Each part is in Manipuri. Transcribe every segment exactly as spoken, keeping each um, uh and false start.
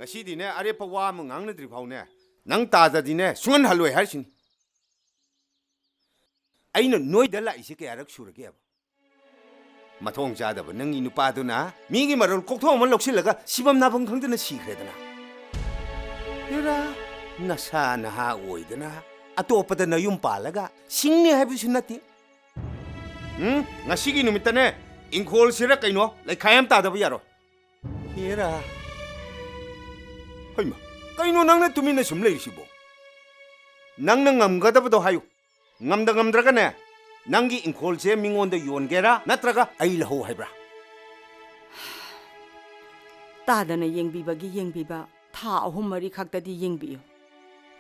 ꯉꯁꯤꯗꯤꯅꯦ, ꯑꯔꯦꯞꯄ ꯋꯥ ꯑꯃ ꯉꯥꯡꯅꯗ꯭ꯔꯤ ꯐꯥꯎꯅꯦ, ꯅꯪ ꯇꯥꯗꯗꯤꯅꯦ ꯁꯨꯡꯍꯟ ꯍꯜꯂꯣꯏ ꯍꯥꯏꯔꯤꯁꯤꯅꯤ꯫ ꯑꯩꯅ ꯅꯣꯏꯗ ꯂꯥꯛꯏꯁꯦ ꯀꯌꯥꯔꯛ ꯁꯨꯔꯒꯦꯕ? ꯃꯊꯣꯡ ꯆꯥꯗꯕ ꯅꯪꯒꯤ ꯅꯨꯄꯥꯗꯨꯅ ꯃꯤꯒꯤ ꯃꯔꯜ ꯀꯣꯛꯊꯣꯛ ꯑꯃ ꯂꯧꯁꯤꯜꯂꯒ ꯁꯤꯐꯝ ꯅꯥꯐꯝ ꯈꯪꯗꯅ ꯁꯤꯈ꯭ꯔꯦꯗꯅ꯫ ꯍꯦꯔꯥ, ꯅꯁꯥ ꯅꯍꯥ ꯑꯣꯏꯗꯅ ꯑꯇꯣꯞꯄꯗ ꯅꯌꯨꯝ ꯄꯥꯜꯂꯒ ꯁꯤꯡꯅꯤ ꯍꯥꯏꯕꯁꯨ ꯅꯠꯇꯦ꯫ ꯎꯝ, ꯉꯁꯤꯒꯤ ꯅꯨꯃꯤꯠꯇꯅꯦ, ꯏꯪꯈꯣꯜꯁꯤꯔ ꯀꯩꯅꯣ ꯂꯩꯈꯥꯏ ꯑꯃ ꯇꯥꯗꯕ ꯌꯥꯔꯣꯏ꯫ ꯍꯦꯔꯥ, ꯍꯩꯃꯥ, ꯀꯩꯅꯣ ꯅꯪꯅ ꯇꯨꯃꯤꯟꯅ ꯁꯨꯝ ꯂꯩꯔꯤꯁꯤꯕꯣ? ꯅꯪꯅ ꯉꯝꯒꯗꯕꯗꯣ ꯍꯥꯏꯌꯨ꯫ ꯉꯝꯗ ꯉꯝꯗ꯭ꯔꯒꯅꯦ, ꯅꯪꯒꯤ ꯏꯪꯈꯣꯜꯁꯦ ꯃꯤꯉꯣꯟꯗ ꯌꯣꯟꯒꯦꯔꯥ ꯅꯠꯇ꯭ꯔꯒ ꯑꯩ ꯂꯧꯍꯧ ꯍꯥꯏꯕ꯭ꯔꯥ? ꯇꯥꯗꯅ ꯌꯦꯡꯕꯤꯕꯒꯤ ꯌꯦꯡꯕꯤꯕ, ꯊꯥ ꯑꯍꯨꯝ ꯃꯔꯤ ꯈꯛꯇꯗꯤ ꯌꯦꯡꯕꯤꯌꯨ꯫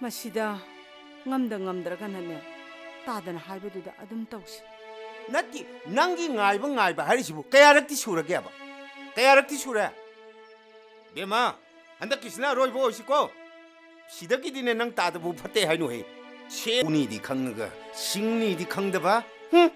ꯃꯁꯤꯗ ꯉꯝꯗ ꯉꯝꯗ꯭ꯔꯒꯅꯅꯦ, ꯇꯥꯗꯅ ꯍꯥꯏꯕꯗꯨꯗ ꯑꯗꯨꯝ ꯇꯧꯁꯤ꯫ ꯅꯠꯇꯦ, ꯅꯪꯒꯤ ꯉꯥꯏꯕ ꯉꯥꯏꯕ ꯍꯥꯏꯔꯤꯁꯤꯕꯨ ꯀꯌꯥꯔꯛꯇꯤ ꯁꯨꯔꯒꯦꯕ? ꯀꯌꯥꯔꯛꯇꯤ ꯁꯨꯔꯦ? ꯕꯦꯝꯃ, ꯍꯟꯗꯛꯀꯤꯁꯤꯅ ꯑꯔꯣꯏꯕ ꯑꯣꯏꯁꯤꯀꯣ꯫ ꯁꯤꯗꯒꯤꯗꯤꯅꯦ ꯅꯪ ꯇꯥꯗꯕꯨ ꯐꯠꯇꯦ ꯍꯥꯏꯅꯨꯍꯦ꯫ ꯁꯦ ꯎꯅꯤꯗꯤ ꯈꯪꯉꯒ ꯁꯤꯡꯅꯤꯗꯤ ꯈꯪꯗꯕ꯫ ꯍꯨꯝ꯫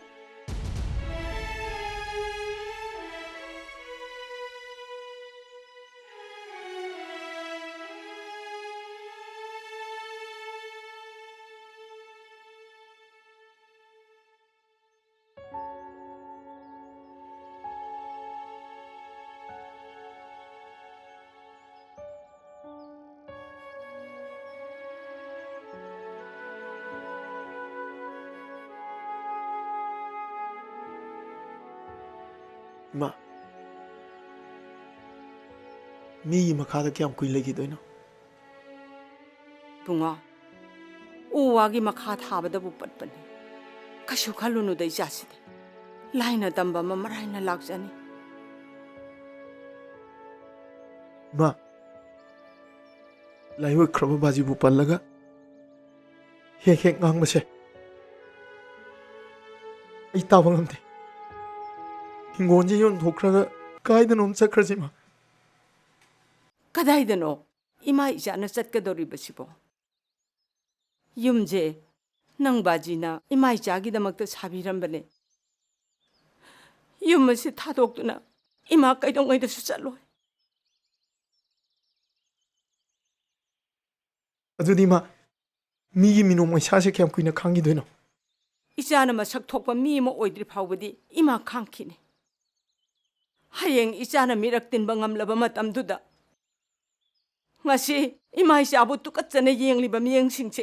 ꯏꯃꯥ, ꯃꯤꯒꯤ ꯃꯈꯥꯗ ꯀꯌꯥꯝ ꯀꯨꯏ ꯂꯩꯈꯤꯗꯣꯏꯅꯣ? ꯏꯕꯨꯡꯉꯣ, ꯎ ꯋꯥꯒꯤ ꯃꯈꯥ ꯊꯥꯕꯗꯕꯨ ꯄꯠꯄꯅꯤ꯫ ꯀꯩꯁꯨ ꯈꯜꯂꯨꯅꯨꯗ ꯏꯆꯥꯁꯤꯗꯤ꯫ ꯂꯥꯏꯅ ꯇꯝꯕ ꯑꯃ ꯃꯔꯥꯏꯅ ꯂꯥꯛꯆꯅꯤ꯫ ꯏꯃꯥ, ꯂꯥꯏꯑꯣꯏꯈ꯭ꯔꯕ ꯕꯥꯖꯤꯕꯨ ꯄꯜꯂꯒ ꯍꯦꯛ ꯍꯦꯛ ꯉꯥꯡꯕꯁꯦ ꯑꯩ ꯇꯥꯕ ꯉꯝꯗꯦ꯫ ꯍꯤꯡꯒꯣꯜꯁꯦ ꯌꯣꯟꯊꯣꯛꯈ꯭ꯔꯒ ꯀꯥꯏꯗꯅꯣꯝ ꯆꯠꯈ꯭ꯔꯁꯤ, ꯏꯃꯥ꯫ ꯀꯗꯥꯏꯗꯅꯣ ꯏꯃꯥ ꯏꯆꯥꯅ ꯆꯠꯀꯗꯧꯔꯤꯕꯁꯤꯕꯣ? ꯌꯨꯝꯁꯦ ꯅꯪ ꯕꯥꯖꯤꯅ ꯏꯃꯥ ꯏꯆꯥꯒꯤꯗꯃꯛꯇ ꯁꯥꯕꯤꯔꯝꯕꯅꯦ꯫ ꯌꯨꯝ ꯑꯁꯤ ꯊꯥꯗꯣꯛꯇꯨꯅ ꯏꯃꯥ ꯀꯩꯗꯧꯉꯩꯗꯁꯨ ꯆꯠꯂꯣꯏ꯫ ꯑꯗꯨꯗꯤ ꯏꯃꯥ, ꯃꯤꯒꯤ ꯃꯤꯅꯣꯛ ꯃꯩꯁꯥꯁꯦ ꯀꯌꯥꯝ ꯀꯨꯏꯅ ꯈꯥꯡꯈꯤꯗꯣꯏꯅꯣ? ꯏꯆꯥꯅ ꯃꯁꯛ ꯊꯣꯛꯄ ꯃꯤ ꯑꯃ ꯑꯣꯏꯗ꯭ꯔꯤ ꯐꯥꯎꯕꯗꯤ ꯏꯃꯥ ꯈꯥꯡꯈꯤꯅꯤ꯫ ꯍꯌꯦꯡ ꯏꯆꯥꯅ ꯃꯤꯔꯛ ꯇꯤꯟꯕ ꯉꯝꯂꯕ ꯃꯇꯝꯗꯨꯗ, ꯉꯁꯤ ꯏꯃꯥ ꯏꯆꯥꯕꯨ ꯇꯨꯀꯠꯆꯅ ꯌꯦꯡꯂꯤꯕ ꯃꯤꯠꯌꯦꯡꯁꯤꯡꯁꯦ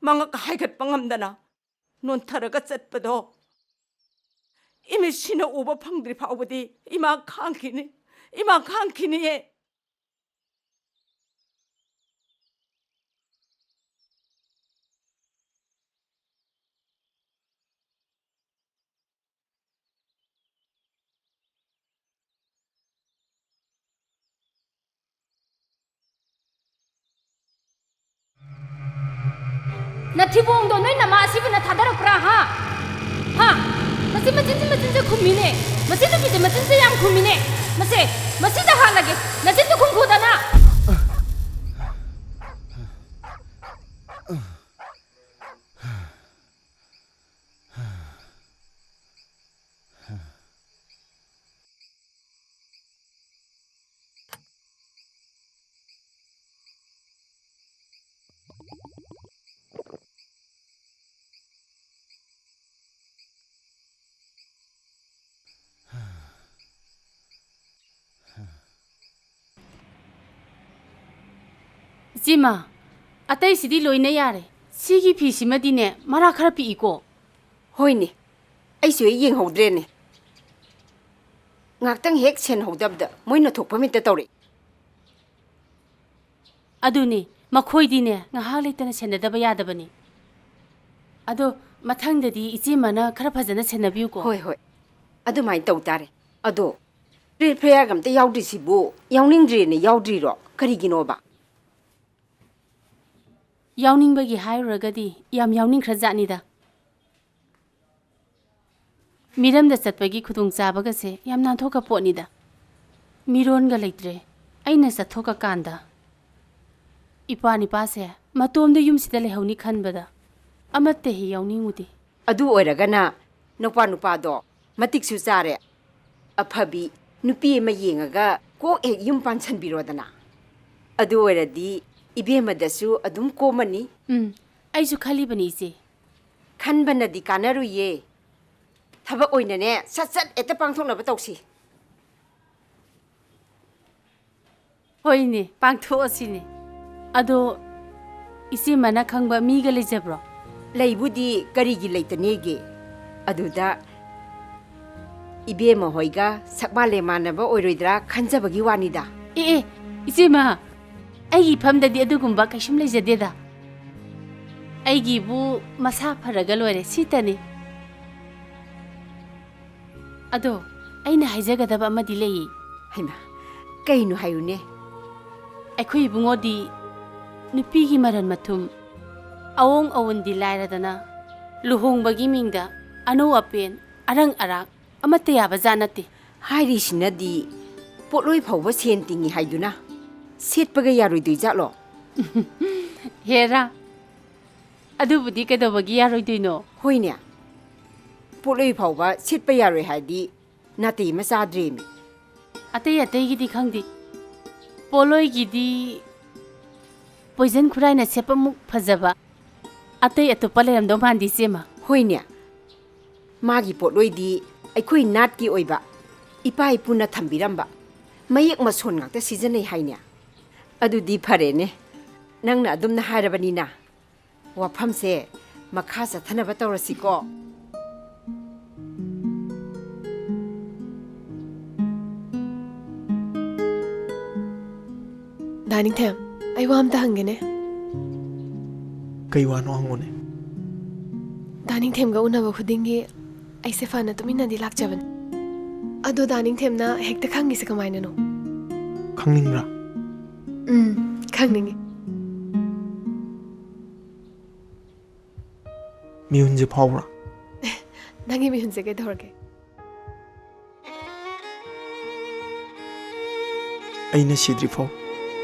ꯃꯉꯛ ꯍꯥꯏꯒꯠꯄ ꯉꯝꯗꯅ ꯅꯣꯟꯊꯔꯒ ꯆꯠꯄꯗꯣ ꯏꯃꯤꯠꯁꯤꯅ ꯎꯕ ꯐꯪꯗ꯭ꯔꯤ ꯐꯥꯎꯕꯗꯤ ꯏꯃꯥ ꯈꯥꯡꯈꯤꯅꯤ, ꯏꯃꯥ ꯈꯥꯡꯈꯤꯅꯤꯌꯦ꯫ ꯅꯊꯤꯕꯣꯡꯗꯣ ꯅꯣꯏ ꯅꯃꯥ ꯑꯁꯤꯕꯨꯅ ꯊꯥꯗꯔꯛꯄ꯭ꯔꯥ, ꯍꯥ? ꯍꯥ? ꯃꯁꯤ ꯃꯆꯤꯟꯁꯤ, ꯃꯆꯤꯟꯁꯦ ꯈꯨꯝꯃꯤꯅꯦ꯫ ꯃꯁꯤ ꯅꯨꯄꯤꯁꯦ ꯃꯆꯤꯟꯁꯦ ꯌꯥꯝ ꯈꯨꯝꯃꯤꯅꯦ꯫ ꯃꯁꯦ, ꯃꯁꯤꯗ ꯍꯥꯠꯂꯒꯦ꯫ ꯅꯆꯤꯟꯗꯨ ꯈꯨꯝꯈꯣꯗꯅ꯫ ꯏꯆꯦꯃ, ꯑꯇꯩꯁꯤꯗꯤ ꯂꯣꯏꯅ ꯌꯥꯔꯦ꯫ ꯁꯤꯒꯤ ꯐꯤꯁꯤꯃꯗꯤꯅꯦ, ꯃꯔꯥ ꯈꯔ ꯄꯤꯛꯏꯀꯣ꯫ ꯍꯣꯏꯅꯦ, ꯑꯩꯁꯨ ꯍꯦꯛ ꯌꯦꯡꯍꯧꯗ꯭ꯔꯦꯅꯦ꯫ ꯉꯥꯛꯇꯪ ꯍꯦꯛ ꯁꯦꯟꯅꯍꯧꯗꯕꯗ ꯃꯣꯏꯅ ꯊꯣꯛꯄ ꯃꯤꯠꯇ ꯇꯧꯔꯛꯏ꯫ ꯑꯗꯨꯅꯤ, ꯃꯈꯣꯏꯗꯤꯅꯦ, ꯉꯥꯏꯍꯥꯛ ꯂꯩꯇꯅ ꯁꯦꯟꯅꯗꯕ ꯌꯥꯗꯕꯅꯤ꯫ ꯑꯗꯣ ꯃꯊꯪꯗꯗꯤ ꯏꯆꯦꯃꯅ ꯈꯔ ꯐꯖꯅ ꯁꯦꯟꯅꯕꯤꯌꯨꯀꯣ꯫ ꯍꯣꯏ, ꯍꯣꯏ, ꯑꯗꯨꯃꯥꯏꯅ ꯇꯧ ꯇꯥꯔꯦ꯫ ꯑꯗꯣ ꯄ꯭ꯔꯦ-, ꯐ꯭ꯔꯦꯌꯔꯒ ꯑꯝꯇ ꯌꯥꯎꯗ꯭ꯔꯤꯁꯤꯕꯨ ꯌꯥꯎꯅꯤꯡꯗ꯭ꯔꯦꯅ ꯌꯥꯎꯗ꯭ꯔꯤꯔꯣ? ꯀꯔꯤꯒꯤꯅꯣꯕ? ꯌꯥꯎꯅꯤꯡꯕꯒꯤ ꯍꯥꯏꯔꯨꯔꯒꯗꯤ ꯌꯥꯝ ꯌꯥꯎꯅꯤꯡꯈ꯭ꯔꯖꯥꯠꯅꯤꯗ꯫ ꯃꯤꯔꯝꯗ ꯆꯠꯄꯒꯤ ꯈꯨꯗꯣꯡꯆꯥꯕꯒꯁꯦ ꯌꯥꯝ ꯅꯥꯟꯊꯣꯛꯈ꯭ꯔ ꯄꯣꯠꯅꯤꯗ꯫ ꯃꯤꯔꯣꯟꯒ ꯂꯩꯇ꯭ꯔꯦ꯫ ꯑꯩꯅ ꯆꯠꯊꯣꯛꯀꯀꯥꯟꯗ ꯏꯄ꯭ꯋꯥ ꯅꯤꯄꯥꯁꯦ ꯃꯇꯣꯝꯗ ꯌꯨꯝꯁꯤꯗ ꯂꯩꯍꯧꯅꯤ ꯈꯟꯕꯗ ꯑꯃꯠꯇ ꯍꯦꯛ ꯌꯥꯎꯅꯤꯡꯉꯨꯗꯦ꯫ ꯑꯗꯨ ꯑꯣꯏꯔꯒꯅ ꯅꯨꯄꯥ ꯅꯨꯄꯥꯗꯣ ꯃꯇꯤꯛꯁꯨ ꯆꯥꯔꯦ꯫ ꯑꯐꯕꯤ ꯅꯨꯄꯤ ꯑꯃ ꯌꯦꯡꯉꯒ ꯀꯣꯛ ꯍꯦꯛ ꯌꯨꯝ ꯄꯥꯟꯁꯟꯕꯤꯔꯣꯗꯅ꯫ ꯑꯗꯨ ꯑꯣꯏꯔꯗꯤ ꯏꯕꯦꯝꯃꯗꯁꯨ ꯑꯗꯨꯝ ꯀꯣꯝꯃꯅꯤ꯫ ꯎꯝ, ꯑꯩꯁꯨ ꯈꯜꯂꯤꯕꯅꯤ, ꯏꯆꯦ꯫ ꯈꯟꯕꯅꯗꯤ ꯀꯥꯟꯅꯔꯨꯏꯌꯦ꯫ ꯊꯕꯛ ꯑꯣꯏꯅꯅꯦ, ꯁꯠ ꯁꯠ ꯍꯦꯛꯇ ꯄꯥꯡꯊꯣꯛꯅꯕ ꯇꯧꯁꯤ꯫ ꯍꯣꯏꯅꯦ, ꯄꯥꯡꯊꯣꯛꯑꯁꯤꯅꯦ꯫ ꯑꯗꯣ ꯏꯆꯦꯃꯅ ꯈꯪꯕ ꯃꯤꯒ ꯂꯩꯖꯕ꯭ꯔꯣ? ꯂꯩꯕꯨꯗꯤ ꯀꯔꯤꯒꯤ ꯂꯩꯇꯅꯦꯒꯦ? ꯑꯗꯨꯗ ꯏꯕꯦꯝꯃ ꯍꯣꯏꯒ ꯁꯛ ꯃꯥꯜꯂꯦ ꯃꯥꯟꯅꯕ ꯑꯣꯏꯔꯣꯏꯗ꯭ꯔꯥ ꯈꯟꯖꯕꯒꯤ ꯋꯥꯅꯤꯗ꯫ ꯑꯦ, ꯑꯦ, ꯏꯆꯦꯃ, ꯑꯩꯒꯤ ꯏꯐꯝꯗꯗꯤ ꯑꯗꯨꯒꯨꯝꯕ ꯀꯩꯁꯨꯝ ꯂꯩꯖꯗꯦꯗ꯫ ꯑꯩꯒꯤꯕꯨ ꯃꯁꯥ ꯐꯔꯒ ꯂꯣꯏꯔꯦ, ꯁꯤꯇꯅꯤ꯫ ꯑꯗꯣ ꯑꯩꯅ ꯍꯥꯏꯖꯒꯗꯕ ꯑꯃꯗꯤ ꯂꯩꯌꯦ꯫ ꯍꯩꯃꯥ, ꯀꯩꯅꯣ ꯍꯥꯏꯌꯨꯅꯦ? ꯑꯩꯈꯣꯏ ꯏꯕꯨꯡꯉꯣꯗꯤ ꯅꯨꯄꯤꯒꯤ ꯃꯔꯟ ꯃꯊꯨꯝ, ꯑꯑꯣꯡ ꯑꯑꯣꯟꯗꯤ ꯂꯥꯏꯔꯗꯅ, ꯂꯨꯍꯣꯡꯕꯒꯤ ꯃꯤꯡꯗ ꯑꯅꯧ ꯑꯄꯦꯟ, ꯑꯔꯪ ꯑꯔꯥꯛ ꯑꯃꯠꯇ ꯌꯥꯕ ꯖꯥꯠ ꯅꯠꯇꯦ꯫ ꯍꯥꯏꯔꯤꯁꯤꯅꯗꯤ ꯄꯣꯠꯂꯣꯏ ꯐꯥꯎꯕ ꯁꯦꯟ ꯇꯤꯡꯉꯤ ꯍꯥꯏꯗꯨꯅ ꯁꯦꯠꯄꯒ ꯌꯥꯔꯣꯏꯗꯣꯏ ꯖꯥꯠꯂꯣ? ꯍꯦꯔꯥ, ꯑꯗꯨꯕꯨꯗꯤ ꯀꯩꯗꯧꯕꯒꯤ ꯌꯥꯔꯣꯏꯗꯣꯏꯅꯣ? ꯍꯣꯏꯅꯦ, ꯄꯣꯠꯂꯣꯏ ꯐꯥꯎꯕ ꯁꯦꯠꯄ ꯌꯥꯔꯣꯏ ꯍꯥꯏꯗꯤ ꯅꯥꯇꯩ ꯑꯃ ꯆꯥꯗ꯭ꯔꯦꯃꯤ꯫ ꯑꯇꯩ ꯑꯇꯩꯒꯤꯗꯤ ꯈꯪꯗꯦ, ꯄꯣꯠꯂꯣꯏꯒꯤꯗꯤ ꯄꯣꯏꯖꯟ ꯈꯨꯔꯥꯏꯅ ꯁꯦꯠꯄꯃꯨꯛ ꯐꯖꯕ ꯑꯇꯩ ꯑꯇꯣꯞꯄ ꯂꯩꯔꯝꯗꯧ ꯃꯥꯟꯗꯦ, ꯏꯆꯦꯃ꯫ ꯍꯣꯏꯅꯦ, ꯃꯥꯒꯤ ꯄꯣꯠꯂꯣꯏꯗꯤ ꯑꯩꯈꯣꯏ ꯅꯥꯠꯀꯤ ꯑꯣꯏꯕ ꯏꯄꯥ ꯏꯄꯨꯅ ꯊꯝꯕꯤꯔꯝꯕ ꯃꯌꯦꯛ ꯃꯁꯣꯟ ꯉꯥꯛꯇ ꯁꯤꯖꯤꯟꯅꯩ ꯍꯥꯏꯅꯦ꯫ ꯑꯗꯨꯗꯤ ꯐꯔꯦꯅꯦ, ꯅꯪꯅ ꯑꯗꯨꯝꯅ ꯍꯥꯏꯔꯕꯅꯤꯅ ꯋꯥꯐꯝꯁꯦ ꯃꯈꯥ ꯆꯠꯊꯅꯕ ꯇꯧꯔꯁꯤꯀꯣ꯫ ꯗꯥ ꯅꯤꯡꯊꯦꯝ, ꯑꯩ ꯋꯥ ꯑꯝꯇ ꯍꯪꯒꯦꯅꯦ꯫ ꯀꯩ ꯋꯥꯅꯣ ꯍꯪꯉꯨꯅꯦ꯫ ꯗꯥ ꯅꯤꯡꯊꯦꯝꯒ ꯎꯅꯕ ꯈꯨꯗꯤꯡꯒꯤ ꯑꯩꯁꯦ ꯐꯅ ꯇꯨꯃꯤꯟꯅꯗꯤ ꯂꯥꯛꯆꯕꯅꯤ꯫ ꯑꯗꯣ ꯗꯥ ꯅꯤꯡꯊꯦꯝꯅ ꯍꯦꯛꯇ ꯈꯪꯉꯤꯁꯦ ꯀꯃꯥꯏꯅꯅꯣ? ꯈꯪꯅꯤꯡꯕ꯭ꯔꯥ? ꯎꯝ, ꯈꯪꯅꯤꯡꯉꯤ꯫ ꯃꯤꯍꯨꯟꯁꯦ ꯐꯥꯎꯕ꯭ꯔꯥ? ꯅꯪꯒꯤ ꯃꯤꯍꯨꯟꯁꯦ ꯀꯩꯗꯧꯔꯒꯦ? ꯑꯩꯅ ꯁꯤꯗ꯭ꯔꯤꯐꯥꯎ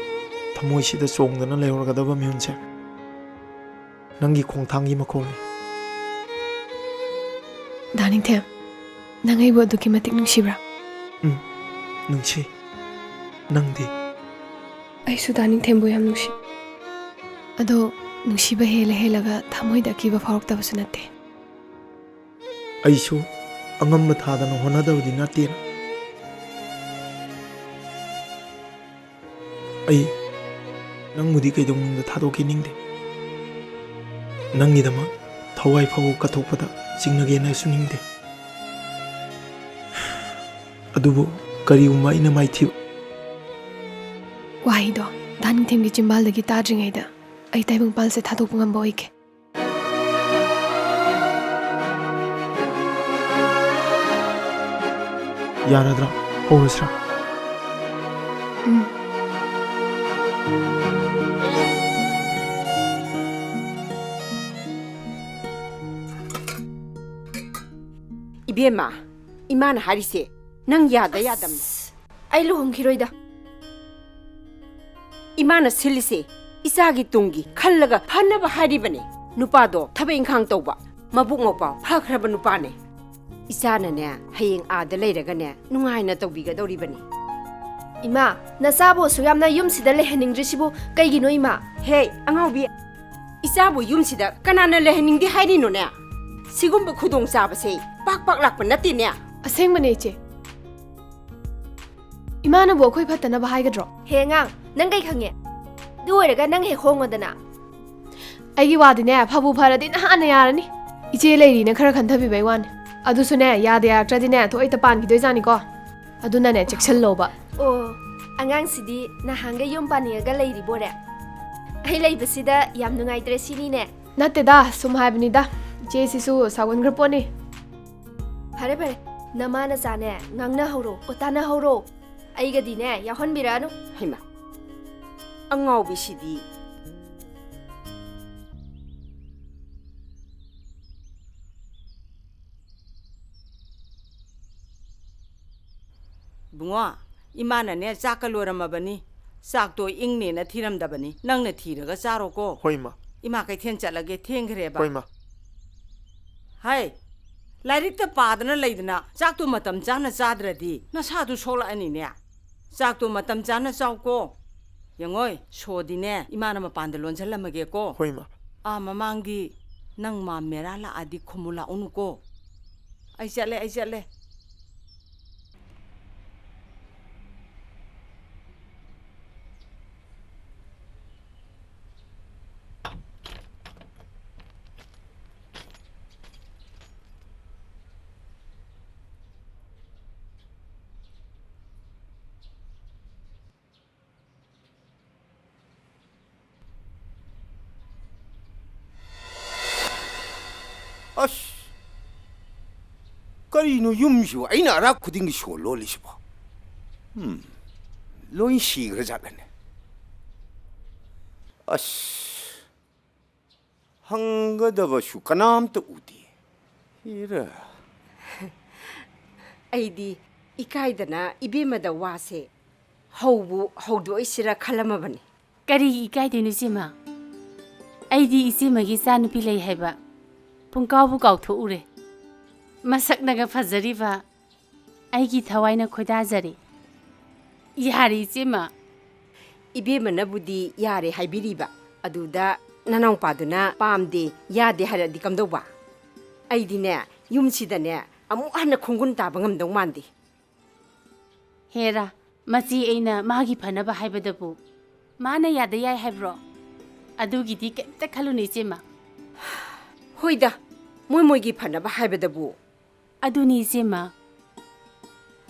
ꯊꯃꯣꯏꯁꯤꯗ ꯆꯣꯡꯗꯅ ꯂꯩꯍꯧꯔꯒꯗꯕ ꯃꯤꯍꯨꯟꯁꯦ ꯅꯪꯒꯤ ꯈꯣꯡꯊꯥꯡꯒꯤ ꯃꯈꯣꯜꯅꯤ꯫ ꯗꯥ ꯅꯤꯡꯊꯦꯝ, ꯅꯪ ꯑꯩꯕꯨ ꯑꯗꯨꯛꯀꯤ ꯃꯇꯤꯛ ꯅꯨꯡꯁꯤꯕ꯭ꯔꯥ? ꯎꯝ, ꯅꯨꯡꯁꯤ꯫ ꯅꯪꯗꯤ? ꯑꯩꯁꯨ ꯗꯥ ꯅꯤꯡꯊꯦꯝꯕꯨ ꯌꯥꯝ ꯅꯨꯡꯁꯤ꯫ ꯑꯗꯣ ꯅꯨꯡꯁꯤꯕ ꯍꯦꯜꯂ ꯍꯦꯜꯂꯒ ꯊꯃꯣꯏꯗ ꯑꯀꯤꯕ ꯐꯥꯎꯔꯛꯇꯕꯁꯨ ꯅꯠꯇꯦ꯫ ꯑꯩꯁꯨ ꯑꯉꯝꯕ ꯊꯥꯗꯅ ꯍꯣꯠꯅꯗꯕꯗꯤ ꯅꯠꯇꯦꯅ꯫ ꯑꯩ ꯅꯪꯕꯨꯗꯤ ꯀꯩꯗꯧꯅꯨꯡꯗ ꯊꯥꯗꯣꯛꯈꯤꯅꯤꯡꯗꯦ꯫ ꯅꯪꯒꯤꯗꯃꯛ ꯊꯋꯥꯏ ꯐꯥꯎꯕ ꯀꯠꯊꯣꯛꯄꯗ ꯆꯤꯡꯅꯒꯦꯅꯁꯨ ꯅꯤꯡꯗꯦ꯫ ꯑꯗꯨꯕꯨ ꯀꯔꯤꯒꯨꯝꯕ ꯑꯩꯅ ꯃꯥꯏꯊꯤꯕ ꯋꯥꯍꯩꯗꯣ ꯙꯟ ꯊꯦꯝꯒꯤ ꯆꯤꯝꯕꯥꯜꯗꯒꯤ ꯇꯥꯗ꯭ꯔꯤꯉꯩꯗ ꯑꯩ ꯇꯥꯏꯕꯪꯄꯥꯟꯁꯦ ꯊꯥꯗꯣꯛꯄ ꯉꯝꯕ ꯑꯣꯏꯒꯦ꯫ ꯌꯥꯔꯗ꯭ꯔꯥ? ꯍꯧꯔꯁꯤꯔꯥ? ꯎꯝ꯫ ꯏꯕꯦꯝꯃ, ꯏꯃꯥꯅ ꯍꯥꯏꯔꯤꯁꯦ ꯅꯪ ꯌꯥꯗ ꯌꯥꯗꯝꯅꯤ꯫ ꯑꯩ ꯂꯨꯍꯣꯡꯈꯤꯔꯣꯏꯗ꯫ ꯏꯃꯥꯅ ꯁꯤꯜꯂꯤꯁꯦ ꯏꯆꯥꯒꯤ ꯇꯨꯡꯒꯤ ꯈꯜꯂꯒ ꯐꯅꯕ ꯍꯥꯏꯔꯤꯕꯅꯦ꯫ ꯅꯨꯄꯥꯗꯣ ꯊꯕꯛ ꯏꯪꯈꯥꯡ ꯇꯧꯕ, ꯃꯕꯨꯛ ꯃꯄꯥꯎ ꯐꯈ꯭ꯔꯕ ꯅꯨꯄꯥꯅꯦ꯫ ꯏꯆꯥꯅꯅꯦ, ꯍꯌꯦꯡ ꯑꯥꯗ ꯂꯩꯔꯒꯅꯦ, ꯅꯨꯡꯉꯥꯏꯅ ꯇꯧꯕꯤꯒꯗꯧꯔꯤꯕꯅꯤ꯫ ꯏꯃꯥ, ꯅꯆꯥꯕꯨ ꯑꯁꯨꯛ ꯌꯥꯝꯅ ꯌꯨꯝꯁꯤꯗ ꯂꯩꯍꯟꯅꯤꯡꯗ꯭ꯔꯤꯁꯤꯕꯨ ꯀꯩꯒꯤꯅꯣ, ꯏꯃꯥ? ꯍꯦ, ꯑꯉꯥꯎꯕꯤ, ꯏꯆꯥꯕꯨ ꯌꯨꯝꯁꯤꯗ ꯀꯅꯥꯅ ꯂꯩꯍꯟꯅꯤꯡꯗꯦ ꯍꯥꯏꯔꯤꯅꯣꯅꯦ? ꯁꯤꯒꯨꯝꯕ ꯈꯨꯗꯣꯡꯆꯥꯕꯁꯦ ꯄꯥꯛ ꯄꯥꯛ ꯂꯥꯛꯄ ꯅꯠꯇꯦꯅꯦ꯫ ꯑꯁꯦꯡꯕꯅꯦ, ꯏꯆꯦ꯫ ꯏꯃꯥꯅꯕꯨ ꯑꯩꯈꯣꯏ ꯐꯠꯇꯅꯕ ꯍꯥꯏꯒꯗ꯭ꯔꯣ? ꯍꯦ ꯑꯉꯥꯡ, ꯅꯪ ꯀꯩ ꯈꯪꯉꯦ? ꯑꯗꯨ ꯑꯣꯏꯔꯒ ꯅꯪ ꯍꯦꯛ ꯍꯣꯡꯉꯣꯗꯅ꯫ ꯑꯩꯒꯤ ꯋꯥꯗꯤꯅꯦ, ꯐꯕꯨ ꯐꯔꯗꯤ ꯅꯍꯥꯟꯅ ꯌꯥꯔꯅꯤ꯫ ꯏꯆꯦ ꯂꯩꯔꯤꯅ ꯈꯔ ꯈꯟꯊꯕꯤꯕꯩ ꯋꯥꯅꯤ꯫ ꯑꯗꯨꯁꯨꯅꯦ, ꯌꯥꯗ ꯌꯥꯔꯛꯇ꯭ꯔꯗꯤꯅꯦ, ꯊꯣꯛꯍꯩꯇ ꯄꯥꯟꯈꯤꯗꯣꯏꯖꯥꯠꯅꯤꯀꯣ꯫ ꯑꯗꯨꯅꯅꯦ, ꯆꯦꯛꯁꯤꯜꯂꯣꯕ꯫ ꯑꯣ, ꯑꯉꯥꯡꯁꯤꯗꯤ ꯅꯍꯥꯟꯒꯩ ꯌꯨꯝ ꯄꯥꯅꯤꯡꯉꯒ ꯂꯩꯔꯤꯕꯣꯔꯦ? ꯑꯩ ꯂꯩꯕꯁꯤꯗ ꯌꯥꯝ ꯅꯨꯡꯉꯥꯏꯇ꯭ꯔꯦ ꯁꯤꯅꯤꯅꯦ? ꯅꯠꯇꯦꯗ, ꯁꯨꯝ ꯍꯥꯏꯕꯅꯤꯗ꯫ ꯏꯆꯦꯁꯤꯁꯨ ꯁꯥꯎꯒꯟꯈ꯭ꯔ ꯄꯣꯠꯅꯤ꯫ ꯐꯔꯦ, ꯐꯔꯦ꯫ ꯅꯃꯥ ꯅꯆꯥꯅꯦ, ꯉꯥꯡꯅꯍꯧꯔꯣ, ꯑꯣ, ꯇꯥꯟꯅꯍꯧꯔꯣ꯫ ꯑꯩꯒꯗꯤꯅꯦ, ꯌꯥꯎꯍꯟꯕꯤꯔꯛꯑꯅꯨ꯫ ꯍꯩꯃꯥ, ꯑꯉꯥꯎꯕꯤꯁꯤꯗꯤ꯫ ꯏꯕꯨꯡꯉꯣ, ꯏꯃꯥꯅꯅꯦ, ꯆꯥꯛꯀ ꯂꯣꯏꯔꯝꯃꯕꯅꯤ꯫ ꯆꯥꯛꯇꯣ ꯏꯪꯅꯦꯅ ꯊꯤꯔꯝꯗꯕꯅꯤ꯫ ꯅꯪꯅ ꯊꯤꯔꯒ ꯆꯥꯔꯣꯀꯣ꯫ ꯍꯣꯏ, ꯏꯃꯥ꯫ ꯏꯃꯥ ꯀꯩꯊꯦꯜ ꯆꯠꯂꯒꯦ, ꯊꯦꯡꯈ꯭ꯔꯦꯕ꯫ ꯍꯣꯏ, ꯏꯃꯥ꯫ ꯍꯥꯏ, ꯂꯥꯏꯔꯤꯛꯇ ꯄꯥꯗꯅ ꯂꯩꯗꯅ ꯆꯥꯛꯇꯣ ꯃꯇꯝ ꯆꯥꯅ ꯆꯥꯗ꯭ꯔꯗꯤ ꯅꯁꯥꯗꯨ ꯁꯣꯛꯂꯛꯑꯅꯤꯅꯦ꯫ ꯆꯥꯛꯇꯣ ꯃꯇꯝ ꯆꯥꯅ ꯆꯥꯎꯀꯣ꯫ ꯌꯦꯡꯉꯣꯏ, ꯁꯣꯗꯤꯅꯦ, ꯏꯃꯥꯅ ꯃꯄꯥꯟꯗ ꯂꯣꯟꯁꯤꯜꯂꯝꯃꯒꯦꯀꯣ꯫ ꯍꯣꯏ, ꯏꯃꯥ꯫ ꯑꯥ, ꯃꯃꯥꯡꯒꯤ ꯅꯪ ꯃꯥꯝ ꯃꯦꯔꯥ ꯂꯥꯛꯑꯗꯤ ꯈꯨꯝꯃꯨ ꯂꯥꯛꯎꯅꯨꯀꯣ꯫ ꯑꯩ ꯆꯠꯂꯦ, ꯑꯩ ꯆꯠꯂꯦ꯫ ꯑꯁ! ꯀꯔꯤꯅꯣ ꯌꯨꯝꯁꯤꯕꯨ ꯑꯩꯅ ꯑꯔꯥꯛ ꯈꯨꯗꯤꯡꯒꯤ ꯁꯣ ꯂꯣꯜꯂꯤꯁꯤꯕꯣ? ꯎꯝ, ꯂꯣꯏ ꯁꯤꯈ꯭ꯔꯖꯥꯠꯂꯅꯦ? ꯑꯁ! ꯍꯪꯒꯗꯕꯁꯨ ꯀꯅꯥꯝꯇ ꯎꯗꯦ꯫ ꯏꯔꯥ꯫ ꯑꯩꯗꯤ ꯏꯀꯥꯏꯗꯅ ꯏꯕꯦꯝꯃꯗ ꯋꯥꯁꯦ ꯍꯧꯕꯨ ꯍꯧꯗꯣꯛꯏꯁꯤꯔ ꯈꯜꯂꯝꯃꯕꯅꯤ꯫ ꯀꯔꯤꯒꯤ ꯏꯀꯥꯏꯗꯣꯏꯅꯣ, ꯏꯆꯦꯃ? ꯑꯩꯗꯤ ꯏꯆꯦꯃꯒꯤ ꯏꯆꯥꯅꯨꯄꯤ ꯂꯩ ꯍꯥꯏꯕ ꯄꯨꯡꯀꯥꯎꯕꯨ ꯀꯥꯎꯊꯣꯛꯎꯔꯦ꯫ ꯃꯁꯛꯅꯒ ꯐꯖꯔꯤꯕ, ꯑꯩꯒꯤ ꯊꯋꯥꯏꯅ ꯈꯣꯏꯗꯥꯖꯔꯦ꯫ ꯌꯥꯔꯦ, ꯏꯆꯦꯃ꯫ ꯏꯕꯦꯝꯃꯅꯕꯨꯗꯤ ꯌꯥꯔꯦ ꯍꯥꯏꯕꯤꯔꯤꯕ, ꯑꯗꯨꯗ ꯅꯅꯥꯎꯄꯥꯗꯨꯅ ꯄꯥꯝꯗꯦ, ꯌꯥꯗꯦ ꯍꯥꯏꯔꯗꯤ ꯀꯝꯗꯧꯕ? ꯑꯩꯗꯤꯅꯦ, ꯌꯨꯝꯁꯤꯗꯅꯦ, ꯑꯃꯨꯛ ꯍꯟꯅ ꯈꯣꯡꯒꯨꯟ ꯇꯥꯕ ꯉꯝꯗꯧ ꯃꯥꯟꯗꯦ꯫ ꯍꯦꯔꯥ, ꯃꯆꯦ ꯑꯩꯅ ꯃꯥꯒꯤ ꯐꯅꯕ ꯍꯥꯏꯕꯗꯕꯨ ꯃꯥꯅ ꯌꯥꯗ ꯌꯥꯏ ꯍꯥꯏꯕ꯭ꯔꯣ? ꯑꯗꯨꯒꯤꯗꯤ ꯀꯩꯝꯇ ꯈꯜꯂꯨꯅꯨ, ꯏꯆꯦꯃ꯫ ꯍꯣꯏꯗ, ꯃꯣꯏ ꯃꯣꯏꯒꯤ ꯐꯅꯕ ꯍꯥꯏꯕꯗꯕꯨ꯫ ꯑꯗꯨꯅꯤ, ꯏꯆꯦꯃ꯫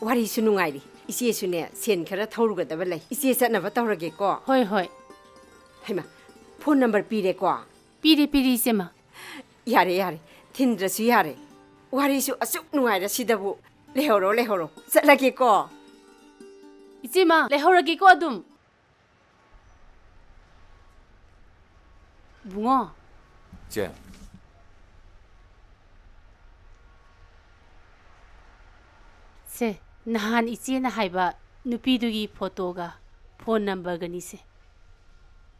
ꯋꯥꯔꯤꯁꯨ ꯅꯨꯡꯉꯥꯏꯔꯤ꯫ ꯏꯆꯦꯁꯨꯅꯦ, ꯁꯦꯟ ꯈꯔ ꯊꯧꯔꯨꯒꯗꯕ ꯂꯩ꯫ ꯏꯆꯦ ꯆꯠꯅꯕ ꯇꯧꯔꯒꯦꯀꯣ꯫ ꯍꯣꯏ, ꯍꯣꯏ꯫ ꯍꯩꯃꯥ, ꯐꯣꯟ ꯅꯝꯕꯔ ꯄꯤꯔꯦꯀꯣ? ꯄꯤꯔꯦ, ꯄꯤꯔꯦ, ꯏꯆꯦꯃ꯫ ꯌꯥꯔꯦ, ꯌꯥꯔꯦ꯫ ꯊꯤꯟꯗ꯭ꯔꯁꯨ ꯌꯥꯔꯦ꯫ ꯋꯥꯔꯤꯁꯨ ꯑꯁꯨꯛ ꯅꯨꯡꯉꯥꯏꯔꯁꯤꯗꯕꯨ꯫ ꯂꯩꯍꯧꯔꯣ, ꯂꯩꯍꯧꯔꯣ꯫ ꯆꯠꯂꯒꯦꯀꯣ꯫ ꯏꯆꯦꯃ, ꯂꯩꯍꯧꯔꯒꯦꯀꯣ ꯑꯗꯨꯝ꯫ ꯕꯨꯡꯉꯣ꯫ ꯆꯦ꯫ ꯁꯦ, ꯅꯍꯥꯟ ꯏꯆꯦꯅ ꯍꯥꯏꯕ ꯅꯨꯄꯤꯗꯨꯒꯤ ꯐꯣꯇꯣꯒ ꯐꯣꯟ ꯅꯝꯕꯔꯒꯅꯤꯁꯦ꯫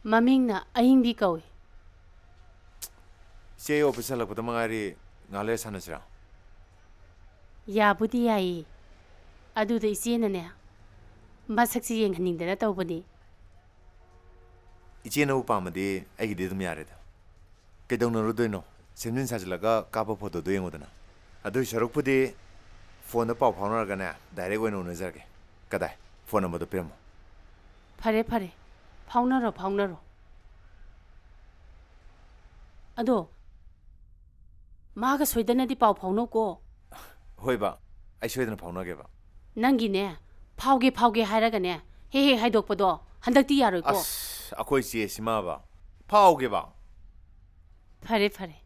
ꯃꯃꯤꯡꯅ ꯑꯏꯪꯕꯤ ꯀꯧꯏ꯫ ꯏꯆꯦ, ꯑꯩ ꯑꯣꯐꯤꯁ ꯍꯜꯂꯛꯄꯗ ꯃꯉꯥꯏꯔꯤ, ꯉꯥꯏꯍꯥꯛ ꯂꯩꯔ ꯁꯥꯟꯅꯁꯤꯔꯥ? ꯌꯥꯕꯨꯗꯤ ꯌꯥꯏꯌꯦ꯫ ꯑꯗꯨꯗ ꯏꯆꯦꯅꯅꯦ, ꯃꯁꯛꯁꯦ ꯌꯦꯡꯍꯟꯅꯤꯡꯗꯅ ꯇꯧꯕꯅꯤ꯫ ꯏꯆꯦꯅꯕꯨ ꯄꯥꯝꯃꯗꯤ ꯑꯩꯒꯤꯗꯤ ꯑꯗꯨꯝ ꯌꯥꯔꯦꯗ꯫ ꯀꯩꯗꯧꯅꯔꯨꯗꯣꯏꯅꯣ? ꯁꯦꯝꯖꯤꯟ ꯁꯥꯖꯤꯜꯂꯒ ꯀꯥꯞꯄ ꯐꯣꯇꯣꯗꯣ ꯌꯦꯡꯉꯨꯗꯅ꯫ ꯑꯗꯨꯏ ꯁꯔꯨꯛꯄꯨꯗꯤ ꯐꯣꯟꯗ ꯄꯥꯎ ꯐꯥꯎꯅꯔꯒꯅꯦ, ꯗꯥꯏꯔꯦꯛ ꯑꯣꯏꯅ ꯎꯅꯖꯔꯒꯦ꯫ ꯀꯗꯥꯏ? ꯐꯣꯟ ꯅꯝꯕꯔꯗꯣ ꯄꯤꯔꯝꯃꯣ꯫ ꯐꯔꯦ, ꯐꯔꯦ꯫ ꯐꯥꯎꯅꯔꯣ, ꯐꯥꯎꯅꯔꯣ꯫ ꯑꯗꯣ, ꯃꯥꯒ ꯁꯣꯏꯗꯅꯗꯤ ꯄꯥꯎ ꯐꯥꯎꯅꯧꯀꯣ꯫ ꯍꯣꯏ ꯕꯥ, ꯑꯩ ꯁꯣꯏꯗꯅ ꯐꯥꯎꯅꯒꯦꯕ꯫ ꯅꯪꯒꯤꯅꯦ, ꯐꯥꯎꯒꯦ, ꯐꯥꯎꯒꯦ ꯍꯥꯏꯔꯒꯅꯦ, ꯍꯦꯛ ꯍꯦꯛ ꯍꯥꯏꯗꯣꯛꯄꯗꯣ ꯍꯟꯗꯛꯇꯤ ꯌꯥꯔꯣꯏꯀꯣ꯫ ꯑꯁ, ꯑꯩꯈꯣꯏ ꯆꯦ ꯁꯤꯃꯕ꯫ ꯐꯥꯎꯒꯦꯕ꯫ ꯐꯔꯦ, ꯐꯔꯦ꯫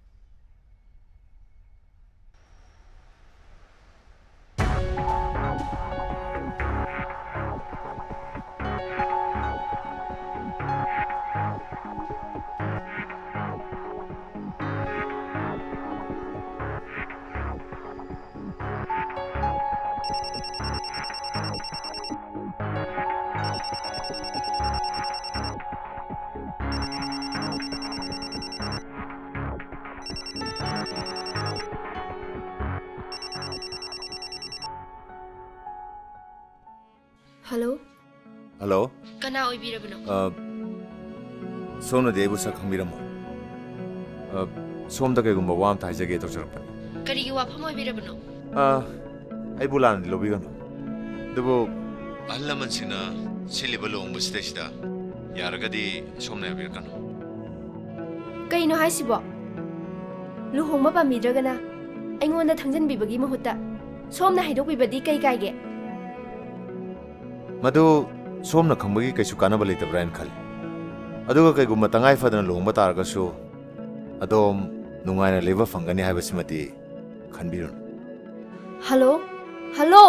ꯍꯜꯂꯣ꯫ ꯍꯜꯂꯣ꯫ ꯀꯅꯥ ꯑꯣꯏꯕꯤꯔꯕꯅꯣ? ꯑ, ꯁꯣꯝꯅꯗꯤ ꯑꯩꯕꯨ ꯁꯛ ꯈꯪꯕꯤꯔꯝꯃꯣꯏ꯫ ꯑ, ꯁꯣꯝꯗ ꯀꯩꯒꯨꯝꯕ ꯋꯥ ꯑꯝꯇ ꯍꯥꯏꯖꯒꯦ ꯇꯧꯖꯔꯛꯄꯅꯤ꯫ ꯀꯔꯤꯒꯤ ꯋꯥꯐꯝ ꯑꯣꯏꯕꯤꯔꯕꯅꯣ? ꯑ, ꯑꯩꯕꯨ ꯂꯥꯟꯅꯗꯤ ꯂꯧꯕꯤꯒꯅꯨ꯫ ꯑꯗꯨꯕꯨ ꯑꯍꯜ ꯂꯃꯟꯁꯤꯡꯅ ꯁꯤꯜꯂꯤꯕ ꯂꯨꯍꯣꯡꯕꯁꯤꯗꯩꯁꯤꯗ ꯌꯥꯔꯒꯗꯤ ꯁꯣꯝꯅ ꯌꯥꯕꯤꯔꯛꯀꯅꯨ꯫ ꯀꯩꯅꯣ ꯍꯥꯏꯁꯤꯕꯣ? ꯂꯨꯍꯣꯡꯕ ꯄꯥꯝꯕꯤꯗ꯭ꯔꯒꯅ ꯑꯩꯉꯣꯟꯗ ꯊꯪꯖꯟꯕꯤꯕꯒꯤ ꯃꯍꯨꯠꯇ ꯁꯣꯝꯅ ꯍꯥꯏꯗꯣꯛꯄꯤꯕꯗꯤ ꯀꯩ ꯀꯥꯏꯒꯦ? ꯃꯗꯨ ꯁꯣꯝꯅ ꯈꯪꯕꯒꯤ ꯀꯩꯁꯨ ꯀꯥꯟꯅꯕ ꯂꯩꯇꯕ꯭ꯔꯥ ꯍꯥꯏꯅ ꯈꯜꯂꯤ꯫ ꯑꯗꯨꯒ ꯀꯩꯒꯨꯝꯕ ꯇꯉꯥꯏ ꯐꯗꯅ ꯂꯨꯍꯣꯡꯕ ꯇꯥꯔꯒꯁꯨ ꯑꯗꯣꯝ ꯅꯨꯡꯉꯥꯏꯅ ꯂꯩꯕ ꯐꯪꯒꯅꯤ ꯍꯥꯏꯕꯁꯤꯃꯗꯤ ꯈꯟꯕꯤꯔꯨꯅꯨ꯫ ꯍꯜꯂꯣ? ꯍꯜꯂꯣ?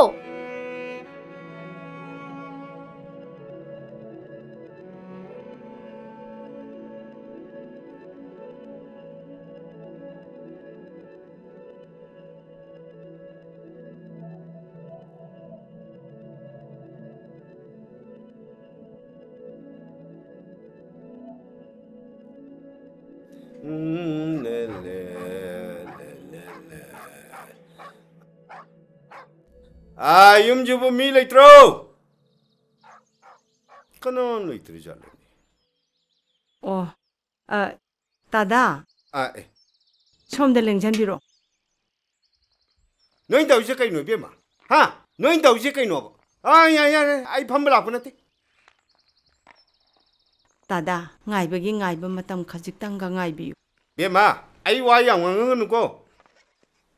ꯑꯥ, ꯌꯨꯝꯁꯤꯕꯨ ꯃꯤ ꯂꯩꯇ꯭ꯔꯣ? ꯀꯅꯥꯝ ꯂꯩꯇ꯭ꯔꯤꯖꯥꯠꯂꯣꯅꯦ? ꯑꯣ, ꯑ, ꯇꯥꯗꯥ, ꯑ, ꯑꯦ꯫ ꯁꯣꯝꯗ ꯂꯦꯡꯁꯤꯟꯕꯤꯔꯣ꯫ ꯅꯣꯏ ꯇꯧꯔꯤꯁꯦ ꯀꯩꯅꯣ, ꯏꯕꯦꯝꯃ? ꯍꯥ? ꯅꯣꯏ ꯇꯧꯔꯤꯁꯦ ꯀꯩꯅꯣꯕ? ꯑꯥ, ꯌꯥꯔꯦ, ꯌꯥꯔꯦ, ꯑꯩ ꯐꯝꯕ ꯂꯥꯛꯄ ꯅꯠꯇꯦ꯫ ꯇꯥꯗꯥ, ꯉꯥꯏꯕꯒꯤ ꯉꯥꯏꯕ ꯃꯇꯝ ꯈꯖꯤꯛꯇꯪꯒ ꯉꯥꯏꯕꯤꯌꯨ꯫ ꯏꯕꯦꯝꯃ, ꯑꯩ ꯋꯥ ꯌꯥꯝ ꯉꯥꯡꯉꯛꯀꯅꯨꯀꯣ꯫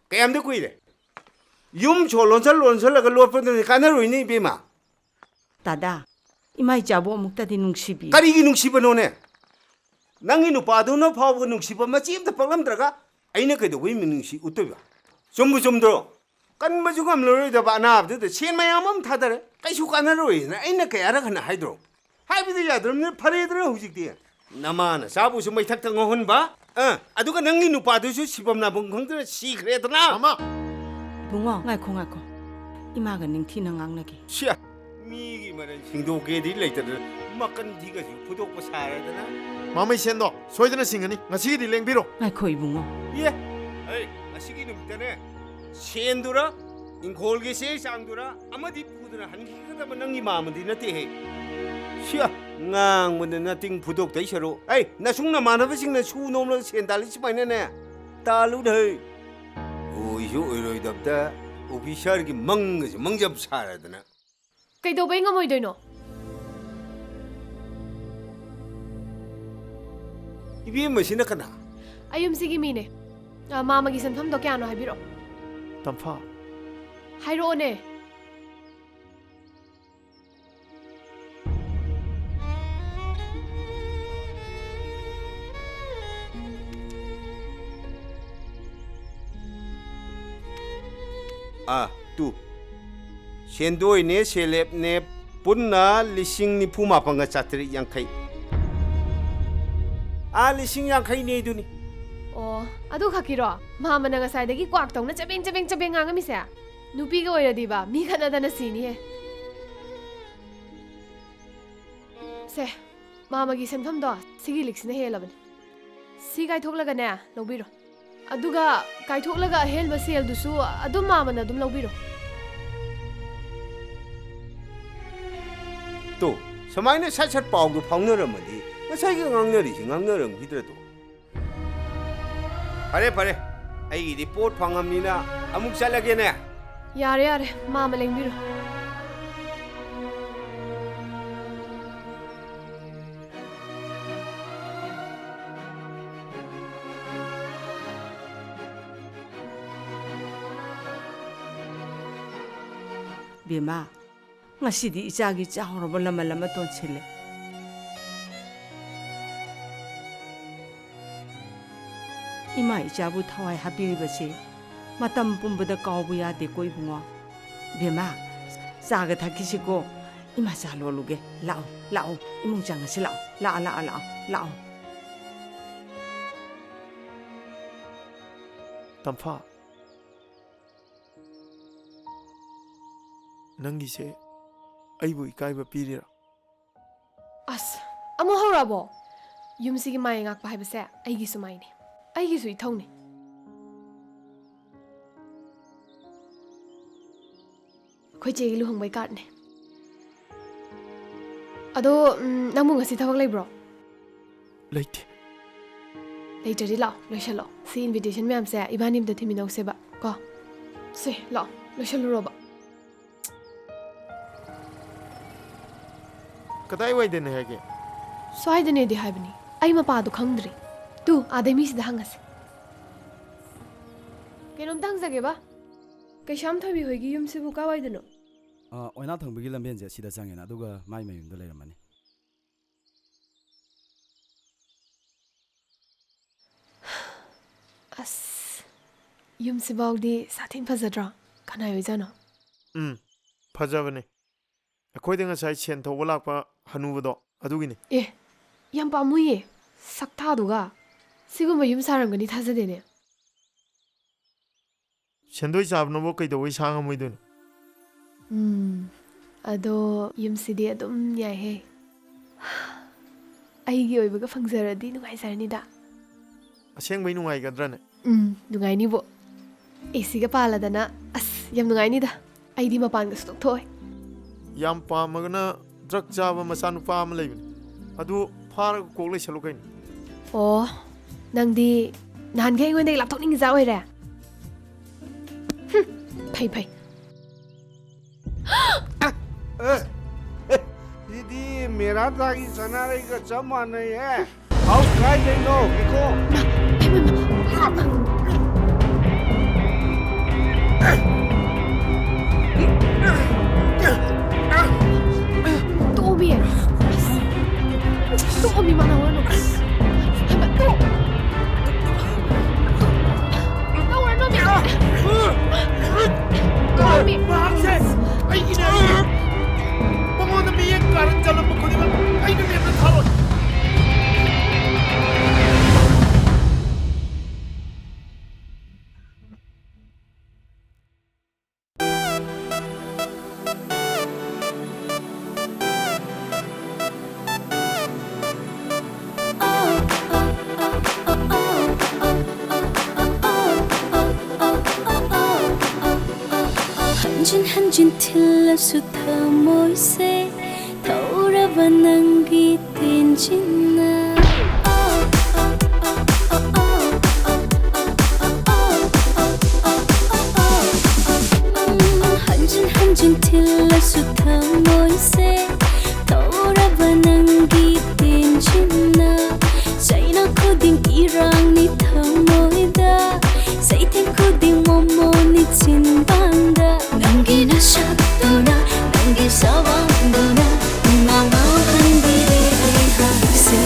ꯀꯌꯥꯝꯗꯤ ꯀꯨꯏꯔꯦ? ꯌꯨꯝ ꯁꯣ ꯂꯣꯟꯁꯜ ꯂꯣꯟꯁꯜꯂꯒ ꯂꯣꯠꯄꯗꯨꯅ ꯀꯥꯟꯅꯔꯣꯏꯅꯦ, ꯏꯕꯦꯝꯃ꯫ ꯇꯥꯗꯥ, ꯏꯃꯥ ꯏꯆꯥꯕꯨ ꯑꯃꯨꯛꯇꯗꯤ ꯅꯨꯡꯁꯤꯕꯤ꯫ ꯀꯔꯤꯒꯤ ꯅꯨꯡꯁꯤꯕꯅꯣꯅꯦ? ꯅꯪꯒꯤ ꯅꯨꯄꯥꯗꯨꯅ ꯐꯥꯎꯕ ꯅꯨꯡꯁꯤꯕ ꯃꯆꯤ ꯑꯝꯇ ꯄꯛꯂꯝꯗ꯭ꯔꯒ ꯑꯩꯅ ꯀꯩꯗꯧꯕꯩ ꯃꯤꯅꯨꯡꯁꯤ ꯎꯠꯇꯣꯏꯕ? ꯆꯨꯝꯕꯨ ꯆꯨꯝꯗ꯭ꯔꯣ? ꯀꯟꯕꯁꯨ ꯉꯝꯂꯔꯣꯏꯗꯕ ꯑꯅꯥꯕꯗꯨꯗ ꯁꯦꯟ ꯃꯌꯥꯝ ꯑꯃ ꯊꯥꯗꯔꯦ, ꯀꯩꯁꯨ ꯀꯥꯟꯅꯔꯣꯏꯅ ꯑꯩꯅ ꯀꯌꯥꯔꯛ ꯍꯟꯅ ꯍꯥꯏꯗ꯭ꯔꯣ? ꯍꯥꯏꯕꯗꯤ ꯌꯥꯗ꯭ꯔꯕꯅꯤꯅ ꯐꯔꯦꯗꯅ ꯍꯧꯖꯤꯛꯇꯤ꯫ ꯅꯃꯥ ꯅꯆꯥꯕꯨꯁꯨ ꯃꯩꯊꯛꯇ ꯉꯧꯍꯟꯕ, ꯑ, ꯑꯗꯨꯒ ꯅꯪꯒꯤ ꯅꯨꯄꯥꯗꯨꯁꯨ ꯁꯤꯐꯝ ꯅꯥꯐꯝ ꯈꯪꯗꯅ ꯁꯤꯈ꯭ꯔꯦꯗꯅ꯫ ꯃꯃꯥ! ꯏꯕꯨꯡꯉꯣ, ꯉꯥꯏꯈꯣ, ꯉꯥꯏꯈꯣ꯫ ꯏꯃꯥꯒ ꯅꯤꯡꯊꯤꯅ ꯉꯥꯡꯅꯒꯦ꯫ ꯁꯤꯌꯥ, ꯃꯤꯒꯤ ꯃꯔꯟ ꯁꯤꯡꯗꯣꯛꯀꯦꯗꯤ ꯂꯩꯇꯗꯅ ꯃꯀꯟ ꯊꯤꯒꯁꯨ ꯐꯨꯗꯣꯛꯄ ꯁꯥꯔꯗꯅ꯫ ꯃꯃꯩ ꯁꯦꯟꯗꯣ ꯁꯣꯏꯗꯅ ꯁꯤꯡꯒꯅꯤ꯫ ꯉꯁꯤꯒꯤꯗꯤ ꯂꯦꯡꯕꯤꯔꯣ꯫ ꯉꯥꯏꯈꯣ ꯏꯕꯨꯡꯉꯣ꯫ ꯌꯦ, ꯑꯩ ꯉꯁꯤꯒꯤ ꯅꯨꯃꯤꯠꯇꯅꯦ, ꯁꯦꯟꯗꯨꯔ, ꯏꯪꯈꯣꯜꯒꯤ ꯆꯦ ꯆꯥꯡꯗꯨꯔ ꯑꯃꯗꯤ ꯄꯨꯗꯅ ꯍꯟꯈꯤꯒꯗꯕ ꯅꯪꯒꯤ ꯃꯥꯃꯗꯤ ꯅꯠꯇꯦꯍꯦ꯫ ꯁꯤꯌꯥ, ꯉꯥꯡꯕꯗ ꯅꯇꯤꯡ ꯐꯨꯗꯣꯛꯇꯩ ꯁꯔꯨꯛ꯫ ꯑꯩ ꯅꯁꯨꯡ ꯅꯃꯥꯟꯅꯕꯁꯤꯡꯅ ꯁꯨ ꯅꯣꯝꯂꯒ ꯁꯦꯟ ꯇꯥꯜꯂꯤ ꯁꯨꯃꯥꯏꯅꯅꯦ꯫ ꯇꯥꯜꯂꯨꯅꯍꯩ꯫ ꯑꯣꯏꯁꯨ ꯑꯣꯏꯔꯣꯏꯗꯕꯗ ꯑꯣꯐꯤꯁꯥꯔꯒꯤ ꯃꯪꯒꯁꯨ ꯃꯪꯖꯕ ꯁꯥꯔꯗꯅ꯫ ꯀꯩꯗꯧꯕꯩ ꯉꯝꯃꯣꯏꯗꯣꯏꯅꯣ? ꯏꯕꯦꯝꯃꯁꯤꯅ ꯀꯅꯥ? ꯑꯩ ꯌꯨꯝꯁꯤꯒꯤ ꯃꯤꯅꯦ꯫ ꯑ, ꯃꯥꯃꯒꯤ ꯁꯦꯟꯐꯝꯗꯣ ꯀꯌꯥꯅꯣ ꯍꯥꯏꯕꯤꯔꯛꯑꯣ꯫ ꯇꯝꯐꯥ꯫ ꯍꯥꯏꯔꯛꯑꯣꯅꯦ꯫ ꯑꯥ, ꯇꯨ꯫ ꯁꯦꯟꯗꯣꯏꯅꯦ, ꯁꯦꯂꯦꯞꯅꯦ, ꯄꯨꯟꯅ ꯂꯤꯁꯤꯡ ꯅꯤꯐꯨ ꯃꯥꯄꯟꯒ ꯆꯥꯇ꯭ꯔꯦꯠ ꯌꯥꯡꯈꯩ꯫ ꯑꯥ, ꯂꯤꯁꯤꯡ ꯌꯥꯡꯈꯩꯅꯦ ꯑꯗꯨꯅꯤ꯫ ꯑꯣ, ꯑꯗꯨ ꯈꯛꯀꯤꯔꯣ? ꯃꯥꯃꯅ ꯉꯁꯥꯏꯗꯒꯤ ꯀ꯭ꯋꯥꯛ ꯇꯧꯅ ꯆꯕꯦꯡ ꯆꯕꯦꯡ ꯆꯕꯦꯡ ꯉꯥꯡꯉꯝꯃꯤꯁꯦ? ꯅꯨꯄꯤꯒ ꯑꯣꯏꯔꯗꯤꯕ, ꯃꯤ ꯈꯠꯅꯗꯅ ꯁꯤꯅꯤꯍꯦ꯫ ꯁꯦ, ꯃꯥꯃꯒꯤ ꯁꯦꯟꯐꯝꯗꯣ ꯁꯤꯒꯤ ꯂꯤꯛꯁꯤꯅ ꯍꯦꯜꯂꯕꯅꯤ꯫ ꯁꯤ ꯀꯥꯏꯊꯣꯛꯂꯒꯅꯦ, ꯂꯧꯕꯤꯔꯣ꯫ ꯑꯗꯨꯒ ꯀꯥꯏꯊꯣꯛꯂꯒ ꯑꯍꯦꯟꯕ ꯁꯦꯜꯗꯨꯁꯨ ꯑꯗꯨꯝ ꯃꯥꯃꯅ ꯑꯗꯨꯝ ꯂꯧꯕꯤꯔꯣ꯫ ꯇꯣ, ꯁꯨꯃꯥꯏꯅ ꯁꯠ ꯁꯠ ꯄꯥꯎꯗꯣ ꯐꯥꯎꯅꯔꯝꯃꯗꯤ ꯉꯁꯥꯏꯒꯤ ꯉꯥꯡꯅꯔꯤꯁꯤ ꯉꯥꯡꯅꯔꯝꯈꯤꯗ꯭ꯔꯗꯣ? ꯐꯔꯦ, ꯐꯔꯦ, ꯑꯩꯒꯤꯗꯤ ꯄꯣꯠ ꯐꯪꯉꯝꯅꯤꯅ ꯑꯃꯨꯛ ꯆꯠꯂꯒꯦꯅꯦ꯫ ꯌꯥꯔꯦ, ꯌꯥꯔꯦ, ꯃꯥ ꯑꯃ ꯂꯦꯡꯕꯤꯔꯣ꯫ ꯕꯦꯝꯃ, ꯉꯁꯤꯗꯤ ꯏꯆꯥꯒꯤ ꯆꯥꯎꯔꯕ ꯂꯃꯜ ꯑꯃ ꯇꯣꯟꯁꯤꯜꯂꯦ꯫ ꯏꯃꯥ ꯏꯆꯥꯕꯨ ꯊꯋꯥꯏ ꯍꯥꯞꯄꯤꯔꯤꯕꯁꯦ ꯃꯇꯝ ꯄꯨꯝꯕꯗ ꯀꯥꯎꯕ ꯌꯥꯗꯦꯀꯣ ꯏꯕꯨꯡꯉꯣ꯫ ꯕꯦꯝꯃ, ꯆꯥꯒ ꯊꯛꯈꯤꯁꯤꯀꯣ꯫ ꯏꯃꯥ ꯆꯥ ꯂꯣꯜꯂꯨꯒꯦ꯫ ꯂꯥꯛꯑꯣ, ꯂꯥꯛꯑꯣ꯫ ꯏꯃꯨꯡ ꯆꯪꯉꯁꯤ ꯂꯥꯛꯑꯣ꯫ ꯂꯥꯛꯑꯣ, ꯂꯥꯛꯑꯣ, ꯂꯥꯛꯑꯣ, ꯂꯥꯛꯑꯣ꯫ ꯇꯝꯐꯥ, ꯅꯪꯒꯤꯁꯦ ꯑꯩꯕꯨ ꯏꯀꯥꯏꯕ ꯄꯤꯔꯤꯔꯥ? ꯑꯁ, ꯑꯃꯨꯛ ꯍꯧꯔꯛꯑꯕꯣ? ꯌꯨꯝꯁꯤꯒꯤ ꯃꯥꯏ ꯉꯥꯛꯄ ꯍꯥꯏꯕꯁꯦ ꯑꯩꯒꯤꯁꯨ ꯃꯥꯏꯅꯦ, ꯑꯩꯒꯤꯁꯨ ꯏꯊꯧꯅꯦ꯫ ꯑꯩꯈꯣꯏ ꯆꯦꯒꯤ ꯂꯨꯍꯣꯡꯕꯩ ꯀꯥꯔꯠꯅꯦ꯫ ꯑꯗꯣ, ꯎꯝ, ꯅꯪꯕꯨ ꯉꯁꯤ ꯊꯕꯛ ꯂꯩꯕ꯭ꯔꯣ? ꯂꯩꯇꯦ꯫ ꯂꯩꯇ꯭ꯔꯗꯤ ꯂꯥꯛꯑꯣ, ꯂꯣꯏꯁꯜꯂꯣ꯫ ꯁꯤ invitation ꯃꯌꯥꯝꯁꯦ ꯏꯕꯥꯅꯤ ꯑꯝꯇ ꯊꯤꯃꯤꯟꯅꯧꯁꯦꯕ, ꯀꯣ? ꯁꯦ, ꯂꯥꯛꯑꯣ, ꯂꯣꯏꯁꯜꯂꯨꯔꯣꯕ꯫ ꯀꯗꯥꯏꯋꯥꯏꯗꯅꯦ ꯍꯥꯏꯒꯦ? ꯁ꯭ꯋꯥꯏꯗꯅꯦꯗꯤ ꯍꯥꯏꯕꯅꯤ꯫ ꯑꯩ ꯃꯄꯥꯗꯣ ꯈꯪꯗ꯭ꯔꯤ꯫ ꯇꯨ, ꯑꯥꯗꯩ ꯃꯤꯁꯤꯗ ꯍꯪꯉꯁꯦ꯫ ꯀꯩꯅꯣꯝꯇ ꯍꯪꯖꯒꯦꯕ꯫ ꯀꯩꯁꯥꯝ ꯊꯣꯏꯕꯤ ꯍꯣꯏꯒꯤ ꯌꯨꯝꯁꯤꯕꯨ ꯀꯥꯏꯋꯥꯏꯗꯅꯣ? ꯑ, ꯑꯣꯏꯅꯥ ꯊꯪꯕꯒꯤ ꯂꯝꯕꯦꯟꯁꯦ ꯁꯤꯗ ꯆꯪꯉꯦꯅ, ꯑꯗꯨꯒ ꯃꯥꯏ ꯃꯌꯨꯝꯗ ꯂꯩꯔꯝꯃꯅꯤ꯫ ꯑꯁ, ꯌꯨꯝꯁꯤꯐꯥꯎꯗꯤ ꯁꯥꯊꯤꯟ ꯐꯖꯗ꯭ꯔꯣ? ꯀꯅꯥꯏ ꯑꯣꯏꯖꯥꯠꯅꯣ? ꯎꯝ, ꯐꯖꯕꯅꯦ꯫ ꯑꯩꯈꯣꯏꯗ ꯉꯁꯥꯏ ꯁꯦꯟ ꯊꯧꯕ ꯂꯥꯛꯄ ꯍꯅꯨꯕꯗꯣ, ꯑꯗꯨꯒꯤꯅꯦ꯫ ꯑꯦ, ꯌꯥꯝ ꯄꯥꯝꯃꯨꯏꯌꯦ, ꯁꯛꯊꯥꯗꯨꯒ꯫ ꯁꯤꯒꯨꯝꯕ ꯌꯨꯝ ꯁꯥꯔꯝꯒꯅꯤ ꯊꯥꯖꯗꯦꯅꯦ꯫ ꯁꯦꯟꯗꯣꯏ ꯆꯥꯕꯅꯕꯨ ꯀꯩꯗꯧꯕꯩ ꯁꯥ ꯉꯝꯃꯣꯏꯗꯣꯏꯅꯣ? ꯎꯝ, ꯑꯗꯣ ꯌꯨꯝꯁꯤꯗꯤ ꯑꯗꯨꯝ ꯌꯥꯏꯍꯦ꯫ ꯑꯩꯒꯤ ꯑꯣꯏꯕꯒ ꯐꯪꯖꯔꯗꯤ ꯅꯨꯡꯉꯥꯏꯖꯔꯅꯤꯗ꯫ ꯑꯁꯦꯡꯕꯩ ꯅꯨꯡꯉꯥꯏꯒꯗ꯭ꯔꯅꯦ? ꯎꯝ, ꯅꯨꯡꯉꯥꯏꯅꯤꯕꯣ꯫ ꯑꯦ ꯁꯤꯒ ꯄꯥꯜꯂꯗꯅ, ꯑꯁ, ꯌꯥꯝ ꯅꯨꯡꯉꯥꯏꯅꯤꯗ꯫ ꯑꯩꯗꯤ ꯃꯄꯥꯟꯒ ꯁꯨꯡꯊꯣꯛ ꯊꯣꯛꯑꯣꯏ꯫ ꯌꯥꯝ ꯄꯥꯝꯃꯒꯅ ꯗ꯭ꯔꯒ ꯆꯥꯕ ꯃꯆꯥꯅꯨꯄꯥ ꯑꯃ ꯂꯩꯕꯅꯦ꯫ ꯑꯗꯨ ꯐꯥꯔꯒ ꯀꯣꯛ ꯂꯩꯁꯜꯂꯨ ꯀꯩꯅꯣ꯫ ꯑꯣ, ꯅꯪꯗꯤ ꯅꯍꯥꯟꯈꯩ ꯑꯩꯉꯣꯟꯗꯒꯤ ꯂꯥꯞꯊꯣꯛꯅꯤꯡꯉꯤꯖꯥ ꯑꯣꯏꯔꯦ? ꯍꯨꯝ, ꯐꯩ, ꯐꯩ꯫ ꯑꯦ, ꯑꯦ, ꯁꯤꯗꯤ ꯃꯦꯔꯥ ꯊꯥꯒꯤ ꯁꯅꯥꯔꯩꯒ ꯆꯞ ꯃꯥꯟꯅꯩꯍꯦ꯫ ꯍꯥꯎ, ꯀꯥꯏꯗꯩꯅꯣ, ꯒꯦꯀꯣ? ꯇꯣꯛꯑꯣꯃꯤ꯫ ꯇꯣꯛꯑꯣꯃꯤ, ꯃꯥ ꯂꯧꯔꯅꯨ꯫ ꯍꯩꯃꯥ, ꯇꯣꯛ-, ꯂꯧꯔꯅꯨꯃꯤ꯫ ꯇꯣꯛꯑꯣꯃꯤ꯫ ꯃꯍꯥꯛꯁꯦ ꯑꯩꯒꯤꯅꯦ꯫ ꯃꯉꯣꯟꯗ ꯃꯤꯠꯌꯦꯡ ꯀꯥꯔꯟ ꯆꯜꯂꯝꯕ ꯈꯨꯗꯤꯡꯃꯛ ꯑꯩꯅ ꯂꯦꯝꯅ ꯊꯥꯔꯣꯏ꯫ ꯍꯟꯖꯤꯟ ꯍꯟꯖꯤꯟ ꯊꯤꯜꯂꯁꯨ ꯊꯃꯣꯏꯁꯦ ꯊꯧꯔꯕ ꯅꯪꯒꯤ ꯇꯦꯟꯖꯤꯟꯅ꯫ ꯍꯟꯖꯤꯟ ꯍꯟꯖꯤꯟ ꯊꯤꯜꯂꯁꯨ ꯊꯃꯣꯏꯁꯦ ꯊꯧꯔꯕ ꯅꯪꯒꯤ ꯇꯦꯟꯖꯤꯟꯅ꯫ ꯆꯩꯅ ꯈꯨꯗꯤꯡ ꯏꯔꯥꯡꯅꯤ ꯊꯃꯣꯏꯗ, ꯆꯩꯊꯦꯡ ꯈꯨꯗꯤꯡ ꯃꯣꯃꯣꯟꯅꯤ ꯆꯤꯟꯕꯥꯟꯗ꯫ ꯅꯪꯒꯤ ꯅꯁꯛꯇꯨꯅ, ꯅꯪꯒꯤ ꯁꯕꯥꯟꯗꯨꯅ ꯉꯥꯎꯍꯟꯕꯤꯔꯦ ꯑꯩꯍꯥꯛꯁꯦ꯫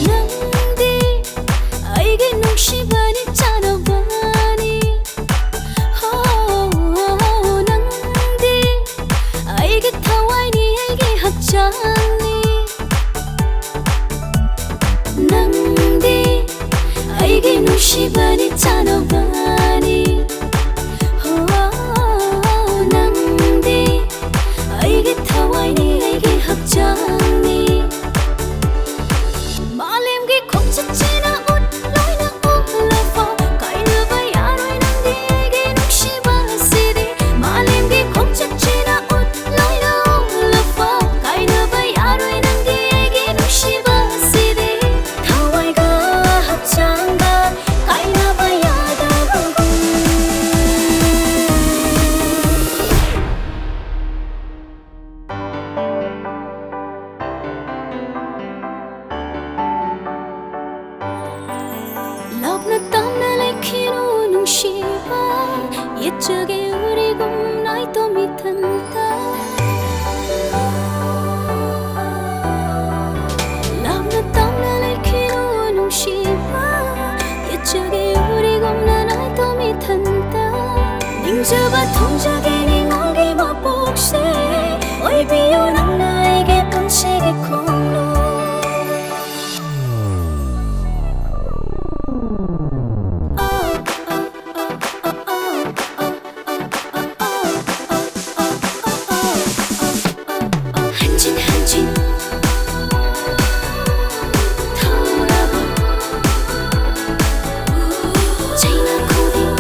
ꯅꯪꯗꯤ ꯑꯩꯒꯤ ꯅꯨꯡꯁꯤꯕꯅꯤ, ꯆꯥꯟꯅꯕꯅꯤ꯫ ꯍꯣ, ꯅꯪꯗꯤ ꯑꯩꯒꯤ ꯊꯋꯥꯏꯅꯤ, ꯑꯩꯒꯤ ꯍꯛꯆꯥꯡꯅꯤ꯫ ꯅꯪꯗꯤ ꯑꯩꯒꯤ ꯅꯨꯡꯁꯤꯕꯅꯤ, ꯆꯥꯟꯅꯕꯅꯤ꯫ ꯍꯣ, ꯆꯒꯦ ꯎꯔꯤꯒꯨꯝ ꯅꯥꯏꯇꯣꯝ ꯏꯊꯟꯇ ꯂꯥꯞꯅ ꯇꯥꯝꯅ ꯂꯩꯈꯤꯅꯨ ꯅꯨꯡꯁꯤꯕ ꯌꯦꯠꯆꯒꯦ ꯎꯔꯤꯒꯨꯝꯅ ꯅꯥꯏꯇꯣꯝ ꯏꯊꯟꯇ ꯅꯤꯡꯖꯕ ꯊꯨꯡꯖꯒꯦ ꯅꯤꯡꯉꯣꯜꯒꯤ ꯃꯄꯣꯛꯁꯦ ꯑꯣꯏꯕꯤꯌꯨ ꯅꯪꯅ ꯑꯩꯒꯤ ꯄꯨꯟꯁꯤꯒꯤ ꯈꯣꯡꯂꯣꯏ ꯍꯟꯖꯤꯟ ꯍꯟꯖꯤꯟ ꯊꯧꯔꯕ ꯆꯩꯅꯥ ꯈꯨꯗꯤꯡ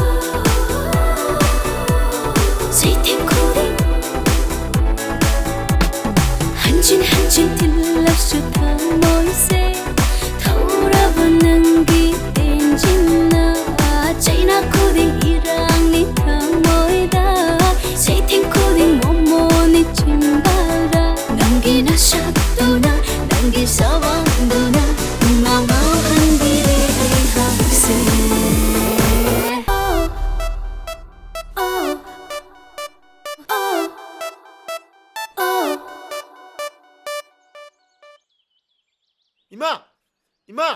ꯆꯩꯊꯦꯡ ꯈꯨꯗꯤꯡ ꯍꯟꯖꯤꯟ ꯍꯟꯖꯤꯟ ꯊꯤꯜꯂꯁꯨ ꯊꯃꯣꯏꯁꯦ ꯊꯧꯔꯕ ꯅꯪꯒꯤ ꯏꯟꯖꯤꯟꯅ ꯆꯩꯅꯥ ꯈꯨꯗꯤꯡ ꯏꯔꯥꯡꯅꯤ ꯊꯃꯣꯏꯗ ꯆꯩꯊꯦꯡ ꯈꯨꯗꯤꯡ ꯃꯣꯃꯣꯅꯤ ꯆꯤꯟꯕꯥꯜꯗ ꯅꯪꯒꯤ ꯅꯁꯛꯇꯨꯅ ꯅꯪꯒꯤ ꯁꯕꯥꯟꯗꯨꯅ ꯄꯨꯡꯉꯥꯎ ꯉꯥꯎꯍꯟꯕꯤꯔꯦ ꯑꯩꯍꯥꯛꯁꯦ꯫ ꯏꯃꯥ! ꯏꯃꯥ!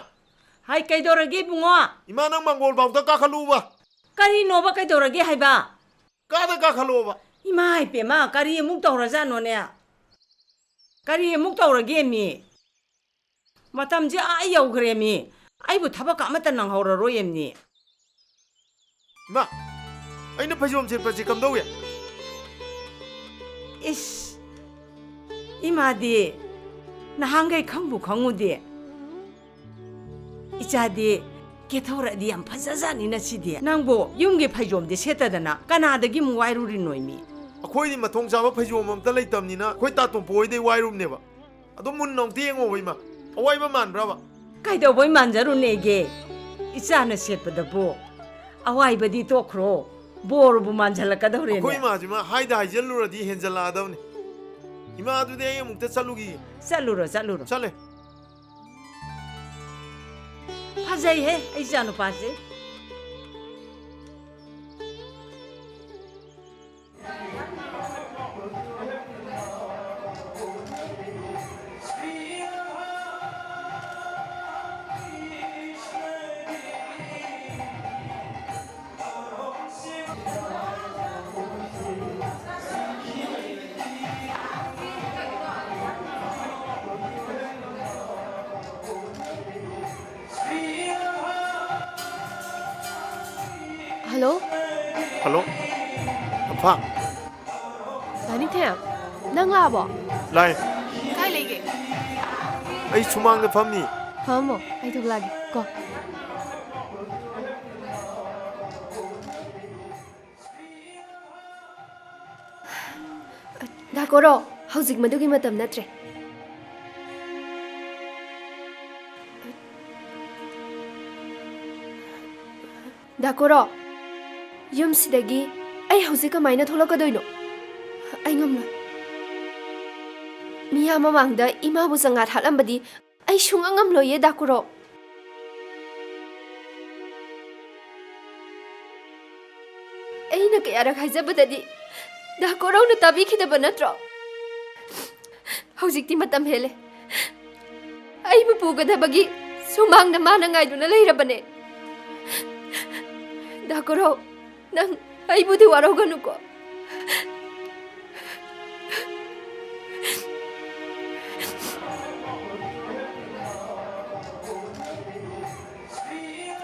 ꯍꯥꯏ, ꯀꯩꯗꯧꯔꯒꯦ ꯏꯕꯨꯡꯉꯣ? ꯏꯃꯥ, ꯅꯪ ꯃꯪꯒꯣꯜ ꯐꯥꯎꯗ ꯀꯥꯈꯠꯂꯨꯕ꯫ ꯀꯔꯤꯅꯣꯕ ꯀꯩꯗꯧꯔꯒꯦ ꯍꯥꯏꯕ? ꯀꯥꯗ ꯀꯥꯈꯠꯂꯣꯕ꯫ ꯏꯃꯥ ꯏꯄꯦꯝꯃ, ꯀꯔꯤ ꯑꯃꯨꯛ ꯇꯧꯔꯖꯥꯠꯅꯣꯅꯦ? ꯀꯔꯤ ꯑꯃꯨꯛ ꯇꯧꯔꯒꯦ ꯃꯤ? ꯃꯇꯝꯁꯦ ꯑꯥ ꯌꯧꯈ꯭ꯔꯦ ꯃꯤ꯫ ꯑꯩꯕꯨ ꯊꯕꯛꯀ ꯑꯃꯠꯇ ꯅꯪꯍꯧꯔꯔꯣꯏ ꯑꯦꯝꯅꯤ꯫ ꯏꯃꯥ, ꯑꯩꯅ ꯐꯩꯖꯣꯝ ꯁꯦꯠꯄꯁꯤ ꯀꯝꯗꯧꯏ? ꯏꯁ, ꯏꯃꯥꯗꯤ ꯅꯍꯥꯟꯈꯩ ꯈꯪꯕꯨ ꯈꯪꯉꯨꯗꯦ꯫ ꯏꯆꯥꯗꯤ ꯀꯦꯊꯣꯔꯛꯑꯗꯤ ꯌꯥꯝ ꯐꯖꯖꯥꯠꯅꯤ ꯅꯁꯤꯗꯤ꯫ ꯅꯪꯕꯨ ꯌꯨꯝꯒꯤ ꯐꯩꯖꯣꯝꯗꯤ ꯁꯦꯠꯇꯗꯅ ꯀꯅꯥꯗꯒꯤ ꯑꯃꯨꯛ ꯋꯥꯏꯔꯨꯔꯤꯅꯣ ꯏꯃꯤ? ꯑꯩꯈꯣꯏꯗꯤ ꯃꯊꯣꯡ ꯆꯥꯕ ꯐꯩꯖꯣꯝ ꯑꯝꯇ ꯂꯩꯇꯕꯅꯤꯅ ꯑꯩꯈꯣꯏ ꯇꯥꯇꯣꯝꯄꯣ ꯍꯣꯏꯗꯩ ꯋꯥꯏꯔꯨꯕꯅꯦꯕ꯫ ꯑꯗꯨꯝ ꯃꯨꯟꯅ ꯑꯃꯨꯛꯇ ꯌꯦꯡꯉꯣꯕ ꯏꯃꯥ꯫ ꯑꯋꯥꯏꯕ ꯃꯥꯟꯕ꯭ꯔꯕ? ꯀꯩꯗꯧꯕꯩ ꯃꯥꯟꯖꯔꯨꯅꯦꯒꯦ? ꯏꯆꯥꯅ ꯁꯦꯠꯄꯗꯕꯨ ꯑꯋꯥꯏꯕꯗꯤ ꯇꯣꯛꯈ꯭ꯔꯣ, ꯕꯣꯔꯕꯨ ꯃꯥꯟꯖꯜꯂꯛꯀꯗꯧꯔꯦꯅꯦ꯫ ꯑꯩꯈꯣꯏ ꯏꯃꯥꯁꯤꯃ ꯍꯥꯏꯗ ꯍꯥꯏꯖꯜꯂꯨꯔꯗꯤ ꯍꯦꯟꯖꯜꯂꯛꯑꯗꯕꯅꯤ꯫ ꯏꯃꯥ, ꯑꯗꯨꯗꯤ ꯑꯩ ꯑꯃꯨꯛꯇ ꯆꯠꯂꯨꯈꯤꯒꯦ꯫ ꯆꯠꯂꯨꯔꯣ, ꯆꯠꯂꯨꯔꯣ꯫ ꯆꯠꯂꯦ꯫ ꯐꯖꯩꯍꯦ, ꯑꯩ ꯏꯆꯥ ꯅꯨꯄꯥꯁꯦ꯫ ꯍꯜꯂꯣ꯫ ꯍꯜꯂꯣ꯫ ꯑꯐꯥ꯫ ꯗꯥ ꯅꯤꯡꯊꯦꯝ, ꯅꯪ ꯂꯥꯛꯑꯕꯣ? ꯂꯥꯛꯑꯦ꯫ ꯀꯥꯏ ꯂꯩꯒꯦ? ꯑꯩ ꯁꯨꯃꯥꯡꯗ ꯐꯝꯃꯤ꯫ ꯐꯝꯃꯣ, ꯑꯩ ꯊꯣꯛꯂꯛꯑꯒꯦ ꯀꯣ꯫ ꯗꯥ ꯀꯣꯔꯧ, ꯍꯧꯖꯤꯛ ꯃꯗꯨꯒꯤ ꯃꯇꯝ ꯅꯠꯇ꯭ꯔꯦ꯫ ꯗꯥ ꯀꯣꯔꯧ, ꯌꯨꯝꯁꯤꯗꯒꯤ ꯑꯩ ꯍꯧꯖꯤꯛ ꯀꯃꯥꯏꯅ ꯊꯣꯛꯂꯛꯀꯗꯣꯏꯅꯣ? ꯑꯩ ꯉꯝꯂꯣꯏ꯫ ꯃꯤꯌꯥꯝ ꯃꯃꯥꯡꯗ ꯏꯃꯥꯕꯨ ꯆꯉꯥ ꯊꯥꯠꯂꯝꯕꯗꯤ ꯑꯩ ꯁꯨꯡꯉꯝ ꯉꯝꯂꯣꯏꯌꯦ, ꯗꯥ ꯀꯣꯔꯧ꯫ ꯑꯩꯅ ꯀꯌꯥꯔꯛ ꯍꯥꯏꯖꯕꯗꯗꯤ ꯗꯥ ꯀꯣꯔꯧꯅ ꯇꯥꯕꯤꯈꯤꯗꯕ ꯅꯠꯇ꯭ꯔꯣ? ꯍꯧꯖꯤꯛꯇꯤ ꯃꯇꯝ ꯍꯦꯜꯂꯦ꯫ ꯑꯩꯕꯨ ꯄꯨꯒꯗꯕꯒꯤ ꯁꯨꯃꯥꯡꯗ ꯃꯥꯅ ꯉꯥꯏꯗꯨꯅ ꯂꯩꯔꯕꯅꯦ꯫ ꯗꯥ ꯀꯣꯔꯧ, ꯅꯪ ꯑꯩꯕꯨꯗꯤ ꯋꯥꯔꯧꯒꯅꯨꯀꯣ꯫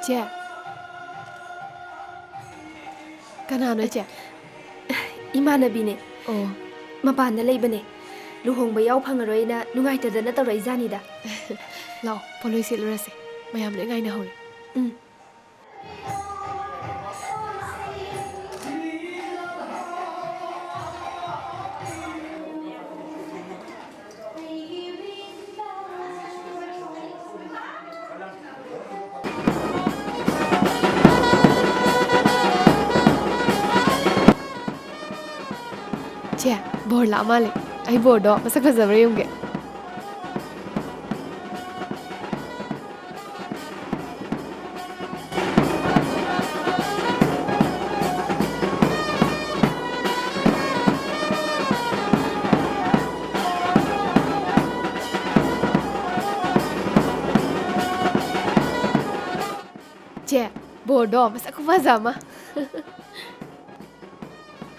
ꯆꯦ, ꯀꯅꯥꯅꯣ, ꯆꯦ? ꯏꯃꯥꯟꯅꯕꯤꯅꯦ꯫ ꯑꯣ꯫ ꯃꯄꯥꯟꯗ ꯂꯩꯕꯅꯦ꯫ ꯂꯨꯍꯣꯡꯕ ꯌꯥꯎ ꯐꯪꯉꯔꯣꯏꯅ ꯅꯨꯡꯉꯥꯏꯇꯗꯅ ꯇꯧꯔꯛꯏꯖꯥꯠꯅꯤꯗ꯫ ꯂꯥꯛꯑꯣ, ꯄꯣꯠꯂꯣꯏ ꯁꯦꯠꯂꯨꯔꯁꯦ꯫ ꯃꯌꯥꯝ ꯂꯣꯏ ꯉꯥꯏꯅꯍꯧꯔꯦ꯫ ꯎꯝ꯫ ꯆꯦ, ꯕꯣꯔ ꯂꯥꯛꯑ ꯃꯥꯜꯂꯦ꯫ ꯑꯩ ꯕꯣꯔꯗꯣ ꯃꯁꯛ ꯐꯖꯕ꯭ꯔꯥ ꯌꯦꯡꯒꯦ꯫ ꯆꯦ, ꯕꯣꯔꯗꯣ ꯃꯁꯛ ꯈꯨꯐꯖ ꯑꯃ꯫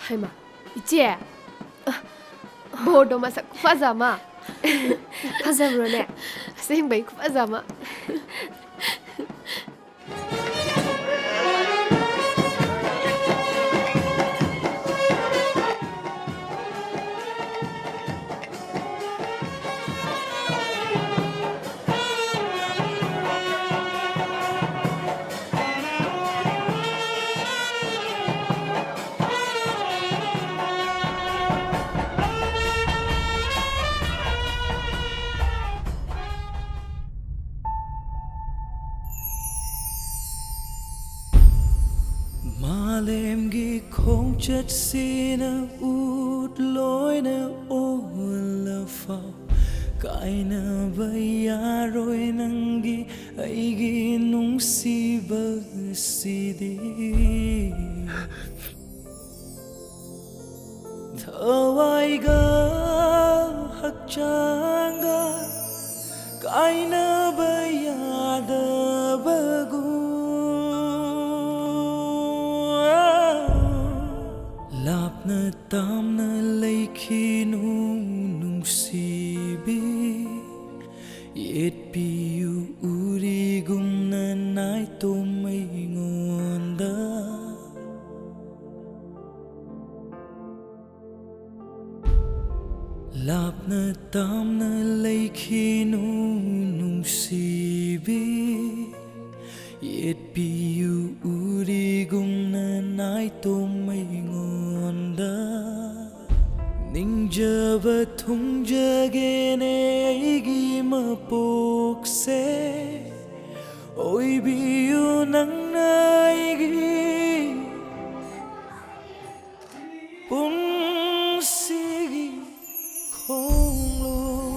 ꯍꯩꯃꯥ, ꯏꯆꯦ! ꯑ, ꯕꯣꯔꯗꯣ ꯃꯁꯛ ꯈꯨꯐꯖ ꯑꯃ꯫ ꯐꯖꯕ꯭ꯔꯣꯅꯦ? ꯑꯁꯦꯡꯕꯩ ꯈꯨꯐꯖ ꯑꯃ꯫ ꯃꯥꯂꯦꯝꯒꯤ ꯈꯣꯡꯆꯠꯁꯤꯅ ꯎꯠ ꯂꯣꯏꯅ ꯑꯣꯜꯂꯐꯥꯎ, ꯀꯥꯏꯅꯕ ꯌꯥꯔꯣꯏ ꯅꯪꯒꯤ ꯑꯩꯒꯤ ꯅꯨꯡꯁꯤꯕꯁꯤꯗꯤ꯫ ꯊꯋꯥꯏꯒ ꯍꯛꯆꯥꯡꯒ ꯀꯥꯏꯅꯕ ꯌꯥꯗꯕꯒꯨꯝ, ꯂꯥꯞꯅ ꯇꯥꯝꯅ ꯂꯩꯈꯤꯅꯨ ꯅꯨꯡꯁꯤꯕꯤ꯫ ꯌꯦꯠꯄꯤꯌꯨ ꯎꯔꯤꯒꯨꯝꯅ ꯅꯥꯏꯇꯣꯝ ꯑꯩꯉꯣꯟꯗ꯫ ꯂꯥꯞꯅ ꯇꯥꯝꯅ ꯂꯩꯈꯤꯅꯨ ꯅꯨꯡꯁꯤꯕꯤ꯫ ꯌꯦꯠꯄꯤꯌꯨ ꯎꯔꯤꯒꯨꯝꯅ ꯅꯥꯏꯇꯣꯝ ꯑꯩꯉꯣꯟꯗ꯫ ꯅꯤꯡꯖꯕ ꯊꯨꯡꯖꯒꯦꯅꯦ ꯑꯩꯒꯤ ꯃꯄꯣꯛꯁꯦ꯫ ꯑꯣꯏꯕꯤꯌꯨ ꯅꯪꯅ ꯑꯩꯒꯤ ꯄꯨꯟꯁꯤꯒꯤ ꯈꯣꯡꯂꯣꯏ꯫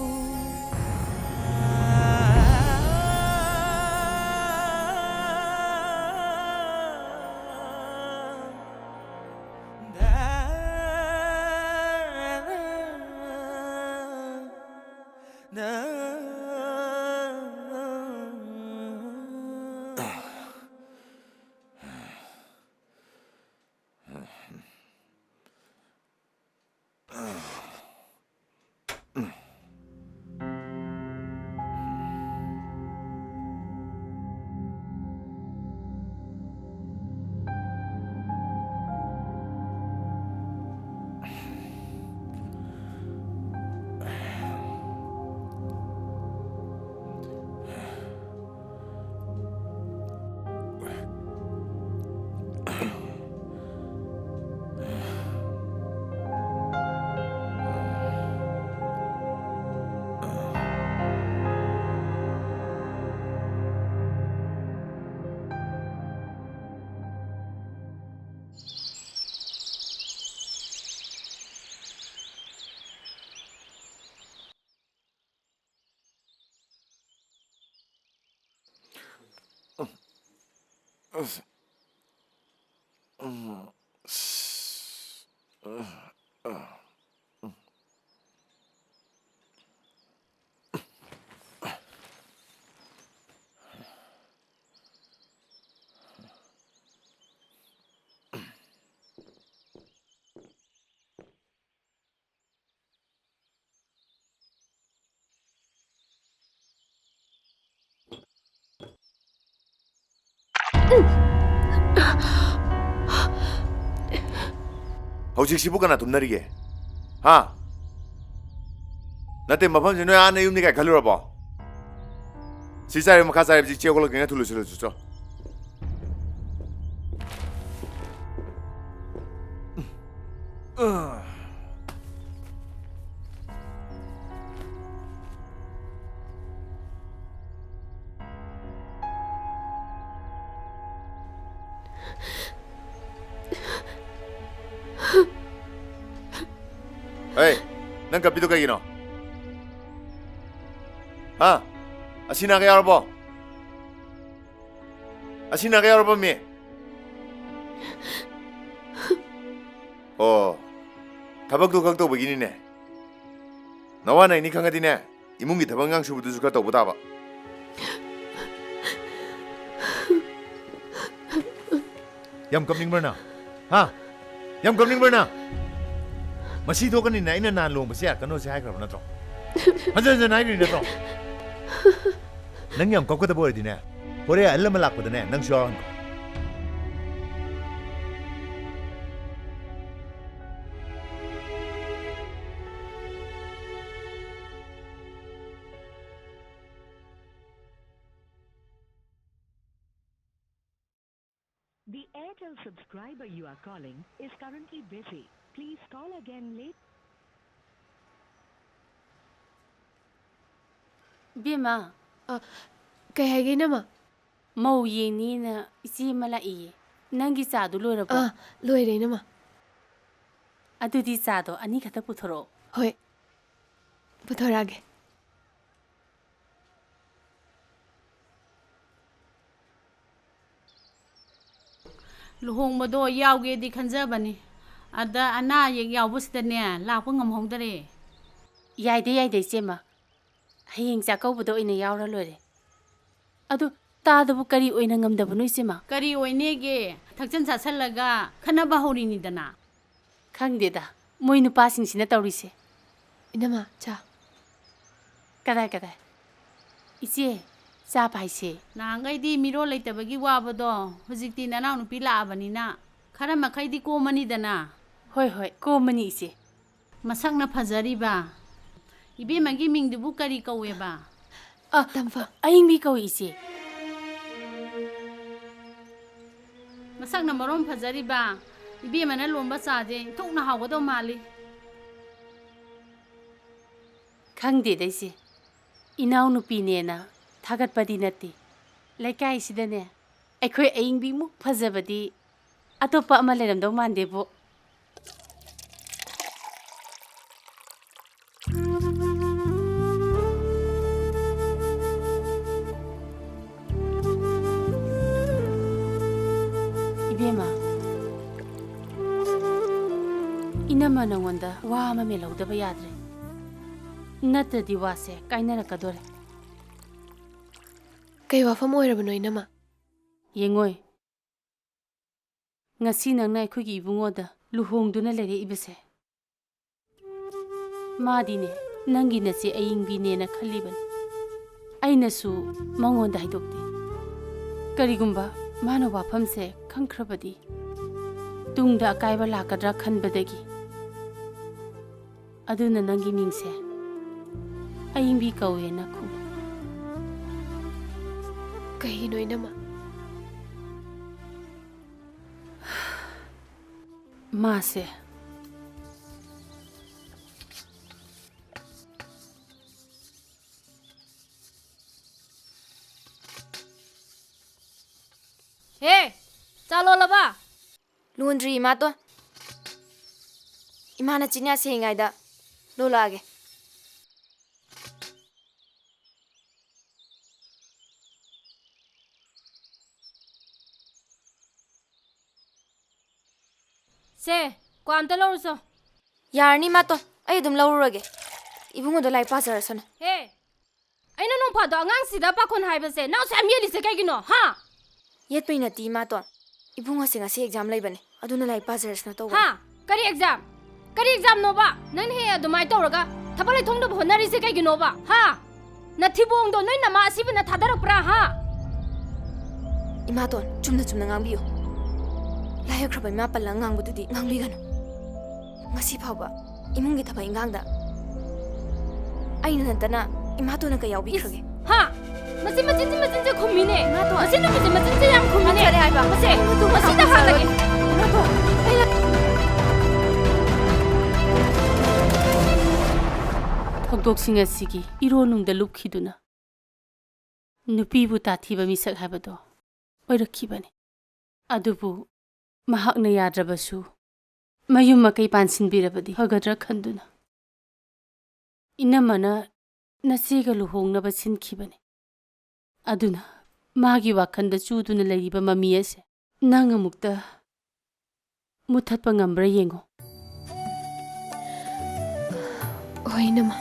ꯍꯧꯖꯤꯛꯁꯤꯕꯨ ꯀꯅꯥ ꯇꯨꯝꯅꯔꯤꯒꯦ? ꯍꯥ? ꯅꯠꯇꯦ, ꯃꯐꯝꯁꯤ ꯅꯣꯏ ꯑꯥ ꯅꯌꯨꯝꯅꯤ ꯀꯥꯏ ꯈꯜꯂꯨꯔꯕꯣ? ꯁꯤ ꯆꯥꯔꯤꯕ ꯃꯈꯥ ꯆꯥꯔꯤꯕꯁꯤ ꯆꯦꯛ ꯑꯣꯜꯂꯛꯀꯦ, ꯊꯨꯅ ꯂꯣꯏꯁꯤꯜꯂꯨ ꯆꯣ꯫ ꯑꯦ, ꯅꯪ ꯀꯞꯄꯤꯗꯣ ꯀꯩꯒꯤꯅꯣ? ꯍꯥ? ꯑꯁꯤ ꯅꯥꯒ ꯌꯥꯎꯔꯕꯣ? ꯑꯁꯤ ꯅꯥꯒ ꯌꯥꯎꯔꯕ ꯃꯤ? ꯑꯣ, ꯊꯕꯛꯇꯨ ꯈꯛ ꯇꯧꯕꯒꯤꯅꯤꯅꯦ꯫ ꯅꯋꯥ ꯅꯩꯅꯤ ꯈꯪꯉꯗꯤꯅꯦ, ꯏꯃꯨꯡꯒꯤ ꯊꯕꯛ ꯏꯪꯈꯥꯡ ꯁꯨꯕꯗꯨꯁꯨ ꯈꯔ ꯇꯧꯕ ꯇꯥꯕ꯫ ꯌꯥꯝ ꯀꯞꯅꯤꯡꯕ꯭ꯔ ꯅꯪ? ꯍꯥ? ꯌꯥꯝ ꯀꯞꯅꯤꯡꯕ꯭ꯔ ꯅꯪ? ꯃꯁꯤ ꯊꯣꯛꯀꯅꯤꯅ ꯑꯩꯅ ꯅꯍꯥꯟ ꯂꯨꯍꯣꯡꯕꯁꯦ ꯌꯥꯔꯛꯀꯅꯣꯁꯦ ꯍꯥꯏꯈ꯭ꯔꯕ ꯅꯠꯇ꯭ꯔꯣ? ꯍꯟꯖꯟ ꯍꯟꯖꯟ ꯍꯥꯏꯈ꯭ꯔꯤ ꯅꯠꯇ꯭ꯔꯣ? ꯅꯪ ꯌꯥꯝ ꯀꯞꯀꯗꯕ ꯑꯣꯏꯔꯗꯤꯅꯦ, ꯍꯣꯔꯦꯟ ꯑꯍꯜ ꯑꯃ ꯂꯥꯛꯄꯗꯅꯦ, ꯅꯪꯁꯨ ꯌꯥꯎꯍꯟꯈ꯭ꯔꯣ꯫ The Airtel subscriber you are calling is currently busy. Please call again later. ꯏꯕꯦꯝꯃ, ꯑ, ꯀꯩ ꯍꯥꯏꯒꯦ, ꯏꯅꯝꯃ? ꯃꯧ ꯌꯦꯡꯅꯤꯅ ꯏꯆꯦ ꯑꯃ ꯂꯥꯛꯏꯌꯦ꯫ ꯅꯪꯒꯤ ꯆꯥꯗꯨ ꯂꯣꯏꯔꯕꯣ? ꯑꯥ, ꯂꯣꯏꯔꯦ, ꯏꯅꯝꯃ꯫ ꯑꯗꯨꯗꯤ ꯆꯥꯗꯣ ꯑꯅꯤ ꯈꯛꯇ ꯄꯨꯊꯣꯔꯛꯑꯣ꯫ ꯍꯣꯏ, ꯄꯨꯊꯣꯔꯛꯑꯒꯦ꯫ ꯂꯨꯍꯣꯡꯕꯗꯣ ꯌꯥꯎꯒꯦꯗꯤ ꯈꯟꯖꯕꯅꯤ꯫ ꯑꯗ ꯑꯅꯥ ꯑꯌꯦꯛ ꯌꯥꯎꯕꯁꯤꯗꯅꯦ, ꯂꯥꯛꯄ ꯉꯝꯍꯧꯗꯔꯦ꯫ ꯌꯥꯏꯗ, ꯌꯥꯏꯗ, ꯏꯆꯦꯃ꯫ ꯍꯌꯦꯡ ꯆꯥꯛꯀꯧꯕꯗ ꯑꯣꯏꯅ ꯌꯥꯎꯔ ꯂꯣꯏꯔꯦ꯫ ꯑꯗꯨ ꯇꯥꯗꯕꯨ ꯀꯔꯤ ꯑꯣꯏꯅ ꯉꯝꯗꯕꯅꯣ, ꯏꯆꯦꯃ? ꯀꯔꯤ ꯑꯣꯏꯅꯦꯒꯦ? ꯊꯛꯆꯟ ꯆꯥꯁꯜꯂꯒ ꯈꯠꯅꯕ ꯍꯧꯔꯤꯅꯤꯗꯅ꯫ ꯈꯪꯗꯦꯗ, ꯃꯣꯏ ꯅꯨꯄꯥꯁꯤꯡꯁꯤꯅ ꯇꯧꯔꯤꯁꯦ꯫ ꯏꯅꯝꯃ, ꯆꯥ꯫ ꯀꯗꯥꯏ, ꯀꯗꯥꯏ? ꯏꯆꯦ, ꯆꯥ ꯄꯥꯏꯁꯦ꯫ ꯅꯍꯥꯟꯈꯩꯗꯤ ꯃꯤꯔꯣꯜ ꯂꯩꯇꯕꯒꯤ ꯋꯥꯕꯗꯣ, ꯍꯧꯖꯤꯛꯇꯤ ꯅꯅꯥꯎꯅꯨꯄꯤ ꯂꯥꯛꯑꯕꯅꯤꯅ ꯈꯔ ꯃꯈꯩꯗꯤ ꯀꯣꯝꯃꯅꯤꯗꯅ꯫ ꯍꯣꯏ, ꯍꯣꯏ, ꯀꯣꯝꯃꯅꯤ, ꯏꯆꯦ꯫ ꯃꯁꯛꯅ ꯐꯖꯔꯤꯕ ꯏꯕꯦꯝꯃꯒꯤ ꯃꯤꯡꯗꯨꯕꯨ ꯀꯔꯤ ꯀꯧꯋꯦꯕ? ꯑ, ꯇꯝꯐꯝ꯫ ꯑꯌꯤꯡꯕꯤ ꯀꯧꯏ, ꯏꯆꯦ꯫ ꯃꯁꯛꯅ ꯃꯔꯣꯝ ꯐꯖꯔꯤꯕ, ꯏꯕꯦꯝꯃꯅ ꯂꯣꯟꯕ ꯆꯥꯁꯦ ꯏꯟꯊꯣꯛꯅ ꯍꯥꯎꯒꯗꯧ ꯃꯥꯜꯂꯤ꯫ ꯈꯪꯗꯦꯗ, ꯏꯆꯦ꯫ ꯏꯅꯥꯎꯅꯨꯄꯤꯅꯦꯅ ꯊꯥꯒꯠꯄꯗꯤ ꯅꯠꯇꯦ꯫ ꯂꯩꯀꯥꯏꯁꯤꯗꯅꯦ, ꯑꯩꯈꯣꯏ ꯑꯌꯤꯡꯕꯤꯃꯨꯛ ꯐꯖꯕꯗꯤ ꯑꯇꯣꯞꯄ ꯑꯃ ꯂꯩꯔꯝꯗꯧ ꯃꯥꯟꯗꯦꯕꯨ꯫ ꯏꯕꯦꯝꯃ, ꯏꯅꯝꯃ ꯅꯉꯣꯟꯗ ꯋꯥ ꯑꯃ ꯃꯦꯜꯍꯧꯗꯕ ꯌꯥꯗ꯭ꯔꯦ꯫ ꯅꯠꯇ꯭ꯔꯗꯤ ꯋꯥꯁꯦ ꯀꯥꯏꯅꯔꯛꯀꯗꯣꯔꯦ꯫ ꯀꯩ ꯋꯥꯐꯝ ꯑꯣꯏꯔꯕꯅꯣ, ꯏꯅꯝꯃ? ꯌꯦꯡꯉꯣꯏ, ꯉꯁꯤ ꯅꯪꯅ ꯑꯩꯈꯣꯏꯒꯤ ꯏꯕꯨꯡꯉꯣꯗ ꯂꯨꯍꯣꯡꯗꯨꯅ ꯂꯩꯔꯛꯏꯕꯁꯦ, ꯃꯥꯗꯤꯅꯦ, ꯅꯪꯒꯤ ꯅꯆꯦ ꯑꯌꯤꯡꯕꯤꯅꯦꯅ ꯈꯜꯂꯤꯕꯅꯤ꯫ ꯑꯩꯅꯁꯨ ꯃꯉꯣꯟꯗ ꯍꯥꯏꯗꯣꯛꯇꯦ꯫ ꯀꯔꯤꯒꯨꯝꯕ ꯃꯥꯅ ꯋꯥꯐꯝꯁꯦ ꯈꯪꯈ꯭ꯔꯕꯗꯤ, ꯇꯨꯡꯗ ꯑꯀꯥꯏꯕ ꯂꯥꯛꯀꯗ꯭ꯔꯥ ꯈꯟꯕꯗꯒꯤ꯫ ꯑꯗꯨꯅ ꯅꯪꯒꯤ ꯃꯤꯡꯁꯦ ꯑꯌꯤꯡꯕꯤ ꯀꯧꯋꯦꯅ ꯈꯨꯝꯃꯨ꯫ ꯀꯩꯒꯤꯅꯣ, ꯏꯅꯝꯃ? ꯃꯥꯁꯦ꯫ ꯍꯦ, ꯆꯥ ꯂꯣꯜꯂꯕ? ꯂꯣꯟꯗ꯭ꯔꯤ, ꯏꯃꯥꯇꯣꯟ꯫ ꯏꯃꯥꯅ ꯆꯤꯟꯌꯥ ꯁꯦꯡꯉꯤꯉꯩꯗ ꯂꯣꯜꯂꯛꯑꯒꯦ꯫ ꯁꯦ, ꯀ꯭ꯋꯥ ꯑꯝꯇ ꯂꯧꯔꯨꯆꯣ꯫ ꯌꯥꯔꯅꯤ, ꯏꯃꯥꯇꯣꯟ, ꯑꯩ ꯑꯗꯨꯝ ꯂꯧꯔꯨꯔꯒꯦ꯫ ꯏꯕꯨꯡꯉꯣꯗꯣ ꯂꯥꯏꯔꯤꯛ ꯄꯥꯖꯔꯁꯅꯨ꯫ ꯍꯦ, ꯑꯩꯅ ꯅꯣꯡ ꯐꯥꯗꯣꯛ ꯑꯉꯥꯡꯁꯤꯗ ꯄꯥꯈꯣꯟ ꯍꯥꯏꯕꯁꯦ ꯅꯪꯁꯨ ꯌꯥꯝ ꯌꯦꯠꯂꯤꯁꯦ ꯀꯩꯒꯤꯅꯣ, ꯍꯥ? ꯌꯦꯠꯄꯩ ꯅꯠꯇꯦ, ꯏꯃꯥꯇꯣꯟ꯫ ꯏꯕꯨꯡꯉꯣꯁꯦ ꯉꯁꯤ ꯑꯦꯛꯖꯥꯝ ꯂꯩꯕꯅꯦ, ꯑꯗꯨꯅ ꯂꯥꯏꯔꯤꯛ ꯄꯥꯖꯔꯁꯅꯨ ꯇꯧꯕꯅꯦ꯫ ꯍꯥ? ꯀꯔꯤ ꯑꯦꯛꯖꯥꯝ? ꯀꯔꯤ ꯑꯦꯛꯖꯥꯝꯅꯣꯕ? ꯅꯪꯅ ꯍꯦꯛ ꯑꯗꯨꯃꯥꯏꯅ ꯇꯧꯔꯒ ꯊꯕꯛ ꯂꯩꯊꯣꯛꯅꯕ ꯍꯣꯠꯅꯔꯤꯁꯦ ꯀꯩꯒꯤꯅꯣꯕ? ꯍꯥ? ꯅꯊꯤꯕꯣꯡꯗꯣ ꯅꯣꯏ ꯅꯃꯥ ꯑꯁꯤꯕꯅ ꯊꯥꯗꯔꯛꯄ꯭ꯔꯥ, ꯍꯥ? ꯏꯃꯥꯇꯣꯟ, ꯆꯨꯝꯅ ꯆꯨꯝꯅ ꯉꯥꯡꯕꯤꯌꯨ꯫ ꯂꯥꯏ ꯌꯣꯛꯈ꯭ꯔꯕ ꯏꯃꯥ ꯄꯜꯂꯒ ꯉꯥꯡꯕꯗꯨꯗꯤ ꯉꯥꯡꯕꯤꯒꯅꯨ꯫ ꯉꯁꯤ ꯐꯥꯎꯕ ꯏꯃꯨꯡꯒꯤ ꯊꯕꯛ ꯏꯟꯈꯥꯡꯗ ꯑꯩꯅ ꯅꯠꯇꯅ ꯏꯃꯥꯇꯣꯟꯅ ꯀꯩ ꯌꯥꯎꯕꯤꯈ꯭ꯔꯒꯦ? ꯏꯁ, ꯍꯥ? ꯃꯆꯤꯟ, ꯃꯆꯤꯟ, ꯃꯆꯤꯟ, ꯃꯆꯤꯟꯁꯦ ꯈꯨꯝꯃꯤꯅꯦ꯫ ꯏꯃꯥꯇꯣꯟ꯫ ꯃꯁꯤ ꯅꯨꯄꯤꯁꯦ ꯃꯆꯤꯟꯁꯦ ꯌꯥꯝ ꯈꯨꯝꯃꯤꯅꯦ꯫ ꯃꯆꯤꯟ ꯍꯥꯏꯕ꯫ ꯃꯁꯦ, ꯃꯇꯨ ꯃꯁꯤꯗ ꯃꯆꯥ ꯍꯥꯠꯂꯒꯦ꯫ ꯏꯃꯥꯇꯣꯟ, ꯑꯩꯅ ꯊꯧꯗꯣꯛꯁꯤꯡ ꯑꯁꯤꯒꯤ ꯏꯔꯣꯟꯅꯨꯡꯗ ꯂꯨꯞꯈꯤꯗꯨꯅ ꯅꯨꯄꯤꯕꯨ ꯇꯥꯊꯤꯕ ꯃꯤꯁꯛ ꯍꯥꯏꯕꯗꯣ ꯑꯣꯏꯔꯛꯈꯤꯕꯅꯤ꯫ ꯑꯗꯨꯕꯨ ꯃꯍꯥꯛꯅ ꯌꯥꯗ꯭ꯔꯕꯁꯨ ꯃꯌꯨꯝ ꯃꯀꯩ ꯄꯥꯟꯁꯤꯟꯕꯤꯔꯕꯗꯤ ꯐꯒꯗ꯭ꯔꯥ ꯈꯟꯗꯨꯅ ꯏꯅꯝꯃꯅ ꯅꯆꯦꯒ ꯂꯨꯍꯣꯡꯅꯕ ꯁꯤꯟꯈꯤꯕꯅꯤ꯫ ꯑꯗꯨꯅ ꯃꯥꯒꯤ ꯋꯥꯈꯜꯗ ꯆꯨꯗꯨꯅ ꯂꯩꯔꯤꯕ ꯃꯃꯤ ꯑꯁꯦ ꯅꯪ ꯑꯃꯨꯛꯇ ꯃꯨꯊꯠꯄ ꯉꯝꯕ꯭ꯔꯥ ꯌꯦꯡꯉꯣ꯫ ꯍꯣꯏ, ꯏꯅꯝꯃ꯫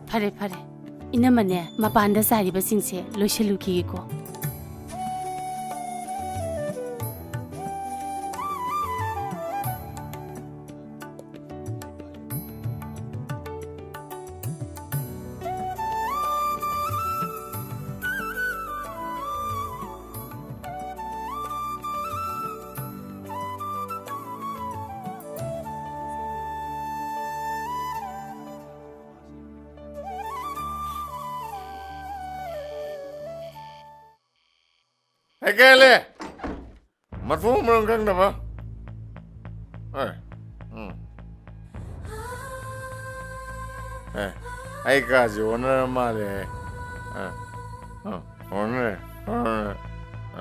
ꯐꯔꯦ, ꯐꯔꯦ꯫ ꯏꯅꯝꯃꯅꯦ, ꯃꯄꯥꯟꯗ ꯆꯥꯏꯔꯤꯕꯁꯤꯡꯁꯦ ꯂꯣꯏꯁꯤꯜꯂꯨꯈꯤꯒꯦꯀꯣ꯫ ꯍꯦ, ꯀꯩ ꯂꯩ? ꯃꯊꯣꯡ ꯃꯔꯝ ꯈꯪꯗꯕ? ꯑꯦ, ꯎꯝ꯫ ꯑꯦ, ꯑꯩ ꯀꯥꯁꯦ ꯑꯣꯟꯅꯔ ꯃꯥꯜꯂꯦ꯫ ꯑꯦ, ꯑ, ꯑꯣꯟꯅꯔꯦ, ꯑꯣꯟꯅꯔꯦ꯫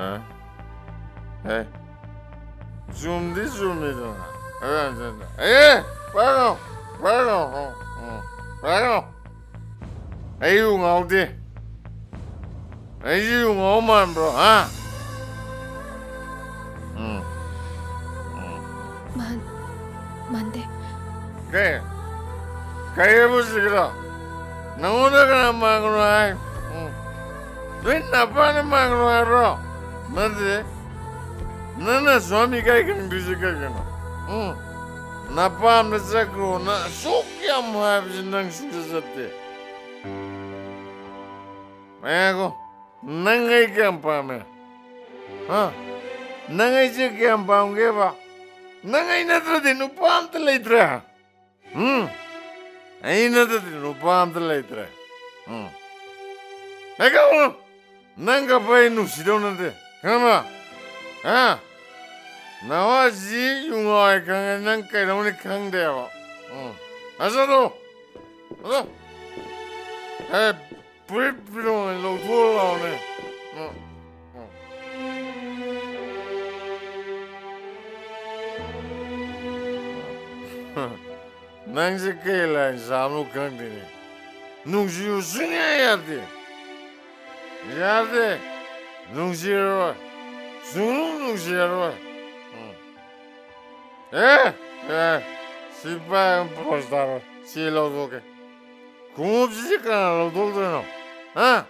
ꯑꯦ, ꯑꯦ, ꯆꯨꯝꯗꯤ ꯆꯨꯝꯃꯤꯗꯅ꯫ ꯑꯦ, ꯑꯦ, ꯄꯥꯏꯒꯅꯨ, ꯄꯥꯏꯒꯅꯨ, ꯎꯝ, ꯄꯥꯏꯒꯅꯨ꯫ ꯑꯩ ꯌꯨ ꯉꯥꯎꯗꯦ꯫ ꯑꯩꯁꯤ ꯌꯨ ꯉꯥꯎ ꯃꯥꯟꯕ꯭ꯔꯣ, ꯍꯥ? ꯎꯝ꯫ ꯃꯥꯟ- ꯃꯥꯟꯗꯦ꯫ ꯀꯩ? ꯀꯩ ꯍꯥꯏꯕ ꯍꯧꯖꯤꯛꯀꯤꯗꯣ? ꯅꯪꯉꯣꯟꯗ ꯀꯅꯥ ꯃꯥꯟꯒꯅꯣ ꯍꯥꯏ? ꯎꯝ. ꯅꯣꯏ ꯅꯄꯥꯅ ꯃꯥꯟꯒꯅꯣ ꯍꯥꯏꯕ꯭ꯔꯣ? ꯅꯠꯇꯦ. ꯅꯪꯅ ꯁ꯭ꯋꯥꯃꯤ ꯀꯥꯏ ꯈꯪꯗ꯭ꯔꯤꯁꯦ ꯀꯩꯒꯤꯅꯣ? ꯎꯝ. ꯅꯄꯥꯝꯗ ꯆꯠꯈ꯭ꯔꯣꯅ ꯑꯁꯨꯛ ꯌꯥꯝ ꯍꯥꯏꯕꯁꯤ ꯅꯪ ꯁꯨꯡꯆꯠ ꯆꯠꯇꯦ. ꯉꯥꯏꯈꯣ. ꯅꯪ ꯑꯩ ꯀꯌꯥꯝ ꯄꯥꯝꯃꯦ? ꯍꯥ? ꯅꯪ ꯑꯩꯁꯦ ꯀꯌꯥꯝ ꯄꯥꯝꯒꯦꯕ? ꯅꯪ ꯑꯩ ꯅꯠꯇ꯭ꯔꯗꯤ ꯅꯨꯄꯥ ꯑꯝꯇ ꯂꯩꯇ꯭ꯔꯦ. ꯎꯝ? ꯑꯩ ꯅꯠꯇ꯭ꯔꯗꯤ ꯅꯨꯄꯥ ꯑꯝꯇ ꯂꯩꯇ꯭ꯔꯦ. ꯎꯝ. ꯍꯦ, ꯀꯧꯅꯨ. ꯅꯪꯒ ꯑꯩ ꯅꯨꯡꯁꯤꯗꯧ ꯅꯠꯇꯦ. ꯈꯪꯉꯕ? ꯍꯥ? ꯅꯋꯥꯁꯤ ꯌꯨ ꯉꯥꯎꯋꯦ ꯈꯪꯉꯦ, ꯅꯪ ꯀꯩꯗꯧꯅꯤ ꯈꯪꯗꯦꯕ. ꯎꯝ. ꯑꯁ, ꯑꯗꯣ. ꯑꯗꯣ. ꯍꯦ, ꯐꯨꯔꯤꯠ ꯐꯤꯔꯣꯜ ꯂꯧꯊꯣꯛꯑ ꯂꯥꯎꯅꯦ. ꯎꯝ. ꯎꯝ. ꯅꯪꯁꯦ ꯀꯩ ꯂꯥꯏ ꯆꯥꯕꯅꯣ ꯈꯪꯗꯦꯅꯦ. ꯅꯨꯡꯁꯤꯌꯨ ꯁꯨꯡꯌꯥ ꯌꯥꯗꯦ. ꯌꯥꯗꯦ. ꯅꯨꯡꯁꯤꯔꯔꯣꯏ. ꯁꯨꯡꯅꯨꯡ ꯅꯨꯡꯁꯤꯔꯔꯣꯏ. ꯎꯝ. ꯑꯦ, ꯑꯦ, ꯁꯤ ꯄꯥꯏ ꯑꯃ ꯄꯣꯁ ꯇꯥꯔꯣꯏ. ꯁꯤ ꯂꯧꯊꯣꯛꯀꯦ. ꯈꯣꯡꯎꯞꯁꯤꯗꯤ ꯀꯅꯥ ꯂꯧꯊꯣꯛꯇꯣꯏꯅꯣ? ꯍꯥ?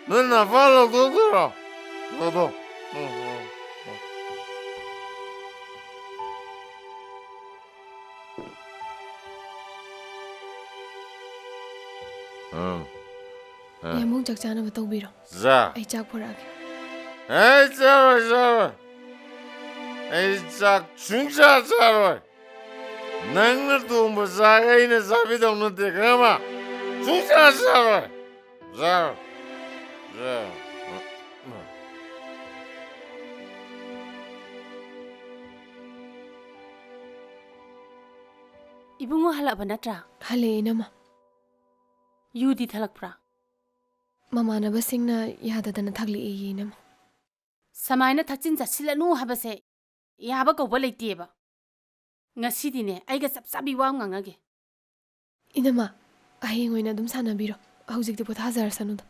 ꯅꯣꯏ ꯅꯄꯥ ꯂꯧꯊꯣꯛꯇꯣꯏꯔꯣ? ꯂꯧꯊꯣꯛ. ꯎꯝ, ꯎꯝ, ꯎꯝ. ꯎꯝ. ꯑ. ꯌꯥꯝꯕꯨꯡ, ꯆꯥꯛ ꯆꯥꯅꯕ ꯇꯧꯕꯤꯔꯣ꯫ ꯆꯥ. ꯑꯩ ꯆꯥꯛ ꯄꯨꯔꯛꯑꯒꯦ꯫ ꯑꯩ ꯆꯥꯔꯣꯏ, ꯆꯥꯔꯣꯏ. ꯑꯩ ꯆꯥꯛ ꯁꯨꯡꯆꯥ ꯆꯥꯔꯣꯏ. ꯅꯪꯅ ꯊꯣꯡꯕ ꯆꯥꯛ ꯑꯩꯅ ꯆꯥꯕꯤꯗꯧ ꯅꯠꯇꯦ, ꯈꯪꯉꯕ? ꯁꯨꯡꯆꯥ ꯆꯥꯔꯣꯏ. ꯆꯥꯔꯣꯏ. ꯆꯥꯔꯣꯏ. ꯏꯕꯨꯡꯉꯣ ꯍꯜꯂꯛꯑꯕ ꯅꯠꯇ꯭ꯔꯥ? ꯍꯜꯂꯛꯑꯦ, ꯏꯅꯝꯃ꯫ ꯌꯨꯗꯤ ꯊꯛꯂꯛꯄ꯭ꯔꯥ? ꯃꯃꯥꯟꯅꯕꯁꯤꯡꯅ ꯌꯥꯗꯗꯅ ꯊꯛꯂꯛꯑꯦꯌꯦ, ꯏꯅꯝꯃ꯫ ꯁꯃꯥꯏꯅ ꯊꯛꯆꯤꯟ ꯆꯠꯁꯤꯜꯂꯅꯨ ꯍꯥꯏꯕꯁꯦ ꯌꯥꯕ ꯀꯧꯕ ꯂꯩꯇꯦꯕ꯫ ꯉꯁꯤꯗꯤꯅꯦ, ꯑꯩꯒ ꯆꯞ ꯆꯥꯕꯤ ꯋꯥ ꯑꯃ ꯉꯥꯡꯉꯒꯦ꯫ ꯏꯅꯝꯃ, ꯍꯌꯦꯡ ꯑꯣꯏꯅ ꯑꯗꯨꯝ ꯁꯥꯟꯅꯕꯤꯔꯣ꯫ ꯍꯧꯖꯤꯛꯇꯤ ꯄꯣꯊꯥꯖꯔꯁꯅꯨꯗ꯫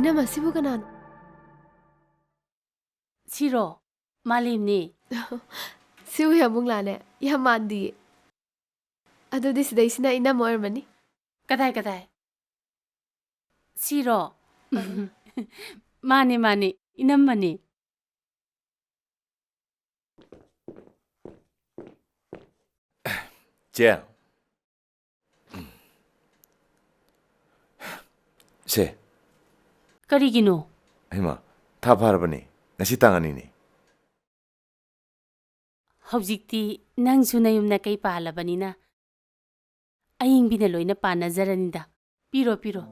ꯏꯅꯝꯃ, ꯁꯤꯕꯨ ꯀꯅꯥꯅꯣ? ꯁꯤꯔꯣ? ꯃꯥꯂꯦꯝꯅꯦ꯫ ꯁꯤꯕꯨ ꯌꯥꯝꯕꯨꯡꯂꯥꯅꯦ? ꯌꯥꯝ ꯃꯥꯟꯗꯤꯌꯦ꯫ ꯑꯗꯨꯗꯤ ꯁꯤꯗꯩꯁꯤꯅ ꯏꯅꯝꯃ ꯑꯣꯏꯔꯝꯃꯅꯤ꯫ ꯀꯗꯥꯏ, ꯀꯗꯥꯏ? ꯁꯤꯔꯣ? ꯑ꯫ ꯃꯥꯅꯦ, ꯃꯥꯅꯦ, ꯏꯅꯝꯃꯅꯦ꯫ ꯆꯦ꯫ ꯁꯦ꯫ ꯀꯔꯤꯒꯤꯅꯣ? ꯍꯩꯃꯥ, ꯊꯥ ꯐꯥꯔꯕꯅꯦ꯫ ꯉꯁꯤ ꯇꯥꯡ ꯑꯅꯤꯅꯦ꯫ ꯍꯧꯖꯤꯛꯇꯤ ꯅꯪꯁꯨ ꯅꯌꯨꯝ ꯅꯀꯩ ꯄꯥꯜꯂꯕꯅꯤꯅ ꯑꯏꯪꯕꯤꯅ ꯂꯣꯏꯅ ꯄꯥꯟꯅꯖꯔꯅꯤꯗ꯫ ꯄꯤꯔꯣ, ꯄꯤꯔꯣ꯫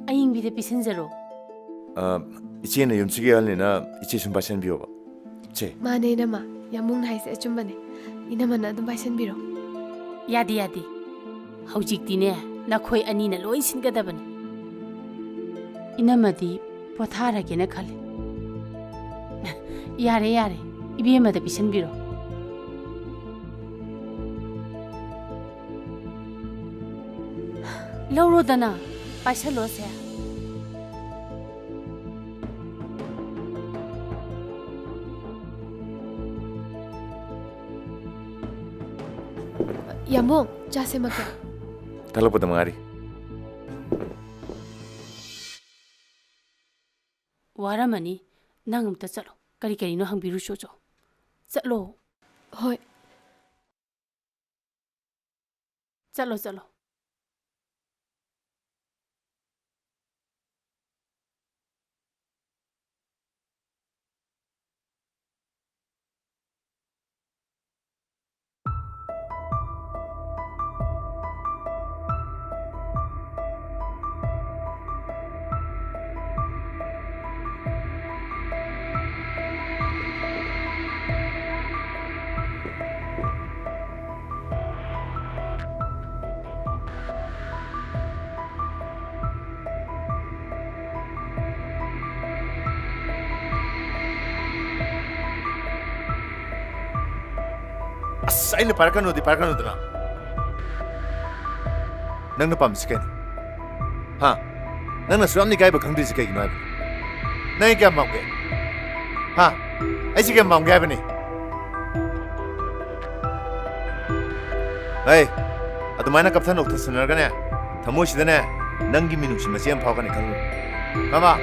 ꯑꯏꯪꯕꯤꯗ ꯄꯤꯁꯤꯟꯖꯔꯣ꯫ ꯑ, ꯏꯆꯦꯅ ꯌꯨꯝꯁꯤꯒꯤ ꯑꯍꯜꯅꯤꯅ ꯏꯆꯦ ꯁꯨꯝ ꯄꯥꯏꯁꯟꯕꯤꯌꯣꯕ꯫ ꯁꯦ꯫ ꯃꯥꯅꯦ, ꯏꯅꯝꯃ꯫ ꯌꯥꯝꯕꯨꯡꯅ ꯍꯥꯏꯁꯦ ꯑꯆꯨꯝꯕꯅꯦ꯫ ꯏꯅꯝꯃꯅ ꯑꯗꯨꯝ ꯄꯥꯏꯁꯟꯕꯤꯔꯣ꯫ ꯌꯥꯗꯦ, ꯌꯥꯗꯦ꯫ ꯍꯧꯖꯤꯛꯇꯤꯅꯦ, ꯅꯈꯣꯏ ꯑꯅꯤꯅ ꯂꯣꯏ ꯁꯤꯟꯒꯗꯕꯅꯤ꯫ ꯏꯅꯝꯃꯗꯤ ꯄꯣꯊꯥꯔꯒꯦꯅ ꯈꯜꯂꯤ꯫ ꯌꯥꯔꯦ, ꯌꯥꯔꯦ꯫ ꯏꯕꯦꯝꯃꯗ ꯄꯤꯁꯟꯕꯤꯔꯣ꯫ ꯂꯧꯔꯣꯗꯅ, ꯄꯥꯏꯁꯜꯂꯣꯁꯦ꯫ ꯌꯥꯝꯕꯨꯡ, ꯆꯥ ꯁꯦꯝꯃꯛꯀꯦ꯫ ꯊꯛꯂꯛꯄꯗ ꯉꯥꯏꯔꯤ꯫ ꯋꯥꯔꯝꯃꯅꯤ꯫ ꯅꯪ ꯑꯝꯇ ꯆꯠꯂꯣ꯫ ꯀꯔꯤ ꯀꯔꯤꯅꯣ ꯍꯪꯕꯤꯔꯨꯆꯣ ꯆꯣ꯫ ꯆꯠꯂꯣ꯫ ꯍꯣꯏ꯫ ꯆꯠꯂꯣ, ꯆꯠꯂꯣ꯫ ꯑꯁ, ꯑꯩꯅ ꯄꯥꯏꯔꯛꯀꯅꯨꯗꯤ ꯄꯥꯏꯔꯛꯀꯅꯨꯗꯅ꯫ ꯅꯪꯅ ꯄꯥꯝꯃꯤꯁꯤ ꯀꯩꯅꯣ? ꯍꯥ? ꯅꯪꯅ ꯁꯨꯛꯌꯥꯝ ꯏꯀꯥꯏꯕ ꯈꯪꯗ꯭ꯔꯤꯁꯤ ꯀꯩꯒꯤꯅꯣ ꯍꯥꯏꯕꯅꯤ? ꯅꯪ ꯑꯩ ꯀꯌꯥꯝ ꯄꯥꯝꯒꯦ? ꯍꯥ? ꯑꯩꯁꯤ ꯀꯌꯥꯝ ꯄꯥꯝꯒꯦ ꯍꯥꯏꯕꯅꯤ? ꯍꯩ, ꯑꯗꯨꯃꯥꯏꯅ ꯀꯞꯊ ꯅꯣꯛꯊ ꯁꯥꯟꯅꯔꯒꯅꯦ, ꯊꯃꯣꯏꯁꯤꯗꯅꯦ, ꯅꯪꯒꯤ ꯃꯤꯅꯨꯡꯁꯤ ꯃꯆꯦꯠ ꯑꯃ ꯐꯥꯎꯔꯛꯀꯅꯤ ꯈꯪꯉꯨ꯫ ꯈꯪꯉꯕ?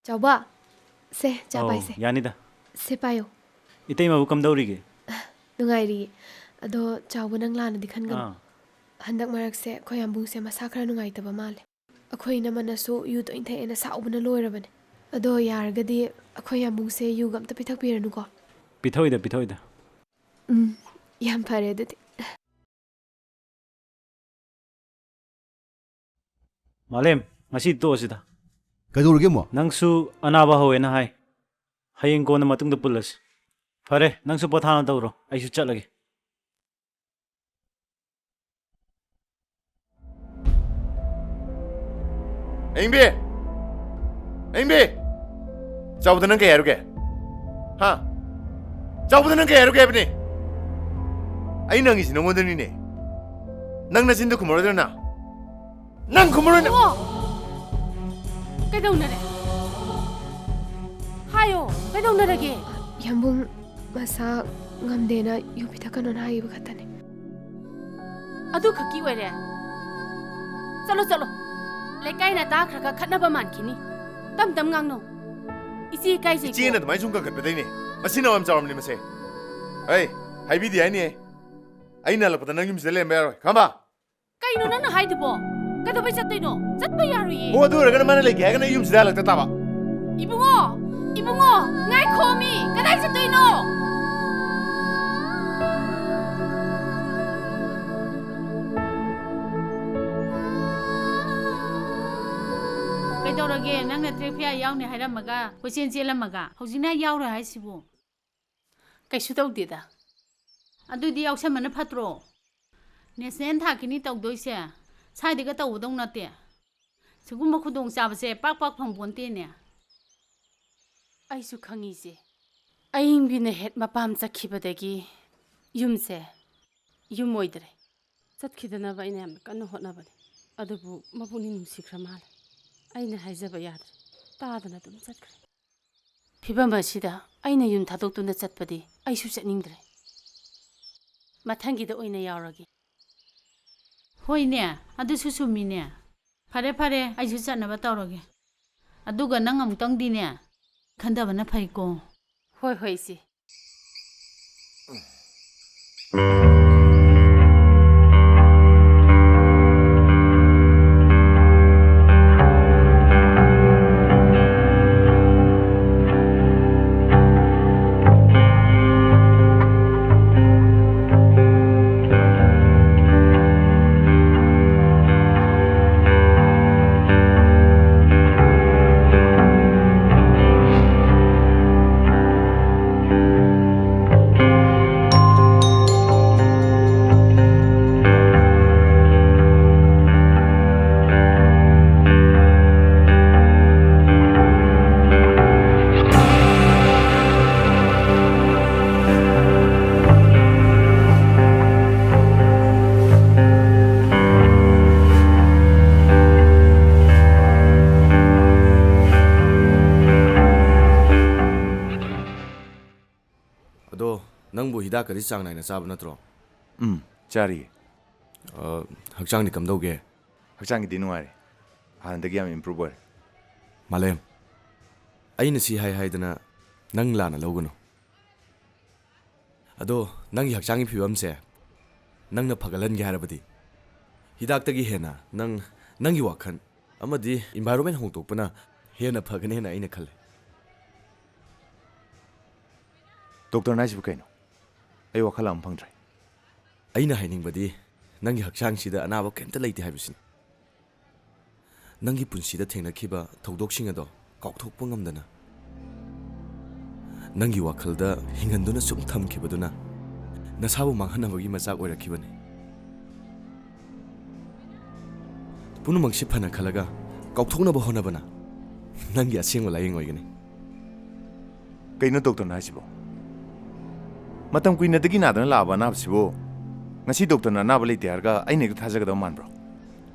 ꯆꯥꯎꯕ, ꯁꯦ, ꯆꯥ ꯑꯧ, ꯄꯥꯏꯁꯦ꯫ ꯌꯥꯅꯤꯗ꯫ ꯁꯦ, ꯄꯥꯏꯌꯣ꯫ ꯏꯇꯩꯃꯕꯨ ꯀꯝꯗꯧꯔꯤꯒꯦ? ꯅꯨꯡꯉꯥꯏꯔꯤꯌꯦ꯫ ꯑꯗꯣ, ꯆꯥꯎꯕ, ꯅꯪ ꯂꯥꯟꯅꯗꯤ ꯈꯟꯒꯅꯨ꯫ ꯑꯥ꯫ ꯍꯟꯗꯛ ꯃꯔꯛꯁꯦ ꯑꯩꯈꯣꯏ ꯌꯥꯝꯕꯨꯡꯁꯦ ꯃꯁꯥ ꯈꯔ ꯅꯨꯡꯉꯥꯏꯇꯕ ꯃꯥꯜꯂꯦ꯫ ꯑꯩꯈꯣꯏ ꯏꯅꯝꯃꯅꯁꯨ ꯌꯨ ꯇꯣꯏꯅ ꯊꯛꯑꯦꯅ ꯁꯥꯎꯕꯅ ꯂꯣꯏꯔꯕꯅꯦ꯫ ꯑꯗꯣ, ꯌꯥꯔꯒꯗꯤ ꯑꯩꯈꯣꯏ ꯌꯥꯝꯕꯨꯡꯁꯦ ꯌꯨꯒ ꯑꯝꯇ ꯄꯤꯊꯛꯄꯤꯔꯅꯨꯀꯣ꯫ ꯄꯤꯊꯛꯑꯣꯏꯗ, ꯄꯤꯊꯛꯑꯣꯏꯗ꯫ ꯎꯝ, ꯌꯥꯝ ꯐꯔꯦ ꯑꯗꯨꯗꯤ꯫ ꯃꯥꯂꯦꯝ, ꯉꯁꯤ ꯇꯣꯛꯑꯁꯤꯗ꯫ ꯀꯩꯗꯧꯔꯒꯦ ꯑꯃꯨꯛ? ꯅꯪꯁꯨ ꯑꯅꯥꯕ ꯍꯧꯋꯦꯅ ꯍꯥꯏ꯫ ꯍꯌꯦꯡ ꯀꯣꯟꯅ ꯃꯇꯨꯡꯗ ꯄꯨꯜꯂꯁꯤ꯫ ꯐꯔꯦ, ꯅꯪꯁꯨ ꯄꯣꯊꯥꯅ ꯇꯧꯔꯣ, ꯑꯩꯁꯨ ꯆꯠꯂꯒꯦ꯫ ꯑꯌꯤꯡꯕꯤ! ꯑꯌꯤꯡꯕꯤ! ꯆꯥꯎꯕꯗ ꯅꯪ ꯀꯩ ꯍꯥꯏꯔꯨꯒꯦ? ꯍꯥ? ꯆꯥꯎꯕꯗ ꯅꯪ ꯀꯩ ꯍꯥꯏꯔꯨꯒꯦ ꯍꯥꯏꯕꯅꯤ? ꯑꯩꯅ ꯍꯪꯉꯤꯁꯤ ꯅꯉꯣꯟꯗꯅꯤꯅꯦ꯫ ꯅꯪ ꯅꯆꯤꯟꯗꯣ ꯈꯨꯝꯃꯔꯣꯏꯗ꯭ꯔꯅ? ꯅꯪ ꯈꯨꯝꯃꯔꯣꯏꯅ? ꯑꯣ! ꯀꯩꯗꯧꯅꯔꯦ? ꯍꯥꯏꯌꯣ, ꯀꯩꯗꯧꯅꯔꯒꯦ? ꯌꯥꯝꯕꯨꯡ ꯃꯁꯥ ꯉꯝꯗꯦꯅ ꯌꯨ ꯄꯤꯊꯛꯀꯅꯣꯅ ꯍꯥꯏꯈꯤꯕ ꯈꯛꯇꯅꯦ꯫ ꯑꯗꯨ ꯈꯛꯀꯤ ꯑꯣꯏꯔꯦ? ꯆꯠꯂꯣ, ꯆꯠꯂꯣ꯫ ꯂꯩꯀꯥꯏꯅ ꯇꯥꯈ꯭ꯔꯒ ꯈꯠꯅꯕ ꯃꯥꯟꯈꯤꯅꯤ꯫ ꯇꯝ ꯇꯝ ꯉꯥꯡꯅꯧ꯫ ꯏꯆꯦ ꯏꯀꯥꯏꯖꯩꯀꯣ꯫ ꯏꯆꯦꯅ ꯑꯗꯨꯃꯥꯏꯅ ꯁꯨꯝ ꯀꯟꯈꯠꯄꯗꯩꯅꯦ꯫ ꯃꯁꯤ ꯅꯋꯥ ꯌꯥꯝ ꯆꯥꯎꯔꯝꯅꯦ ꯃꯁꯦ꯫ ꯑꯩ ꯍꯥꯏꯕꯤꯗꯦ ꯍꯥꯏꯅꯦ꯫ ꯑꯩ ꯅꯥꯜꯂꯛꯄꯗ ꯅꯪ ꯌꯨꯝꯁꯤꯗ ꯂꯩꯔꯝꯕ ꯌꯥꯔꯣꯏ꯫ ꯈꯪꯉꯕ? ꯀꯩꯅꯣ ꯅꯪꯅ ꯍꯥꯏꯗꯨꯕꯣ? ꯀꯩꯗꯧꯕꯩ ꯆꯠꯇꯣꯏꯅꯣ? ꯆꯠꯄ ꯌꯥꯔꯣꯏꯌꯦ꯫ ꯑꯣ, ꯑꯗꯨ ꯑꯣꯏꯔꯒꯅ ꯃꯥꯅ ꯂꯩꯒꯦ ꯍꯥꯏꯔꯒꯅ ꯑꯩ ꯌꯨꯝꯁꯤꯗ ꯍꯜꯂꯛꯇ ꯇꯥꯕ꯫ ꯏꯕꯨꯡꯉꯣ! ꯏꯕꯨꯡꯉꯣ! ꯉꯥꯏꯈꯣꯃꯤ! ꯀꯗꯥꯏ ꯆꯠꯇꯣꯏꯅꯣ? ꯀꯩꯗꯧꯔꯒꯦ? ꯅꯪꯅ track fair ꯌꯥꯎꯅꯤ ꯍꯥꯏꯔꯝꯃꯒ, ꯀꯣꯏꯆꯦꯟ ꯆꯦꯜꯂꯝꯃꯒ, ꯍꯧꯖꯤꯛꯅ ꯌꯥꯎꯔꯣꯏ ꯍꯥꯏꯁꯤꯕꯨ? ꯀꯩꯁꯨ ꯇꯧꯗꯦꯗ꯫ ꯑꯗꯨꯗꯤ ꯌꯥꯎꯁꯟꯕꯅ ꯐꯠꯇ꯭ꯔꯣ? National ꯊꯥꯛꯀꯤꯅꯤ ꯇꯧꯗꯣꯏꯁꯦ, ꯁ꯭ꯋꯥꯏꯗꯒ ꯇꯧꯒꯗꯧ ꯅꯠꯇꯦ꯫ ꯁꯤꯒꯨꯝꯕ ꯈꯨꯗꯣꯡꯆꯥꯕꯁꯦ ꯄꯥꯛ ꯄꯥꯛ ꯐꯪꯄꯣꯟꯇꯦꯅꯦ꯫ ꯑꯩꯁꯨ ꯈꯪꯉꯤꯁꯦ꯫ ꯑꯏꯪꯕꯤꯅ ꯍꯦꯛ ꯃꯄꯥꯝ ꯆꯠꯈꯤꯕꯗꯒꯤ ꯌꯨꯝꯁꯦ ꯌꯨꯝ ꯑꯣꯏꯗ꯭ꯔꯦ꯫ ꯆꯠꯈꯤꯗꯅꯕ ꯑꯩꯅ ꯌꯥꯝꯅ ꯀꯟꯅ ꯍꯣꯠꯅꯕꯅꯦ, ꯑꯗꯨꯕꯨ ꯃꯄꯨꯛꯅꯤꯡ ꯅꯨꯡꯁꯤꯈ꯭ꯔ ꯃꯥꯜꯂꯦ꯫ ꯑꯩꯅ ꯍꯥꯏꯖꯕ ꯌꯥꯗ꯭ꯔꯦ, ꯇꯥꯗꯅ ꯑꯗꯨꯝ ꯆꯠꯈ꯭ꯔꯦ꯫ ꯐꯤꯕꯝ ꯑꯁꯤꯗ ꯑꯩꯅ ꯌꯨꯝ ꯊꯥꯗꯣꯛꯇꯨꯅ ꯆꯠꯄꯗꯤ ꯑꯩꯁꯨ ꯆꯠꯅꯤꯡꯗ꯭ꯔꯦ꯫ ꯃꯊꯪꯒꯤꯗ ꯑꯣꯏꯅ ꯌꯥꯎꯔꯒꯦ꯫ ꯍꯣꯏꯅꯦ, ꯑꯗꯨꯁꯨ ꯆꯨꯝꯃꯤꯅꯦ꯫ ꯐꯔꯦ, ꯐꯔꯦ, ꯑꯩꯁꯨ ꯆꯠꯅꯕ ꯇꯧꯔꯒꯦ꯫ ꯑꯗꯨꯒ ꯅꯪ ꯑꯃꯨꯛꯇꯪꯗꯤꯅꯦ, ꯈꯟꯊꯕꯅ ꯐꯩꯀꯣ꯫ ꯍꯣꯏ, ꯍꯣꯏ, ꯏꯆꯦ꯫ ꯑꯗꯣ, ꯅꯪꯕꯨ ꯍꯤꯗꯥꯛꯀꯗꯤ ꯆꯥꯡ ꯅꯥꯏꯅ ꯆꯥꯕ ꯅꯠꯇ꯭ꯔꯣ? ꯎꯝ, ꯆꯥꯔꯤꯌꯦ꯫ ꯑ, ꯍꯛꯆꯥꯡꯗꯤ ꯀꯝꯗꯧꯒꯦ? ꯍꯛꯆꯥꯡꯒꯤꯗꯤ ꯅꯨꯡꯉꯥꯏꯔꯦ꯫ ꯍꯥꯟꯅꯗꯒꯤ ꯌꯥꯝ improve ꯑꯣꯏꯔꯦ꯫ ꯃꯥꯂꯦꯝ, ꯑꯩꯅ ꯁꯤ ꯍꯥꯏ ꯍꯥꯏꯗꯅ ꯅꯪ ꯂꯥꯟꯅ ꯂꯧꯒꯅꯨ꯫ ꯑꯗꯣ, ꯅꯪꯒꯤ ꯍꯛꯆꯥꯡꯒꯤ ꯐꯤꯕꯝꯁꯦ ꯅꯪꯅ ꯐꯒꯠꯍꯟꯒꯦ ꯍꯥꯏꯔꯕꯗꯤ, ꯍꯤꯗꯥꯛꯇꯒꯤ ꯍꯦꯟꯅ ꯅꯪ, ꯅꯪꯒꯤ ꯋꯥꯈꯜ ꯑꯃꯗꯤ environment ꯍꯣꯡꯗꯣꯛꯄꯅ ꯍꯦꯟꯅ ꯐꯒꯅꯤ ꯍꯥꯏꯅ ꯑꯩꯅ ꯈꯜꯂꯦ꯫ ꯗꯣꯛꯇꯔꯅ ꯍꯥꯏꯁꯤꯕꯨ ꯀꯩꯅꯣ? ꯑꯩ ꯋꯥꯈꯜ ꯂꯥꯡ ꯐꯪꯗ꯭ꯔꯦ꯫ ꯑꯩꯅ ꯍꯥꯏꯅꯤꯡꯕꯗꯤ, ꯅꯪꯒꯤ ꯍꯛꯆꯥꯡꯁꯤꯗ ꯑꯅꯥꯕ ꯀꯩꯝꯇ ꯂꯩꯇꯦ ꯍꯥꯏꯕꯁꯤꯅꯤ꯫ ꯅꯪꯒꯤ ꯄꯨꯟꯁꯤꯗ ꯊꯦꯡꯅꯈꯤꯕ ꯊꯧꯗꯣꯛꯁꯤꯡ ꯑꯗꯣ ꯀꯥꯎꯊꯣꯛꯄ ꯉꯝꯗꯅ, ꯅꯪꯒꯤ ꯋꯥꯈꯜꯗ ꯍꯤꯡꯍꯟꯗꯨꯅ ꯁꯨꯝ ꯊꯝꯈꯤꯕꯗꯨꯅ ꯅꯁꯥꯕꯨ ꯃꯥꯡꯍꯟꯅꯕꯒꯤ ꯃꯆꯥꯛ ꯑꯣꯏꯔꯛꯈꯤꯕꯅꯤ꯫ ꯄꯨꯝꯅꯃꯛꯁꯤ ꯐꯅ ꯈꯜꯂꯒ ꯀꯥꯎꯊꯣꯛꯅꯕ ꯍꯣꯠꯅꯕꯅ ꯅꯪꯒꯤ ꯑꯁꯦꯡꯕ ꯂꯥꯏꯌꯦꯡ ꯑꯣꯏꯒꯅꯤ꯫ ꯀꯩꯅꯣ ꯗꯣꯛꯇꯔꯅ ꯍꯥꯏꯁꯤꯕꯣ? ꯃꯇꯝ ꯀꯨꯏꯅꯗꯒꯤ ꯅꯥꯗꯨꯅ ꯂꯥꯛꯂꯕ ꯑꯅꯥꯕꯁꯤꯕꯨ ꯉꯁꯤ ꯗꯣꯛꯇꯔꯅ ꯑꯅꯥꯕ ꯂꯩꯇꯦ ꯍꯥꯏꯔꯒ ꯑꯩꯅ ꯍꯦꯛꯇ ꯊꯥꯖꯒꯗꯕ ꯃꯥꯟꯕ꯭ꯔꯣ?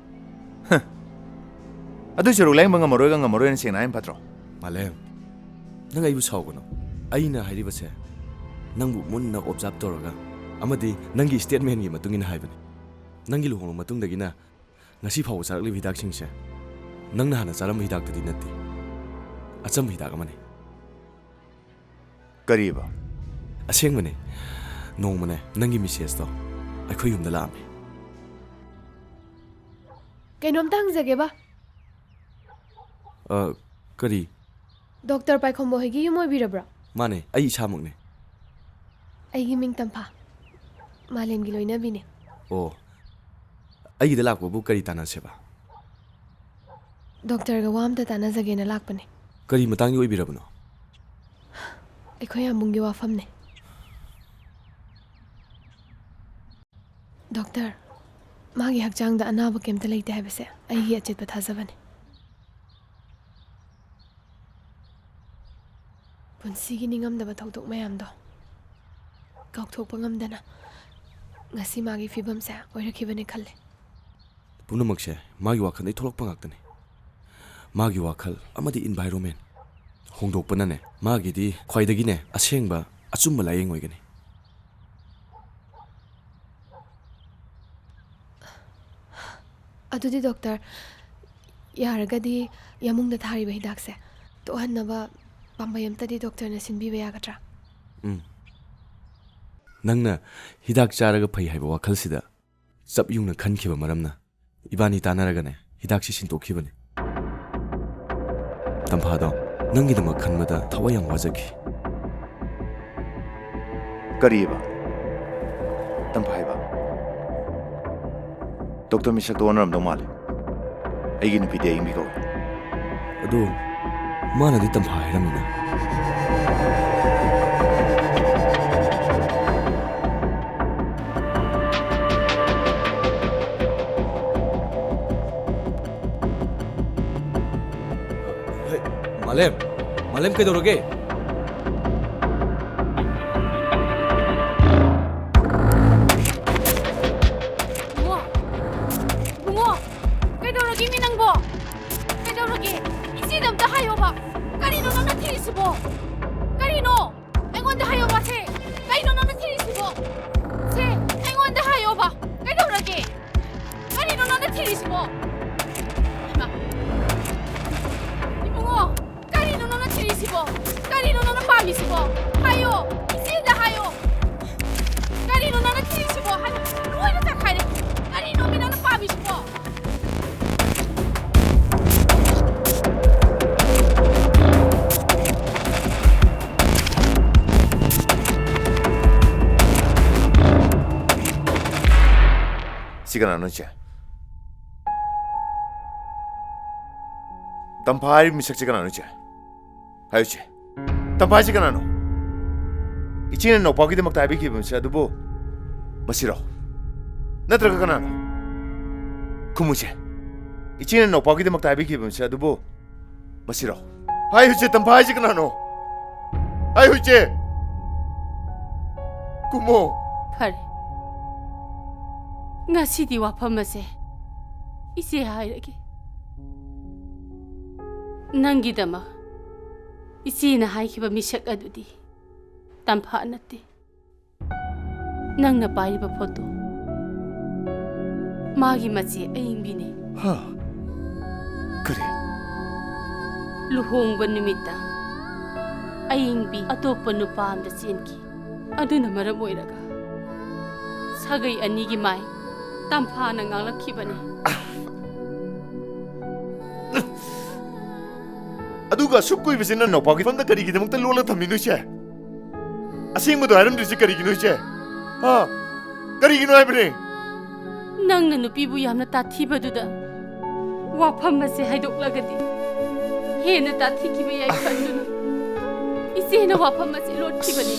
ꯍ! ꯑꯗꯨ ꯁꯔꯨꯛ ꯂꯥꯌꯦꯡꯕ ꯉꯝꯃꯔꯣꯏꯒ ꯉꯝꯃꯔꯣꯏꯅ ꯁꯦꯡꯅ ꯍꯥꯏꯅ ꯐꯠꯇ꯭ꯔꯣ? ꯃꯥꯂꯦꯝ, ꯅꯪ ꯑꯩꯕꯨ ꯁꯥꯎꯒꯅꯨ꯫ ꯑꯩꯅ ꯍꯥꯏꯔꯤꯕꯁꯦ ꯅꯪꯕꯨ ꯃꯨꯟꯅ observe ꯇꯧꯔꯒ ꯑꯃꯗꯤ ꯅꯪꯒꯤ statement ꯒꯤ ꯃꯇꯨꯡ ꯏꯟꯅ ꯍꯥꯏꯕꯅꯤ꯫ ꯅꯪꯒꯤ ꯂꯨꯍꯣꯡꯂꯕ ꯃꯇꯨꯡꯗꯒꯤꯅ ꯉꯁꯤ ꯐꯥꯎꯕ ꯆꯥꯔꯛꯂꯤꯕ ꯍꯤꯗꯥꯛꯁꯤꯡꯁꯦ ꯅꯪꯅ ꯍꯥꯟꯅ ꯆꯥꯔꯝꯕ ꯍꯤꯗꯥꯛꯇꯨꯗꯤ ꯅꯠꯇꯦ꯫ ꯑꯆꯝꯕ ꯍꯤꯗꯥꯛ ꯑꯃꯅꯤ꯫ ꯀꯔꯤꯕ? ꯑꯁꯦꯡꯕꯅꯦ꯫ ꯅꯣꯡꯃꯅꯦ, ꯅꯪꯒꯤ ꯃꯤꯁꯦꯁꯇꯣ ꯑꯩꯈꯣꯏ ꯌꯨꯝꯗ ꯂꯥꯛꯑꯝꯃꯦ꯫ ꯀꯩꯅꯣꯝꯇ ꯍꯪꯖꯒꯦꯕ꯫ ꯑ, ꯀꯔꯤ? ꯗꯣꯛꯇꯔ ꯄꯥꯏꯈꯣꯝꯕ ꯍꯣꯏꯒꯤ ꯌꯨꯝ ꯑꯣꯏꯕꯤꯔꯕ꯭ꯔꯣ? ꯃꯥꯅꯦ, ꯑꯩ ꯏꯁꯥꯃꯛꯅꯦ꯫ ꯑꯩꯒꯤ ꯃꯤꯡ ꯇꯝꯐꯥ, ꯃꯥꯂꯦꯝꯒꯤ ꯂꯣꯏꯅꯕꯤꯅꯦ꯫ ꯑꯣ, ꯑꯩꯒꯤꯗ ꯂꯥꯛꯄꯕꯨ ꯀꯔꯤ ꯇꯥꯟꯅꯁꯦꯕ? ꯗꯣꯛꯇꯔꯒ ꯋꯥ ꯑꯝꯇ ꯇꯥꯟꯅꯖꯒꯦꯅ ꯂꯥꯛꯄꯅꯦ꯫ ꯀꯔꯤ ꯃꯇꯥꯡꯒꯤ ꯑꯣꯏꯕꯤꯔꯕꯅꯣ? ꯑꯩꯈꯣꯏ ꯌꯥꯝꯕꯨꯡꯒꯤ ꯋꯥꯐꯝꯅꯦ꯫ ꯗꯣꯛꯇꯔ, ꯃꯥꯒꯤ ꯍꯛꯆꯥꯡꯗ ꯑꯅꯥꯕ ꯀꯩꯝꯇ ꯂꯩꯇꯦ ꯍꯥꯏꯕꯁꯦ ꯑꯩꯒꯤ ꯑꯆꯦꯠꯄ ꯊꯥꯖꯕꯅꯤ꯫ ꯄꯨꯟꯁꯤꯒꯤ ꯅꯤꯡꯉꯝꯗꯕ ꯊꯧꯗꯣꯛ ꯃꯌꯥꯝꯗꯣ ꯀꯥꯎꯊꯣꯛꯄ ꯉꯝꯗꯅ ꯉꯁꯤ ꯃꯥꯒꯤ ꯐꯤꯕꯝꯁꯦ ꯑꯣꯏꯔꯛꯈꯤꯕꯅꯦ ꯈꯜꯂꯦ꯫ ꯄꯨꯝꯅꯃꯛꯁꯦ ꯃꯥꯒꯤ ꯋꯥꯈꯜꯗꯒꯤ ꯊꯣꯛꯂꯛꯄ ꯉꯥꯛꯇꯅꯤ꯫ ꯃꯥꯒꯤ ꯋꯥꯈꯜ ꯑꯃꯗꯤ environment ꯍꯣꯡꯗꯣꯛꯄꯅꯅꯦ ꯃꯥꯒꯤꯗꯤ ꯈ꯭ꯋꯥꯏꯗꯒꯤꯅꯦ ꯑꯁꯦꯡꯕ ꯑꯆꯨꯝꯕ ꯂꯥꯏꯌꯦꯡ ꯑꯣꯏꯒꯅꯤ꯫ ꯑꯗꯨꯗꯤ ꯗꯣꯛꯇꯔ, ꯌꯥꯔꯒꯗꯤ ꯌꯥꯃꯨꯡꯗ ꯊꯥꯔꯤꯕ ꯍꯤꯗꯥꯛꯁꯦ ꯇꯣꯛꯍꯟꯅꯕ ꯄꯥꯝꯕꯩ ꯑꯝꯇꯗꯤ ꯗꯣꯛꯇꯔꯅ ꯁꯤꯟꯕꯤꯕ ꯌꯥꯒꯗ꯭ꯔꯥ? ꯎꯝ꯫ ꯅꯪꯅ ꯍꯤꯗꯥꯛ ꯆꯥꯔꯒ ꯐꯩ ꯍꯥꯏꯕ ꯋꯥꯈꯜꯁꯤꯗ ꯆꯞ ꯌꯨꯡꯅ ꯈꯟꯈꯤꯕ ꯃꯔꯝꯅ ꯏꯕꯥꯅꯤ ꯇꯥꯟꯅꯔꯒꯅꯦ ꯍꯤꯗꯥꯛꯁꯤ ꯁꯤꯟꯗꯣꯛꯈꯤꯕꯅꯤ꯫ ꯇꯝꯐꯥꯗꯣ ꯅꯪꯒꯤꯗꯃꯛ ꯈꯟꯕꯗ ꯊꯋꯥꯏ ꯌꯥꯝ ꯋꯥꯖꯈꯤ꯫ ꯀꯔꯤꯕ? ꯇꯝꯐꯥ ꯍꯥꯏꯕ? ꯗꯣꯛꯇꯔ ꯃꯤꯁꯛꯇꯣ ꯑꯣꯟꯅꯔꯝꯗꯧ ꯃꯥꯜꯂꯦ꯫ ꯑꯩꯒꯤ ꯅꯨꯄꯤꯗꯤ ꯑꯌꯤꯡꯕꯤ ꯀꯧꯏ꯫ ꯑꯗꯣ ꯃꯥꯅꯗꯤ ꯇꯝꯐꯥ ꯍꯥꯏꯔꯝꯃꯤꯅ꯫ ꯍꯩ, ꯃꯥꯂꯦꯝ, ꯃꯥꯂꯦꯝ ꯀꯩꯗꯧꯔꯒꯦ? ꯊꯤꯔꯤꯁꯤꯕꯣ? ꯀꯔꯤꯅꯣ? ꯑꯩꯉꯣꯟꯗ ꯍꯥꯏꯌꯣꯕ ꯁꯦ꯫ ꯀꯩꯅꯣ ꯅꯪꯅ ꯊꯤꯔꯤꯁꯤꯕꯣ? ꯁꯦ, ꯑꯩꯉꯣꯟꯗ ꯍꯥꯏꯌꯣꯕ꯫ ꯀꯩꯗꯧꯔꯒꯦ? ꯀꯔꯤꯅꯣ ꯅꯪꯅ ꯊꯤꯔꯤꯁꯤꯕꯣ? ꯍꯩꯃꯥ꯫ ꯏꯕꯨꯡꯉꯣ, ꯀꯔꯤꯅꯣ ꯅꯪꯅ ꯊꯤꯔꯤꯁꯤꯕꯣ? ꯀꯔꯤꯅꯣ ꯅꯪꯅ ꯄꯥꯝꯃꯤꯁꯤꯕꯣ? ꯍꯥꯏꯌꯣ, ꯏꯆꯦꯗ ꯍꯥꯏꯌꯣ꯫ ꯀꯔꯤꯅꯣ ꯅꯪꯅ ꯊꯤꯔꯤꯁꯤꯕꯣ? ꯍꯥꯏꯕ ꯂꯣꯏꯅ ꯆꯠꯈꯥꯏꯔꯦ꯫ ꯀꯔꯤꯅꯣꯃꯤ ꯅꯪꯅ ꯄꯥꯝꯃꯤꯁꯤꯕꯣ? ꯁꯤ ꯀꯅꯥꯅꯣ, ꯏꯆꯦ? ꯇꯝꯐꯥ ꯍꯥꯏꯔꯤꯕ ꯃꯤꯁꯛꯁꯤ ꯀꯅꯥꯅꯣ, ꯏꯆꯦ? ꯍꯥꯏꯌꯨ, ꯏꯆꯦ꯫ ꯇꯝꯐꯥ ꯍꯥꯏꯁꯤ ꯀꯅꯥꯅꯣ? ꯏꯆꯦꯅ ꯅꯧꯄꯥꯒꯤꯗꯃꯛꯇ ꯍꯥꯏꯕꯤꯈꯤꯕ ꯃꯤꯁꯛ ꯑꯗꯨꯕꯨ ꯃꯁꯤꯔꯣ? ꯅꯠꯇ꯭ꯔꯒ ꯀꯅꯥꯅꯣ? ꯈꯨꯝꯃꯨ, ꯏꯆꯦ꯫ ꯏꯆꯦꯅ ꯅꯧꯄꯥꯒꯤꯗꯃꯛꯇ ꯍꯥꯏꯕꯤꯈꯤꯕ ꯃꯤꯁꯛ ꯑꯗꯨꯕꯨ ꯃꯁꯤꯔꯣ? ꯍꯥꯏꯌꯨ, ꯏꯆꯦ, ꯇꯝꯐꯥ ꯍꯥꯏꯁꯤ ꯀꯅꯥꯅꯣ? ꯍꯥꯏꯌꯨ, ꯏꯆꯦ꯫ ꯈꯨꯝꯃꯣ꯫ ꯐꯔꯦ꯫ ꯉꯁꯤꯗꯤ ꯋꯥꯐꯝ ꯑꯁꯦ ꯏꯆꯦ ꯍꯥꯏꯔꯒꯦ꯫ ꯅꯪꯒꯤꯗꯃꯛ ꯏꯆꯦꯅ ꯍꯥꯏꯈꯤꯕ ꯃꯤꯁꯛ ꯑꯗꯨꯗꯤ ꯇꯝꯐꯥ ꯅꯠꯇꯦ꯫ ꯅꯪꯅ ꯄꯥꯏꯔꯤꯕ ꯐꯣꯇꯣ, ꯃꯥꯒꯤ ꯃꯆꯦ ꯑꯏꯪꯕꯤꯅꯦ꯫ ꯍꯥ? ꯀꯔꯤ? ꯂꯨꯍꯣꯡꯕ ꯅꯨꯃꯤꯠꯇ ꯑꯏꯪꯕꯤ ꯑꯇꯣꯞꯄ ꯅꯨꯄꯥ ꯑꯃꯗ ꯆꯦꯟꯈꯤ꯫ ꯑꯗꯨꯅ ꯃꯔꯝ ꯑꯣꯏꯔꯒ ꯁꯥꯒꯩ ꯑꯅꯤꯒꯤ ꯃꯥꯏ ꯇꯝꯐꯥꯅ ꯉꯥꯡꯂꯛꯈꯤꯕꯅꯤ꯫ ꯑꯗꯨꯒ ꯑꯁꯨꯛ ꯀꯨꯏꯕꯁꯤ ꯅꯪ ꯅꯧꯄꯥꯒꯤ ꯐꯝꯗ ꯀꯔꯤꯒꯤꯗꯃꯛꯇ ꯂꯣꯠꯂ ꯊꯝꯃꯤꯅꯣ, ꯏꯆꯦ? ꯑꯁꯦꯡꯕꯗꯣ ꯍꯥꯏꯔꯝꯗ꯭ꯔꯤꯁꯤ ꯀꯔꯤꯒꯤꯅꯣ, ꯏꯆꯦ? ꯍꯥ? ꯀꯔꯤꯒꯤꯅꯣ ꯍꯥꯏꯕꯅꯦ? ꯅꯪꯅ ꯅꯨꯄꯤꯕꯨ ꯌꯥꯝꯅ ꯇꯥꯊꯤꯕꯗꯨꯗ ꯋꯥꯐꯝ ꯑꯁꯦ ꯍꯥꯏꯗꯣꯛꯂꯒꯗꯤ ꯍꯦꯟꯅ ꯇꯥꯊꯤꯈꯤꯕ ꯌꯥꯏ ꯈꯟꯗꯨꯅ ꯏꯆꯦꯅ ꯋꯥꯐꯝ ꯑꯁꯦ ꯂꯣꯠꯈꯤꯕꯅꯤ꯫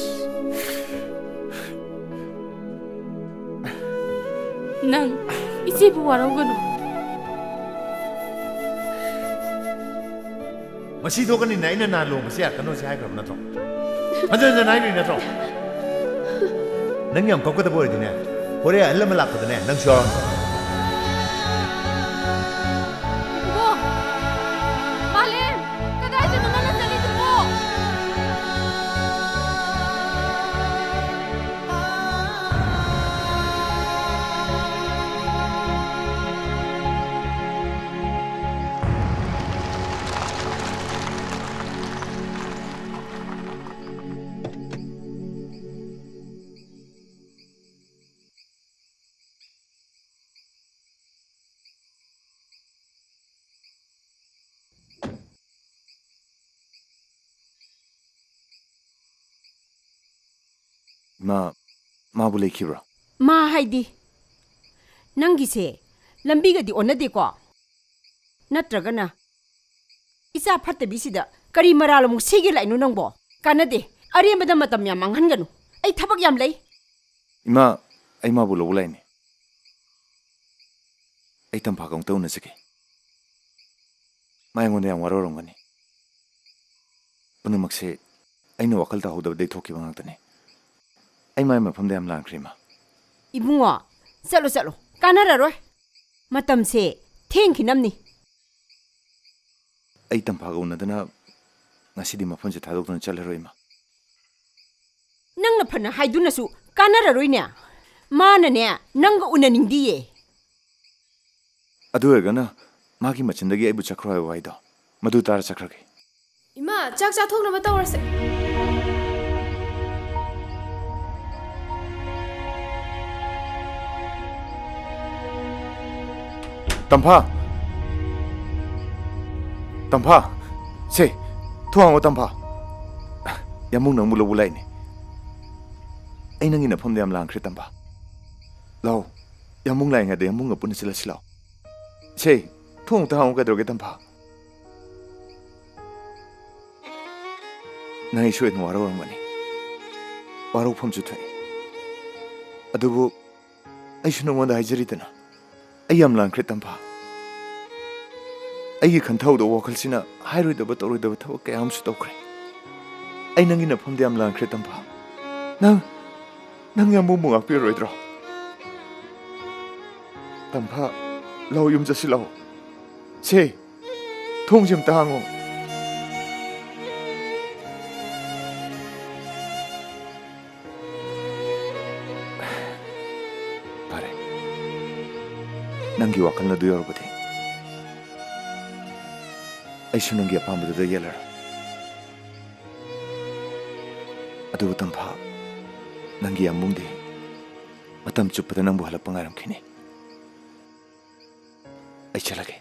ꯅꯪ ꯏꯆꯦꯕꯨ ꯋꯥꯔꯧꯒꯅꯨ꯫ ꯃꯁꯤ ꯊꯣꯛꯀꯅꯤꯅ ꯑꯩꯅ ꯅꯍꯥꯟ ꯂꯨꯍꯣꯡꯕꯁꯦ ꯌꯥꯔꯛꯀꯅꯣꯁꯦ ꯍꯥꯏꯈ꯭ꯔꯕ ꯅꯠꯇ꯭ꯔꯣ? ꯍꯟꯖꯟ ꯍꯟꯖꯟ ꯍꯥꯏꯈ꯭ꯔꯤ ꯅꯠꯇ꯭ꯔꯣ? ꯅꯪ ꯌꯥꯝ ꯀꯞꯀꯗꯕ ꯑꯣꯏꯔꯗꯤꯅꯦ, ꯍꯣꯔꯦꯟ ꯑꯍꯜ ꯑꯃ ꯂꯥꯛꯄꯗꯅꯦ, ꯅꯪꯁꯨ ꯌꯥꯎꯔꯝꯃꯣ꯫ ꯏꯕꯣ! ꯃꯥꯂꯦꯝ! ꯀꯗꯥꯏꯗꯅꯣ ꯅꯪꯅ ꯆꯠꯂꯤꯗꯨꯕꯣ? ꯏꯃꯥ, ꯃꯥꯕꯨ ꯂꯩꯈꯤꯕ꯭ꯔꯣ? ꯃꯥ ꯍꯥꯏꯗꯤ? ꯅꯪꯒꯤꯁꯦ ꯂꯝꯕꯤꯒꯗꯤ ꯑꯣꯟꯅꯗꯦꯀꯣ? ꯅꯠꯇ꯭ꯔꯒꯅ ꯏꯆꯥ ꯐꯠꯇꯕꯤꯁꯤꯗ ꯀꯔꯤ ꯃꯔꯥꯜ ꯑꯃꯨꯛ ꯁꯤꯒꯦ ꯂꯥꯛꯏꯅꯣ ꯅꯪꯕꯣ? ꯀꯥꯟꯅꯗꯦ꯫ ꯑꯔꯦꯝꯕꯗ ꯃꯇꯝ ꯌꯥꯝ ꯃꯥꯡꯍꯟꯒꯅꯨ꯫ ꯑꯩ ꯊꯕꯛ ꯌꯥꯝ ꯂꯩ꯫ ꯏꯃꯥ, ꯑꯩ ꯃꯥꯕꯨ ꯂꯧꯕ ꯂꯥꯛꯏꯅꯦ꯫ ꯑꯩ ꯇꯝꯐꯥꯒ ꯑꯃꯨꯛꯇ ꯎꯅꯖꯒꯦ꯫ ꯃꯥ ꯑꯩꯉꯣꯟꯗ ꯌꯥꯝ ꯋꯥꯔꯧꯔꯝꯒꯅꯤ꯫ ꯄꯨꯝꯅꯃꯛꯁꯦ ꯑꯩꯅ ꯋꯥꯈꯜ ꯇꯥꯍꯧꯗꯕꯗꯒꯤ ꯊꯣꯛꯈꯤꯕ ꯉꯥꯛꯇꯅꯤ꯫ ꯑꯩ ꯃꯥꯏ ꯃꯐꯝꯗ ꯌꯥꯝ ꯂꯥꯟꯈ꯭ꯔꯦ, ꯏꯃꯥ꯫ ꯏꯕꯨꯡꯉꯣ, ꯆꯠꯂꯣ, ꯆꯠꯂꯣ꯫ ꯀꯥꯟꯅꯔꯔꯣꯏ꯫ ꯃꯇꯝꯁꯦ ꯊꯦꯡꯈꯤꯅꯝꯅꯤ꯫ ꯑꯩ ꯇꯝꯐꯥꯒ ꯎꯅꯗꯅ ꯉꯁꯤꯗꯤ ꯃꯐꯝꯁꯦ ꯊꯥꯗꯣꯛꯇꯨꯅ ꯆꯠꯂꯔꯣꯏ, ꯏꯃꯥ꯫ ꯅꯪꯅ ꯐꯅ ꯍꯥꯏꯗꯨꯅꯁꯨ ꯀꯥꯟꯅꯔꯔꯣꯏꯅꯦ꯫ ꯃꯥꯅꯅꯦ, ꯅꯪꯒ ꯎꯅꯅꯤꯡꯗꯤꯌꯦ꯫ ꯑꯗꯨ ꯑꯣꯏꯔꯒꯅ ꯃꯥꯒꯤ ꯃꯆꯤꯟꯗꯒꯤ ꯑꯩꯕꯨ ꯆꯠꯈ꯭ꯔꯣ ꯍꯥꯏꯕ ꯋꯥꯍꯩꯗꯣ, ꯃꯗꯨ ꯇꯥꯔ ꯆꯠꯈ꯭ꯔꯒꯦ꯫ ꯏꯃꯥ, ꯆꯥꯛ ꯆꯥꯊꯣꯛꯅꯕ ꯇꯧꯔꯁꯦ꯫ ꯇꯝꯐꯥ! ꯇꯝꯐꯥ! ꯁꯦ, ꯊꯣꯡ ꯍꯥꯡꯉꯣ, ꯇꯝꯐꯥ꯫ ꯌꯥꯝꯕꯨꯡ ꯅꯪꯕꯨ ꯂꯧꯕ ꯂꯥꯛꯏꯅꯦ꯫ ꯑꯩ ꯅꯪꯒꯤ ꯅꯐꯝꯗ ꯌꯥꯝ ꯂꯥꯡꯈ꯭ꯔꯦ, ꯇꯝꯐꯥ꯫ ꯂꯥꯛꯑꯣ, ꯌꯥꯝꯕꯨꯡ ꯂꯥꯛꯏꯉꯩꯗ ꯌꯥꯝꯕꯨꯡꯒ ꯄꯨꯟꯅ ꯆꯠꯂꯁꯤ ꯂꯥꯛꯑꯣ꯫ ꯁꯦ, ꯊꯣꯡ ꯑꯝꯇ ꯍꯥꯡꯉꯨ ꯀꯩꯗꯧꯔꯒꯦ, ꯇꯝꯐꯥ? ꯅꯪ ꯑꯩ ꯁꯣꯏꯗꯅ ꯋꯥꯔꯧꯔꯝꯒꯅꯤ꯫ ꯋꯥꯔꯧꯐꯝꯁꯨ ꯊꯣꯛꯏ꯫ ꯑꯗꯨꯕꯨ ꯑꯩꯁꯨ ꯅꯉꯣꯟꯗ ꯍꯥꯏꯖꯔꯤꯗꯅ, ꯑꯩ ꯌꯥꯝ ꯂꯥꯟꯈ꯭ꯔꯦ, ꯇꯝꯐꯥ꯫ ꯑꯩꯒꯤ ꯈꯟꯊꯍꯧꯗꯕ ꯋꯥꯈꯜꯁꯤꯅ ꯍꯥꯏꯔꯣꯏꯗꯕ ꯇꯧꯔꯣꯏꯗꯕ ꯊꯕꯛ ꯀꯌꯥ ꯑꯃꯁꯨ ꯇꯧꯈ꯭ꯔꯦ꯫ ꯑꯩ ꯅꯪꯒꯤ ꯅꯐꯝꯗ ꯌꯥꯝ ꯂꯥꯟꯈ꯭ꯔꯦ, ꯇꯝꯐꯥ꯫ ꯅꯪ, ꯅꯪ ꯌꯥꯝꯕꯨꯡꯕꯨ ꯉꯥꯛꯄꯤꯔꯔꯣꯏꯗ꯭ꯔꯣ? ꯇꯝꯐꯥ, ꯂꯥꯛꯑꯣ, ꯌꯨꯝ ꯆꯠꯁꯤ ꯂꯥꯛꯑꯣ꯫ ꯁꯦ, ꯊꯣꯡꯁꯦ ꯑꯝꯇ ꯍꯥꯡꯉꯣ꯫ ꯐꯔꯦ, ꯅꯪꯒꯤ ꯋꯥꯈꯜꯅ ꯑꯗꯨ ꯌꯧꯔꯕꯗꯤ ꯑꯩꯁꯨ ꯅꯪꯒꯤ ꯑꯄꯥꯝꯕꯗꯨꯗ ꯌꯦꯠꯂꯔꯣꯏ꯫ ꯑꯗꯨꯕꯨ ꯇꯝꯐꯥ, ꯅꯪꯒꯤ ꯌꯥꯝꯕꯨꯡꯗꯤ ꯃꯇꯝ ꯆꯨꯞꯄꯗ ꯅꯪꯕꯨ ꯍꯜꯂꯛꯄ ꯉꯥꯏꯔꯝꯈꯤꯅꯤ꯫ ꯑꯩ ꯆꯠꯂꯒꯦ꯫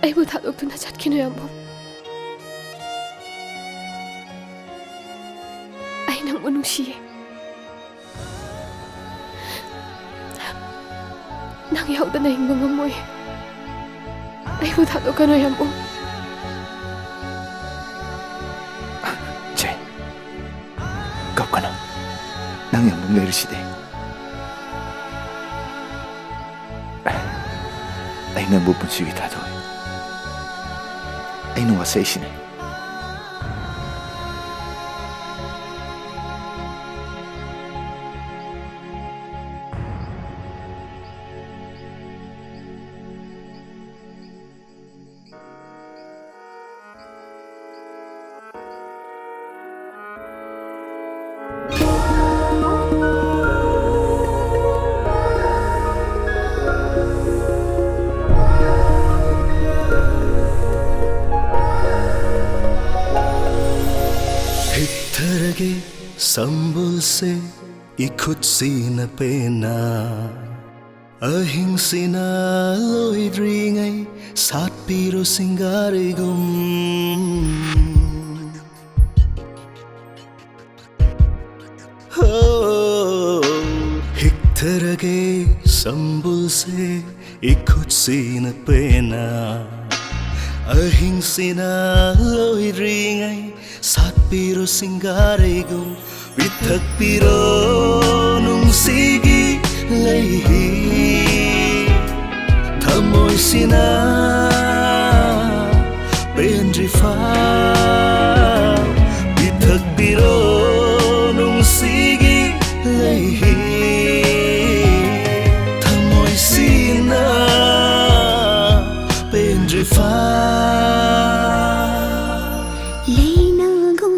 ꯑꯩꯕꯨ ꯊꯥꯗꯣꯛꯇꯨꯅ ꯆꯠꯈꯤꯅꯨ, ꯌꯥꯝꯕꯨꯡ꯫ ꯑꯩ ꯅꯪꯕꯨ ꯅꯨꯡꯁꯤꯌꯦ꯫ ꯅꯪ ꯌꯥꯎꯗꯅ ꯍꯤꯡꯕ ꯉꯝꯃꯣꯏ꯫ ꯑꯩꯕꯨ ꯊꯥꯗꯣꯛꯀꯅꯨ, ꯌꯥꯝꯕꯨꯡ꯫ ꯆꯦ, ꯀꯞꯀꯅꯨ꯫ ꯅꯪ ꯌꯥꯝꯕꯨꯡ ꯂꯩꯔꯤꯁꯤꯗꯤ꯫ ꯑꯩ ꯅꯪꯕꯨ ꯄꯨꯟꯁꯤꯒꯤ ꯊꯥꯗꯣꯛꯏ꯫ ꯑꯩꯅ ꯋꯥꯁꯛꯏꯁꯤꯅꯤ꯫ ꯍꯤꯛꯊꯔꯒꯦ ꯁꯝꯕꯨꯜꯁꯦ ꯏꯈꯨꯠꯁꯤꯅ ꯄꯦꯟꯅ꯫ ꯑꯍꯤꯡꯁꯤꯅ ꯂꯣꯏꯗ꯭ꯔꯤꯉꯩ ꯁꯥꯠꯄꯤꯔꯣ ꯁꯤꯡꯒꯥꯔꯩꯒꯨꯝ꯫ ꯍꯣ, ꯍꯤꯛꯊꯔꯒꯦ ꯁꯝꯕꯨꯜꯁꯦ ꯏꯈꯨꯠꯁꯤꯅ ꯄꯦꯟꯅ꯫ ꯑꯍꯤꯡꯁꯤꯅ ꯂꯣꯏꯗ꯭ꯔꯤꯉꯩ ꯁꯥꯠꯄꯤꯔꯣ ꯁꯤꯡꯒꯥꯔꯩꯒꯨꯝ꯫ ꯄꯤꯊꯛꯄꯤꯔꯣ ꯅꯨꯡꯁꯤꯒꯤ ꯂꯩꯍꯤ꯫ ꯊꯃꯣꯏꯁꯤꯅ ꯄꯦꯟꯗ꯭ꯔꯤꯐꯥꯎ ꯄꯤꯊꯛꯄꯤꯔꯣ ꯅꯨꯡꯁꯤꯒꯤ ꯂꯩꯍꯤ꯫ ꯊꯃꯣꯏꯁꯤꯅ ꯄꯦꯟꯗ꯭ꯔꯤꯐꯥꯎ꯫ ꯂꯩꯅꯥꯒꯨꯝ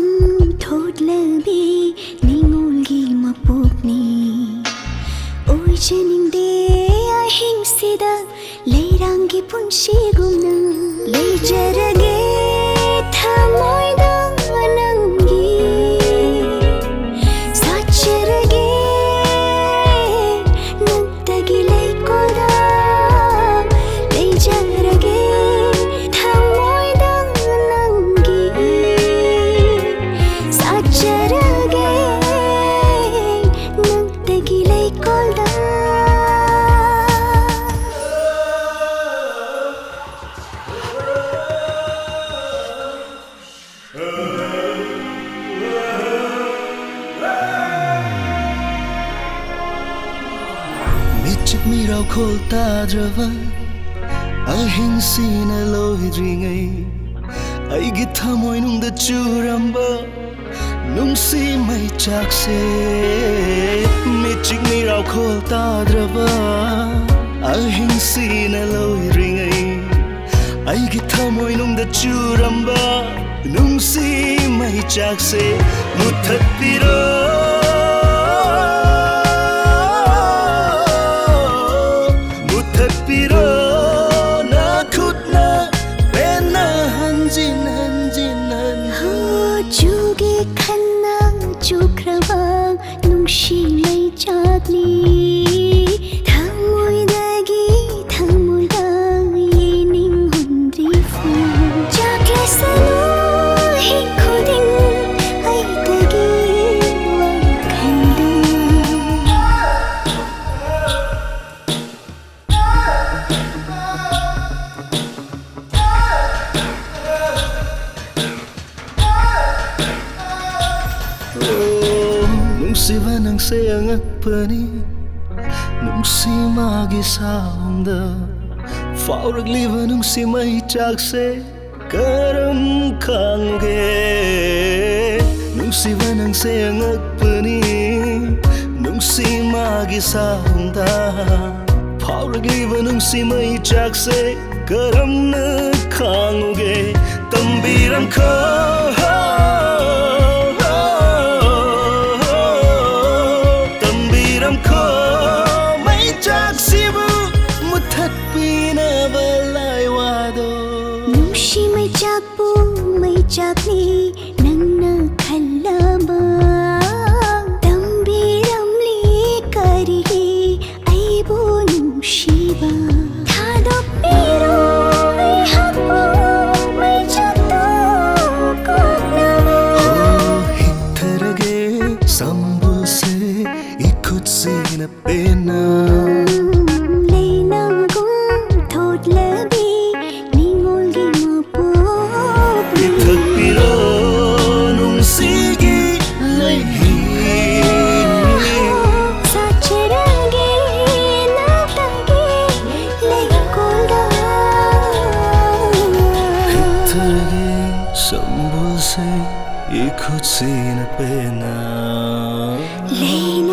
ꯊꯣꯠꯂꯕꯤ ꯅꯤꯡꯉꯣꯜꯒꯤ ꯃꯄꯣꯛꯅꯤ꯫ ꯑꯣꯏꯖꯅꯤꯡꯗꯦ ꯑꯍꯤꯡꯁꯤꯗ ꯂꯩꯔꯥꯡꯒꯤ ꯄꯨꯟꯁꯤꯒꯨꯝꯅ꯫ ꯂꯩꯖꯔꯒꯦ ꯊꯃꯣꯏꯗ ꯅꯪꯒꯤ, ꯁꯥꯠꯆꯔꯒꯦ ꯅꯪꯇꯒꯤ ꯂꯩꯀꯣꯜꯗ꯫ ꯂꯩꯖꯔꯒꯦ ꯃꯤꯔꯥꯎꯈꯣꯜ ꯇꯥꯗ꯭ꯔꯕ ꯑꯍꯤꯡꯁꯤꯅ ꯂꯣꯏꯗ꯭ꯔꯤꯉꯩ, ꯑꯩꯒꯤ ꯊꯃꯣꯏꯅꯨꯡꯗ ꯆꯨꯔꯝꯕ ꯅꯨꯡꯁꯤ ꯃꯩꯆꯥꯛꯁꯦ, ꯃꯤꯆꯤꯛ ꯃꯤꯔꯥꯎꯈꯣꯜ ꯇꯥꯗ꯭ꯔꯕ ꯑꯍꯤꯡꯁꯤꯅ ꯂꯣꯏꯗ꯭ꯔꯤꯉꯩ, ꯑꯩꯒꯤ ꯊꯃꯣꯏꯅꯨꯡꯗ ꯆꯨꯔꯝꯕ ꯅꯨꯡꯁꯤ ꯃꯩꯆꯥꯛꯁꯦ ꯃꯨꯊꯠꯄꯤꯔꯣ, ꯃꯨꯊꯠꯄꯤꯔꯣ ꯅꯈꯨꯠꯅ ꯄꯦꯟꯅ ꯍꯟꯖꯤꯟ ꯍꯟꯖꯤꯟ ꯍꯟꯖꯤꯟ꯫ ꯍꯣ, ꯆꯨꯒꯦ ꯈꯟꯅ ꯆꯨꯈ꯭ꯔꯕ ꯅꯨꯡꯁꯤ ꯃꯩꯆꯥꯛꯂꯤ꯫ ꯊꯃꯣꯏꯗꯒꯤ ꯊꯃꯣꯏꯗ ꯌꯩꯅꯤꯡꯍꯟꯗ꯭ꯔꯤꯐꯥꯎ, ꯆꯥꯛꯂꯁꯅꯨ ꯑꯍꯤꯡ ꯈꯨꯗꯤꯡ ꯑꯩꯗꯒꯤ ꯋꯥꯈꯜꯗꯨ꯫ ꯑꯣ, ꯅꯨꯡꯁꯤꯕ ꯅꯪꯁꯦ ꯑꯉꯛꯄꯅꯤ, ꯅꯨꯡꯁꯤ ꯃꯥꯒꯤ ꯁꯥꯎꯗ ꯐꯥꯎꯔꯛꯂꯤꯕ ꯅꯨꯡꯁꯤ ꯃꯩꯆꯥꯛꯁꯦ ꯀꯔꯝ ꯈꯥꯡꯒꯦ? ꯅꯨꯡꯁꯤꯕ ꯅꯪꯁꯦ ꯑꯉꯛꯄꯅꯤ, ꯅꯨꯡꯁꯤ ꯃꯥꯒꯤ ꯁꯥꯎꯗ ꯐꯥꯎꯔꯛꯂꯤꯕ ꯅꯨꯡꯁꯤ ꯃꯩꯆꯥꯛꯁꯦ ꯀꯔꯝꯅ ꯈꯥꯡꯉꯨꯒꯦ? ꯇꯝꯕꯤꯔꯝꯈꯣ, ꯇꯝꯕꯤꯔꯝꯈꯣ, ꯃꯩꯆꯥꯛꯁꯤꯕꯨ ꯃꯨꯊꯠꯄꯤꯅꯕ ꯂꯥꯏꯋꯥꯗꯣ꯫ ꯅꯨꯡꯁꯤ ꯃꯩꯆꯥꯛꯄꯨ ꯃꯩꯆꯥꯛꯅꯤ ꯅꯪꯅ ꯈꯜꯂꯕ? ꯇꯝꯕꯤꯔꯝꯂꯤ ꯀꯔꯤꯒꯤ ꯑꯩꯕꯨ ꯅꯨꯡꯁꯤꯕ? ꯊꯥꯗꯣꯛꯄꯤꯔꯣ ꯑꯩꯍꯥꯛꯄꯨ ꯃꯩꯆꯥꯛꯇꯣ ꯀꯣꯛꯅ꯫ ꯄꯦꯟꯅ꯫ ꯂꯩ